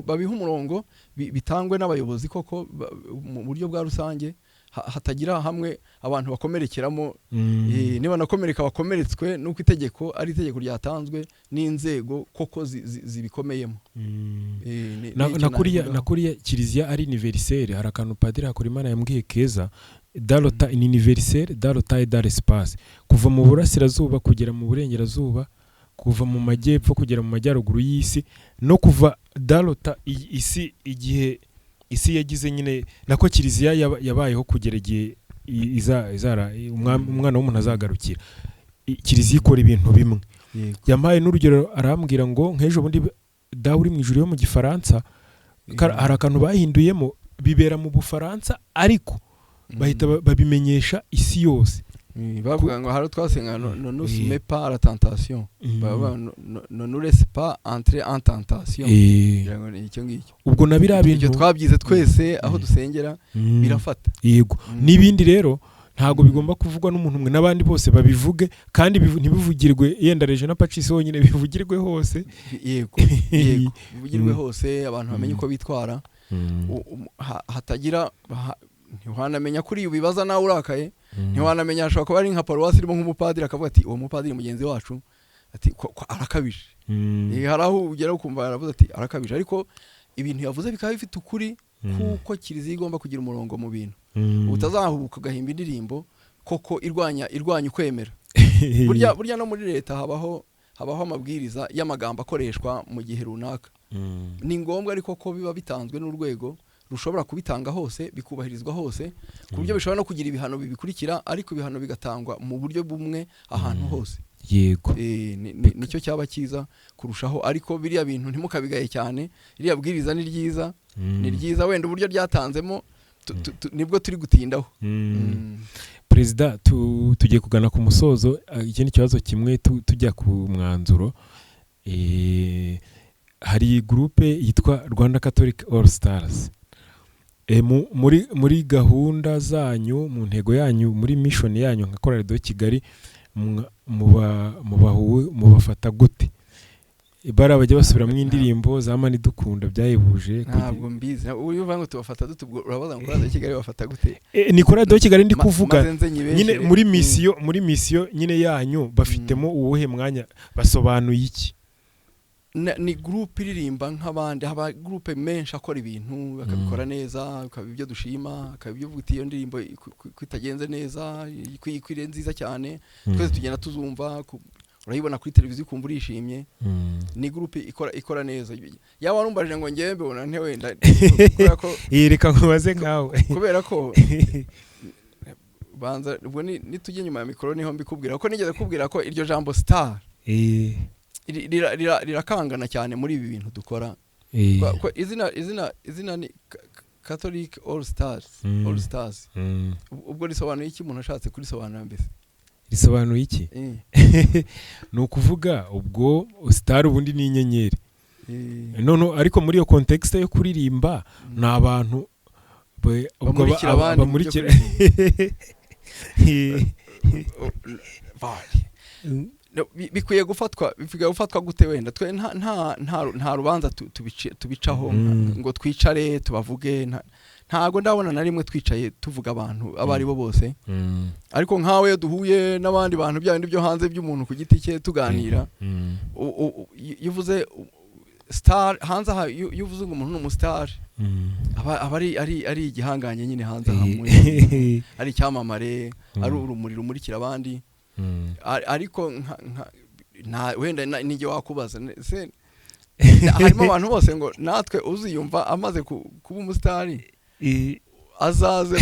Babihe umurongo, bitangwe n'abayobozi koko mu buryo bwa rusange, hatagira hamwe abantu bakomerekeramo. Niba nakomereka, bakomeretswe nuko itegeko ari itegeko ryatanzwe n'inzego koko zibikomeyemo. Nicyo nabivugaho. Na kuriya kiliziya ari universelle, hari akantu Padiri Hakorimana yambwiye keza: dans le temps ni universelle, dans le temps et dans l'espace, kuva mu burasirazuba kugera mu burengerazuba, kuva mu majyepfo kugera mu majyaruguru y'isi, no kuva dans le temps isi, igihe isi yagize nyine, nako kiliziya yabayeho kugera igihe izara umwana w'umuntu azagarukira. Kiliziya ikora ibintu bimwe. Yampaye n'urugero, arambwira ngo nk'ejo bundi Dawe uri mu ijuru yo mu Gifaransa, hari akantu bahinduyemo, bibera mu Bufaransa ariko bahita babimenyesha isi yose. Bavuga ngo hari twasenga "Ne nous soumets pas à la tentation", bavuga "Ne nous laisse pas entrer en tentation". Ngira ngo ni icyo ngicyo. Ubwo na biriya Ibyo bintu twabyize twese aho dusengera, birafata. N'ibindi rero ntabwo bigomba kuvugwa n'umuntu umwe, n'abandi bose babivuge, kandi ntibivugirwe yenda Regina Pacis honyine, bivugirwe hose. Yego, bivugirwe hose, abantu bamenye uko bitwara. Hatagira ntiwanamenya kuri ubibaza nawe urakaye, ntiwanamenya, ashobora kuba ari nka paruwasi irimo nk'umupadiri, akavuga ati uwo mupadiri mugenzi wacu, ati ko arakabije. Hari aho ugera ukumva yaravuze ati arakabije, ariko ibintu yavuze bikaba bifite ukuri, kuko kiliziya igomba kugira umurongo mu bintu. Utazahubuka ugahimba indirimbo koko irwanya ukwemera. Burya no muri leta habaho amabwiriza y'amagambo akoreshwa mu gihe runaka. Ni ngombwa ariko ko biba bitanzwe n'urwego rushobora kubitanga hose, bikubahirizwa hose, ku buryo bishobora no kugira ibihano bibikurikira, ariko ibihano bigatangwa mu buryo bumwe ahantu hose. Nicyo cyaba cyiza kurushaho. Ariko biriya bintu ntimukabigaye cyane, iriya bwiriza ni ryiza, ni ryiza, wenda uburyo ryatanzemo nibwo turi gutindaho. Perezida, tugiye kugana ku musozo. Ikindi kibazo kimwe tujya ku mwanzuro. Hari groupe yitwa Rwanda Catholic All Stars. Muri gahunda zanyu, mu ntego yanyu, muri mission yanyu nka Chorale de Kigali, mubafata gute? Bara bajya basubiramo indirimbo za Mani Dukunda byahebuje. Ntabwo mbizi. Ubu iyo uvuga ngo tubafata dute, ubwo urabaza ngo Chorale de Kigali bafata gute? Ni Chorale de Kigali ndi kuvuga. Maze nze nyibeshere. Nyine muri mission nyine yanyu bafitemo uwuhe mwanya? Basobanuye iki? Ni groupe iririmba nk'abandi. Haba groupe menshi akora ibintu bakabikora neza, bikaba ibyo dushima, akaba ibyo uvuga uti iyo ndirimbo ko itagenze neza, ikwiriye nziza cyane. Twese tugenda tuzumva, urayibona kuri televiziyo ukumva urishimye. Ni groupe ikora neza. Yaba warumbajije ngo ngewe mbibona nte, wenda kubera ko Reka nkubaze nkawe. Kubera ko banza ubwo nitujya inyuma ya mikoro niho mbikubwira, ko nigeze kubwira ko iryo jambo star rirakangana cyane muri ibi bintu dukora. Ko izina ni Catholic All Stars. All Stars. Ubwo risobanuye iki umuntu ashatse kurisobanura mbese? Risobanuye iki? Ni ukuvuga ubwo star ubundi ni inyenyeri. None ariko muri iyo context yo kuririmba, ni abantu ubwo Bamurikira abandi mu byo bamurikira. Bari. No, bikwiye gufatwa gute? Wenda twe nta rubanza tubicaho ngo twicare tubavuge. Ntago ndabona na rimwe twicaye tuvuga abantu abo ari bo bose. Ariko nkawe iyo duhuye n'abandi bantu, bya bindi byo hanze by'umuntu ku giti cye tuganira, iyo uvuze star hanze aha, iyo uvuze ngo umuntu ni umustar, aba ari igihanganye nyine hanze aha, ari icyamamare, ari urumuri rumurikira abandi. Ariko nka wenda nijye wakubaza se harimo abantu bose ngo natwe uziyumva amaze kuba umusitari azaze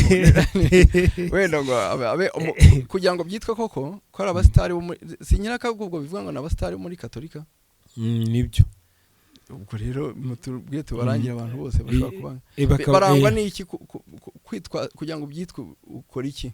wenda ngo abe kugira ngo byitwe koko ko ari abasitari bo muri, sinyiraka ubwo bivuga ngo ni abasitari bo muri Katolika. Nibyo. Ubwo rero mutubwiye tubarangire abantu bose bashobora kuba barangwa n'iki kwitwa, kugira ngo byitwe ukora iki?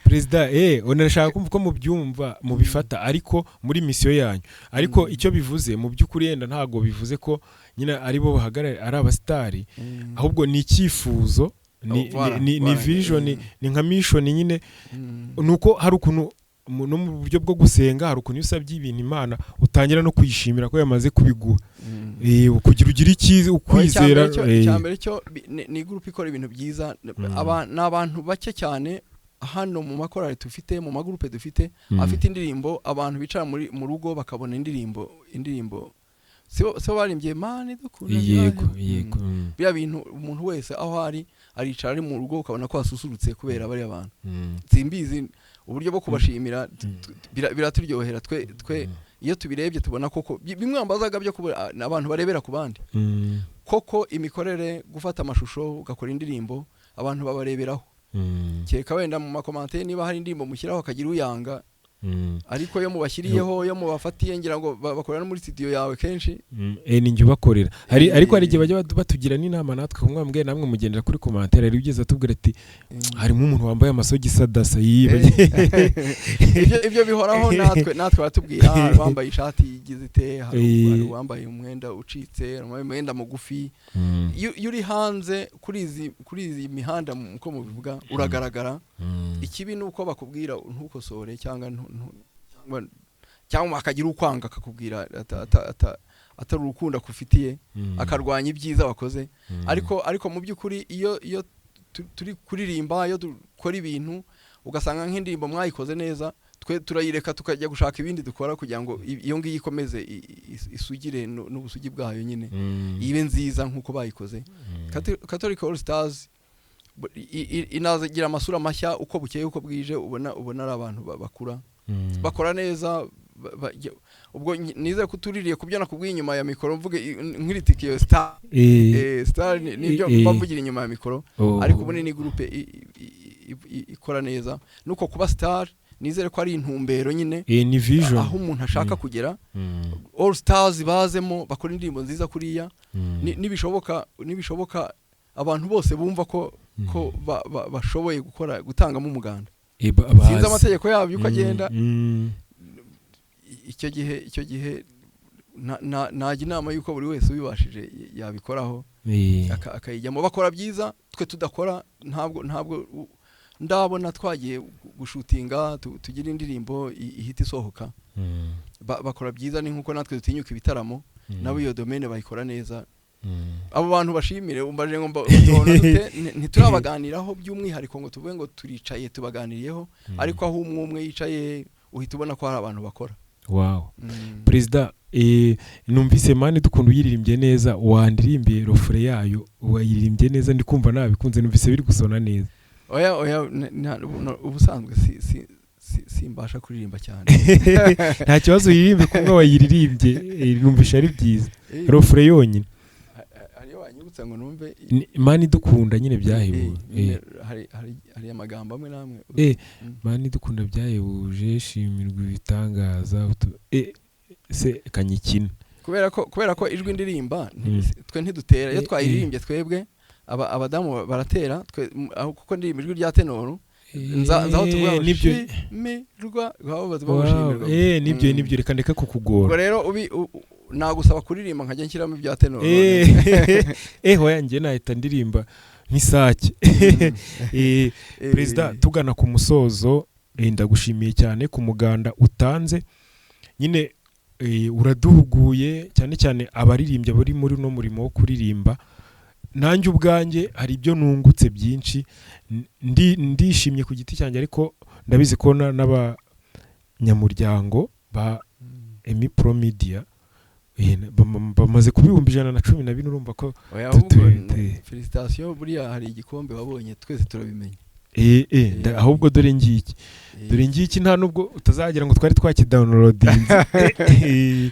Perezida, unashaka kumva ko mubyumva, mubifata, ariko muri mission yanyu, ariko icyo bivuze mu by'ukuri yenda ntabwo bivuze ko nyine ari bo bahagarariye, ari abasitari, ahubwo ni icyifuzo, ni, Oh, voilà, ni voilà. vision, ni nka mission nyine. Nuko hari ukuntu no mu buryo bwo gusenga, hari ukuntu iyo usabye ibintu Imana utangira no kuyishimira ko yamaze kubiguha, kugira ugire Oya, ukwizera. Icyambere cyo ni groupe ikora ibintu byiza. Ni abantu bake cyane hano mu makorali dufite, mu magurupe dufite, afite indirimbo abantu bicara muri mu rugo bakabona indirimbo sibo barimbye Mani Dukunda. Yego yego. Biriya bintu umuntu wese aho ari aricara ari mu rugo ukabona ko asusurutse kubera bariya bantu. Simbizi uburyo bwo kubashimira, biraturyohera twe iyo tubirebye, tubona koko bimwe wambazaga byo kuba abantu barebera ku bandi, koko imikorere, gufata amashusho ugakora indirimbo, abantu babareberaho. Kereka wenda mu macommentaires niba hari indirimbo mushyiraho hakagira uyanga, ariko iyo mubashyiriyeho, iyo mubafatiye, ngira ngo bakorera no muri studio yawe kenshi. Ni njye ubakorera. Hari, ariko hari igihe bajya batugira n'inama natwe, kumwe mbwe namwe mugendera kuri commentaire. Hari ugeze atubwira ati harimo umuntu wambaye amasogisi adasa yiba. Ibyo bihoraho. Natwe baratubwira, hari uwambaye ishati igize ite, hari uwambaye umwenda ucitse, hari uwambaye umwenda mugufi. Iyo uri hanze kuri izi mihanda, uko mubivuga, uragaragara. Ikibi ni uko bakubwira ntukosore cyangwa cyangwa akagira ukwanga akakubwira atari urukundo akufitiye, akarwanya ibyiza wakoze. Ariko mu by'ukuri iyo turi kuririmba, iyo dukora ibintu ugasanga nk'indirimbo mwayikoze neza, twe turayireka tukajya gushaka ibindi dukora kugira ngo iyo ngiyo ikomeze isugire n'ubusugi bwayo nyine, ibe nziza nk'uko bayikoze. Catholic All Stars inagira amasura mashya uko bukeye uko bwije, ubona ari abantu bakura, bakora neza. Ubwo nizere ko utuririye ku byo nakubwiye inyuma ya mikoro, mvuge nk'iritiki iyo star. Star nibyo mba mvugira inyuma ya mikoro. Ariko ubu ni groupe ikora neza, nuko kuba star nizere ko ari intumbero nyine, Ni vision. aho umuntu ashaka kugera. All Stars bazemo bakora indirimbo nziza kuriya. Nibishoboka abantu bose bumva ko bashoboye gukora, gutangamo umuganda. Sinzi Bazi. amategeko yabyo uko agenda. Icyo gihe najya inama y'uko buri wese ubibashije yabikoraho. Akayijyamo. Bakora byiza, twe tudakora. Ntabwo ndabona twagiye gushutinga tugira indirimbo ihita isohoka. Bakora byiza, ni nkuko natwe dutinyuka ibitaramo, nabo iyo domaine bayikora neza. Abo bantu bashimire. Umbaje ngo tubona dute? Ntiturabaganiraho by'umwihariko ngo tuvuge ngo turicaye tubaganiriyeho, ariko aho umwe umwe yicaye uhita ubona ko hari abantu bakora. Wow. Perezida, numvise Mana Idukunda uyiririmbye neza. Wandirimbiye refrain yayo? Wayiririmbye neza, ndi kumva nabikunze, numvise biri gusona neza. Oya, oya, ubusanzwe simbasha kuririmba cyane. Nta kibazo, uyiririmbe kumwe wayiririmbye, numvishe ari byiza. Refrain yonyine. Hariyo wanyibutsa ngo numve? Mana Idukunda nyine byahebuje. Nyine hari amagambo amwe n'amwe. Mana Idukunda byahebuje, shimirwa ibitangaza, se kanyikina. Kubera ko ijwi ndirimba twe ntidutera iyo twayiririmbye twebwe, abadamu baratera, twe aho kuko ndirimba ijwi rya ténor, nza aho tuvuga ngo Nibyo. shimirwa, aho bavuga ngo Wow, shimirwa. Nibyo. Nibyo, reka ndeke kukugora. Ubwo rero nagusaba kuririmba nkajya nshyiramo ibya ténor. Hoya, njye nahita ndirimba nk'isake. Perezida, tugana ku musozo, ndagushimiye cyane ku muganda utanze nyine, uraduhuguye cyane cyane abaririmbyi bari muri uno murimo wo kuririmba. Nanjye ubwanjye hari ibyo nungutse byinshi. Ndishimye ku giti cyanjye, ariko ndabizi ko n'abanyamuryango ba Emi Pro Media, bamaze kuba 114,000, urumva ko Oya, ahubwo félicitations, buriya hari igikombe wabonye, twese turabimenya. Ahubwo dore ngiki. Dore ngiki, nta nubwo utazagira ngo twari twakidownloadinze.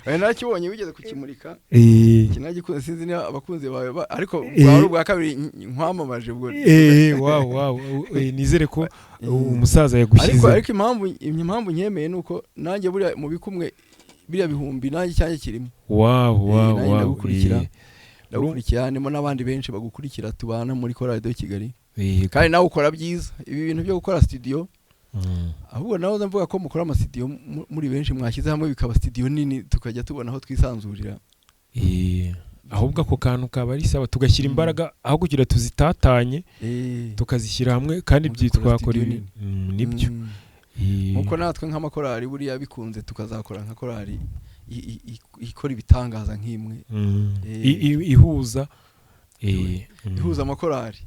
Oya, narakibonye wigeze kukimurika. Iki nagikunze, sinzi niba abakunzi bawe ariko bwaba ari ubwa kabiri nkwamamaje ubwo. Wow, nizere ko umusaza yagushyize. Ariko impamvu nkemeye ni uko nanjye buriya mu bikumwe biriya bihumbi nanjye icyanjye kirimo. Nanjye ndagukurikira. Ndagukurikira, harimo n'abandi benshi bagukurikira tubana muri Chorale de Kigali. Kandi nawe ukora byiza, ibi bintu byo gukora studio. Ahubwo nawe mvuga ko mukora amasitudiyo muri benshi, mwashyize hamwe bikaba studio nini, tukajya tubona aho twisanzurira. Ahubwo ako kantu kaba ari sawa, tugashyira imbaraga aho kugira tuzitatanye, tukazishyira hamwe kandi Mugakora twakora studio ibi nini. Nibyo. Nkuko natwe nk'amakorali buriya bikunze tukazakora nka korali ikora ibitangaza nk'imwe. Ihuza Ihuza amakorali.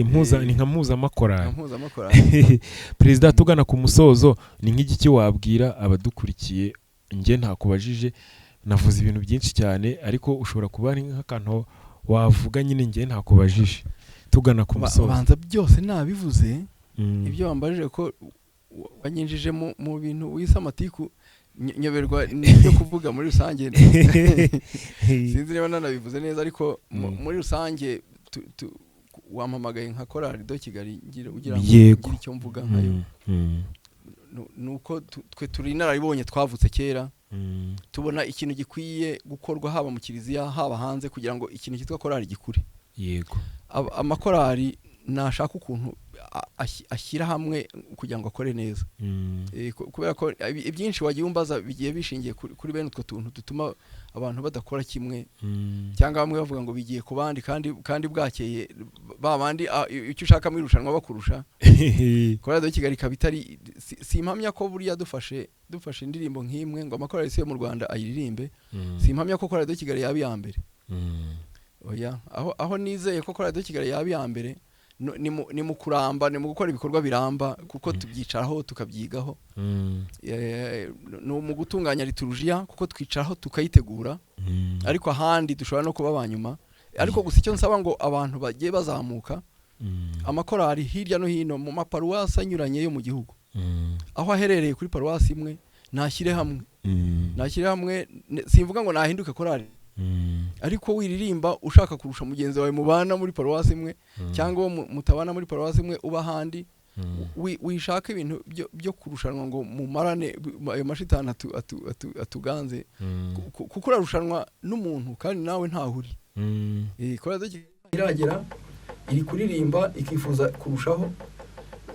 Mpuza ni nka mpuzamakorali. Nka mpuzamakorali. Perezida, tugana ku musozo, ni nk'igiki wabwira abadukurikiye? Njye ntakubajije, navuze ibintu byinshi cyane, ariko ushobora kuba ari nk'akantu wavuga nyine njye ntakubajije, tugana ku musozo. Banza byose nabivuze. Ibyo wambajije ko wanyinjije mu bintu wise amatiku, nyoberwa n'ibyo kuvuga muri rusange. Sinzi niba nanabivuze neza, ariko muri rusange wampamagaye nka Chorale de Kigali ugira ngo ngire icyo mvuga nkayo. Ni uko twe turi inararibonye, twavutse kera, tubona ikintu gikwiye gukorwa haba mu kiliziya, haba hanze, kugira ngo ikintu cyitwa korali gikure. Amakorali nashaka ukuntu ashyira hamwe kugira ngo akore neza. Kubera ko ibyinshi wagiye umbaza bigiye bishingiye kuri bene utwo tuntu dutuma abantu badakora kimwe, cyangwa bamwe bavuga ngo bigiye ku bandi, kandi bwakeye ba bandi icyo ushaka mu irushanwa bakurusha. Korali de Kigali ikaba itari simpamya ko buriya dufashe indirimbo nk'imwe ngo amakorali yo mu Rwanda ayiririmbe, simpamya ko Korali de Kigali yaba iya mbere. Oya, aho nizeye ko Korali de Kigali yaba iya mbere ni mu kuramba, ni mu gukora ibikorwa biramba, kuko tubyicaraho tukabyigaho. Ni mu gutunganya liturujiya, kuko twicaraho tukayitegura. Ariko ahandi dushobora no kuba aba nyuma. Ariko gusa icyo nsaba ngo abantu bagiye bazamuka, amakorali hirya no hino mu maparuwasi anyuranye yo mu gihugu, aho aherereye kuri paruwasi imwe, nashyire hamwe. Nashyire hamwe, simvuga ngo nahinduke korali, ariko wiririmba ushaka kurusha mugenzi wawe mubana muri paruwasi imwe, cyangwa uwo mutabana muri paruwasi imwe uba ahandi, wishaka ibintu byo kurushanwa ngo mumarane ayo mashitani atuganze. Kuko urarushanwa n'umuntu kandi nawe ntaho uri. Korali de Kigali iragera iri kuririmba ikifuza kurushaho.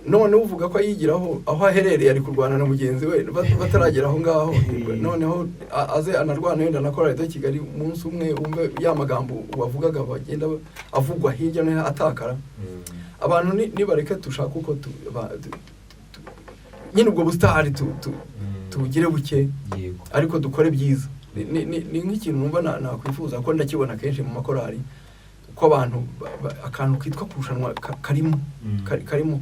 None uvuga ko ayigiraho, aho aherereye ari kurwana na mugenzi we bataragera aho ngaho. Noneho aze anarwana wenda na Chorale de Kigali umunsi umwe, wumve ya magambo wavugaga bagenda avugwa hirya no hino atakara. Abantu nibareke dushake uko nyine ubwo busitari tubugire buke, ariko dukore byiza. Ni nk'ikintu numva nakwifuza ko ndakibona kenshi mu makorali, ko abantu akantu kitwa kurushanwa karimo, karimo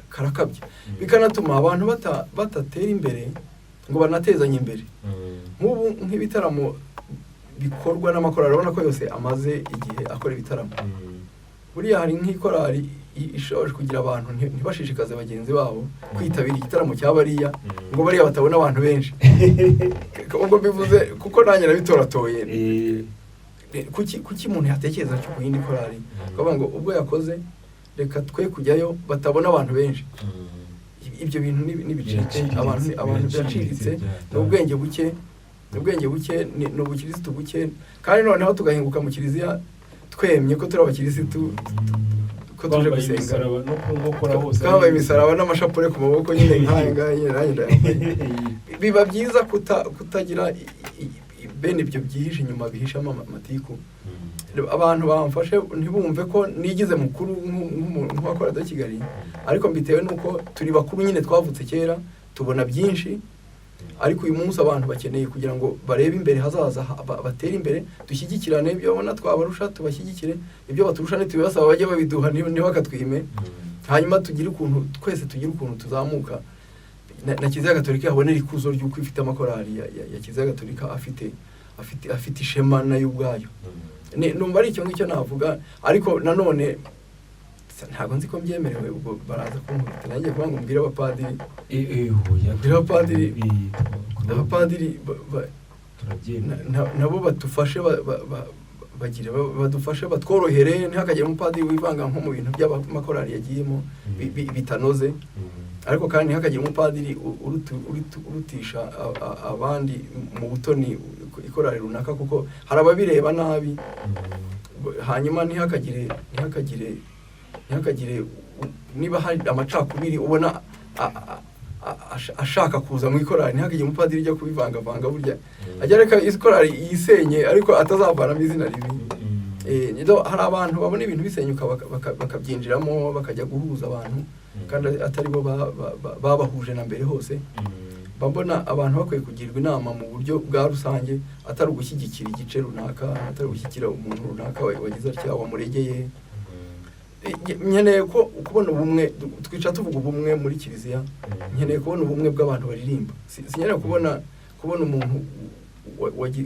karakabya, bikanatuma abantu batatera imbere ngo banatezanye imbere. Nk'ubu nk'ibitaramo bikorwa n'amakorali, urabona ko yose amaze igihe akora ibitaramo. Buriya hari nk'ikorali ishoje kugira abantu ntibashishikaze bagenzi babo kwitabira igitaramo cya bariya, ngo bariya batabona abantu benshi. Ubwo mbivuze kuko nanjye nabitoratoye. Kuki umuntu yatekereza cyo ku yindi korali, akavuga ngo ubwo yakoze reka twe kujyayo batabona abantu benshi? Ibyo bintu n'ibicike. Biraciriritse, Abantu biraciriritse. biraciriritse. Byatanga. Ni ubwenge buke, ni ubwenge buke, ni ubukirisitu buke. Kandi noneho tugahinguka mu kiliziya twemye ko turi abakirisitu, ko tuje Twambaye gusenga. imisaraba no ku nkokora hose. Twambaye imisaraba n'amashapure ku maboko nyine nk'aya ngaya nyine, nanjye ndayambaye. Biba byiza kutagira bene ibyo byihishe inyuma, bihishamo amatiku. Abantu bamfashe ntibumve ko nigize mukuru nk'uwakora de Kigali, ariko mbitewe n'uko turi bakuru nyine, twavutse kera, tubona byinshi. Ariko uyu munsi abantu bakeneye kugira ngo barebe imbere hazaza, batere imbere, dushyigikirane. Ibyo babona twabarusha tubashyigikire, ibyo baturusha ntitubibasaba, bajye babiduha ntibakatwime. Hanyuma tugire ukuntu twese tugire ukuntu tuzamuka na Kiliziya Gatolika yabonera ikuzo ry'uko ifite amakorali ya Kiliziya Gatolika afite ishema nayo ubwayo. Numva ari icyo ngicyo navuga, ariko nanone ntabwo nzi ko mbyemerewe, ubwo baraza kunkubita. Nanjye kuvuga ngo mbwire abapadiri, mbwire abapadiri, abapadiri Turabyemera. Nabo badufashe, bagire badufashe batworohere, ntihakagire umupadiri wivanga nko mu bintu by'amakorali yagiyemo bitanoze. Ariko kandi ntihakagire umupadiri urutisha abandi mu butoni ikorali runaka, kuko hari ababireba nabi. Hanyuma ntihakagire niba hari amacakubiri ubona ashaka kuza mu ikorali, ntihakagire umupadiri ujya kubivangavanga. Burya ajya reka ikorali yisenye, ariko atazavanamo izina ribi. Hari abantu babona ibintu bisenyuka bakabyinjiramo, bakajya guhuza abantu kandi atari bo babahuje na mbere hose. Mba mbona abantu bakwiye kugirwa inama mu buryo bwa rusange, atari ugushyigikira igice runaka, atari ugushyigikira umuntu runaka wagize atya wamuregeye. Nkeneye ko kubona ubumwe. Twicara tuvuga ubumwe muri kiliziya. Nkeneye kubona ubumwe bw'abantu baririmba. Sinkeneye kubona umuntu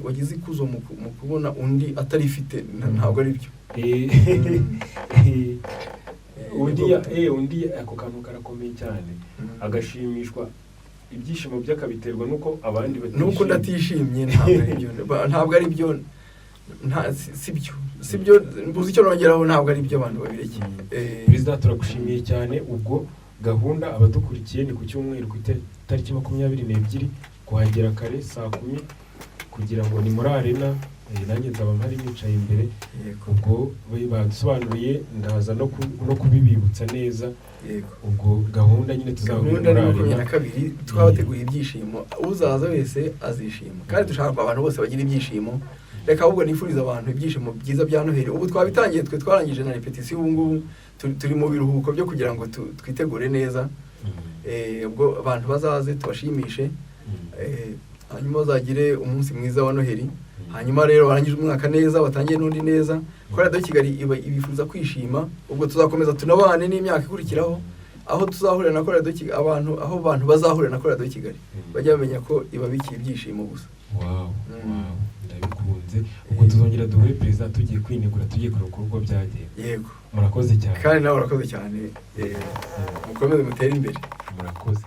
wagize ikuzo mu kubona undi atarifite. Ntabwo ari byo. Undi ako kantu karakomeye cyane, agashimishwa ibyishimo bye akabiterwa n'uko abandi Nuko undi atishimye. Ntabwo ari byo, ntabwo ari byo, si byo, si byo. Mbuze icyo nongeraho, ntabwo ari byo, abantu babireke. Perezida, turagushimiye cyane. Ubwo gahunda abadukurikiye ni ku cyumweru, ku itariki 22, kuhagera kare saa 10, kugira ngo ni muri arena. Nanjye nzaba mpari nicaye imbere. Ubwo badusobanuriye, ndaza no kubibibutsa neza. Ubwo gahunda nyine tuzahurira Gahunda ni muri makumyabiri arena. na kabiri. Twabateguriye ibyishimo, uzaza wese azishima, kandi dushaka ko abantu bose bagira ibyishimo. Reka ahubwo nifuriza abantu ibyishimo byiza bya Noheli. Ubu twabitangiye, twe twarangije na répétition, ubu ngubu turi mu biruhuko byo kugira ngo twitegure neza. Ubwo abantu bazaze tubashimishe, hanyuma bazagire umunsi mwiza wa Noheli. Hanyuma rero barangije umwaka neza, batangiye n'undi neza. Kuri Radiyo Kigali ibifuza kwishima. Ubwo tuzakomeza tunabane n'imyaka ikurikiraho, aho tuzahurira na Radiyo Kigali, abantu aho abantu bazahurira na Radiyo Kigali bajya bamenya ko ibabikiye ibyishimo gusa. Wow, wow, ndabikunze. Ubwo tuzongera duhure, perezida, tugiye kwinegura, tugiye kureba uko byagenze. Yego. Murakoze cyane. Kandi nawe urakoze cyane. Mukomeze mutere imbere. Murakoze.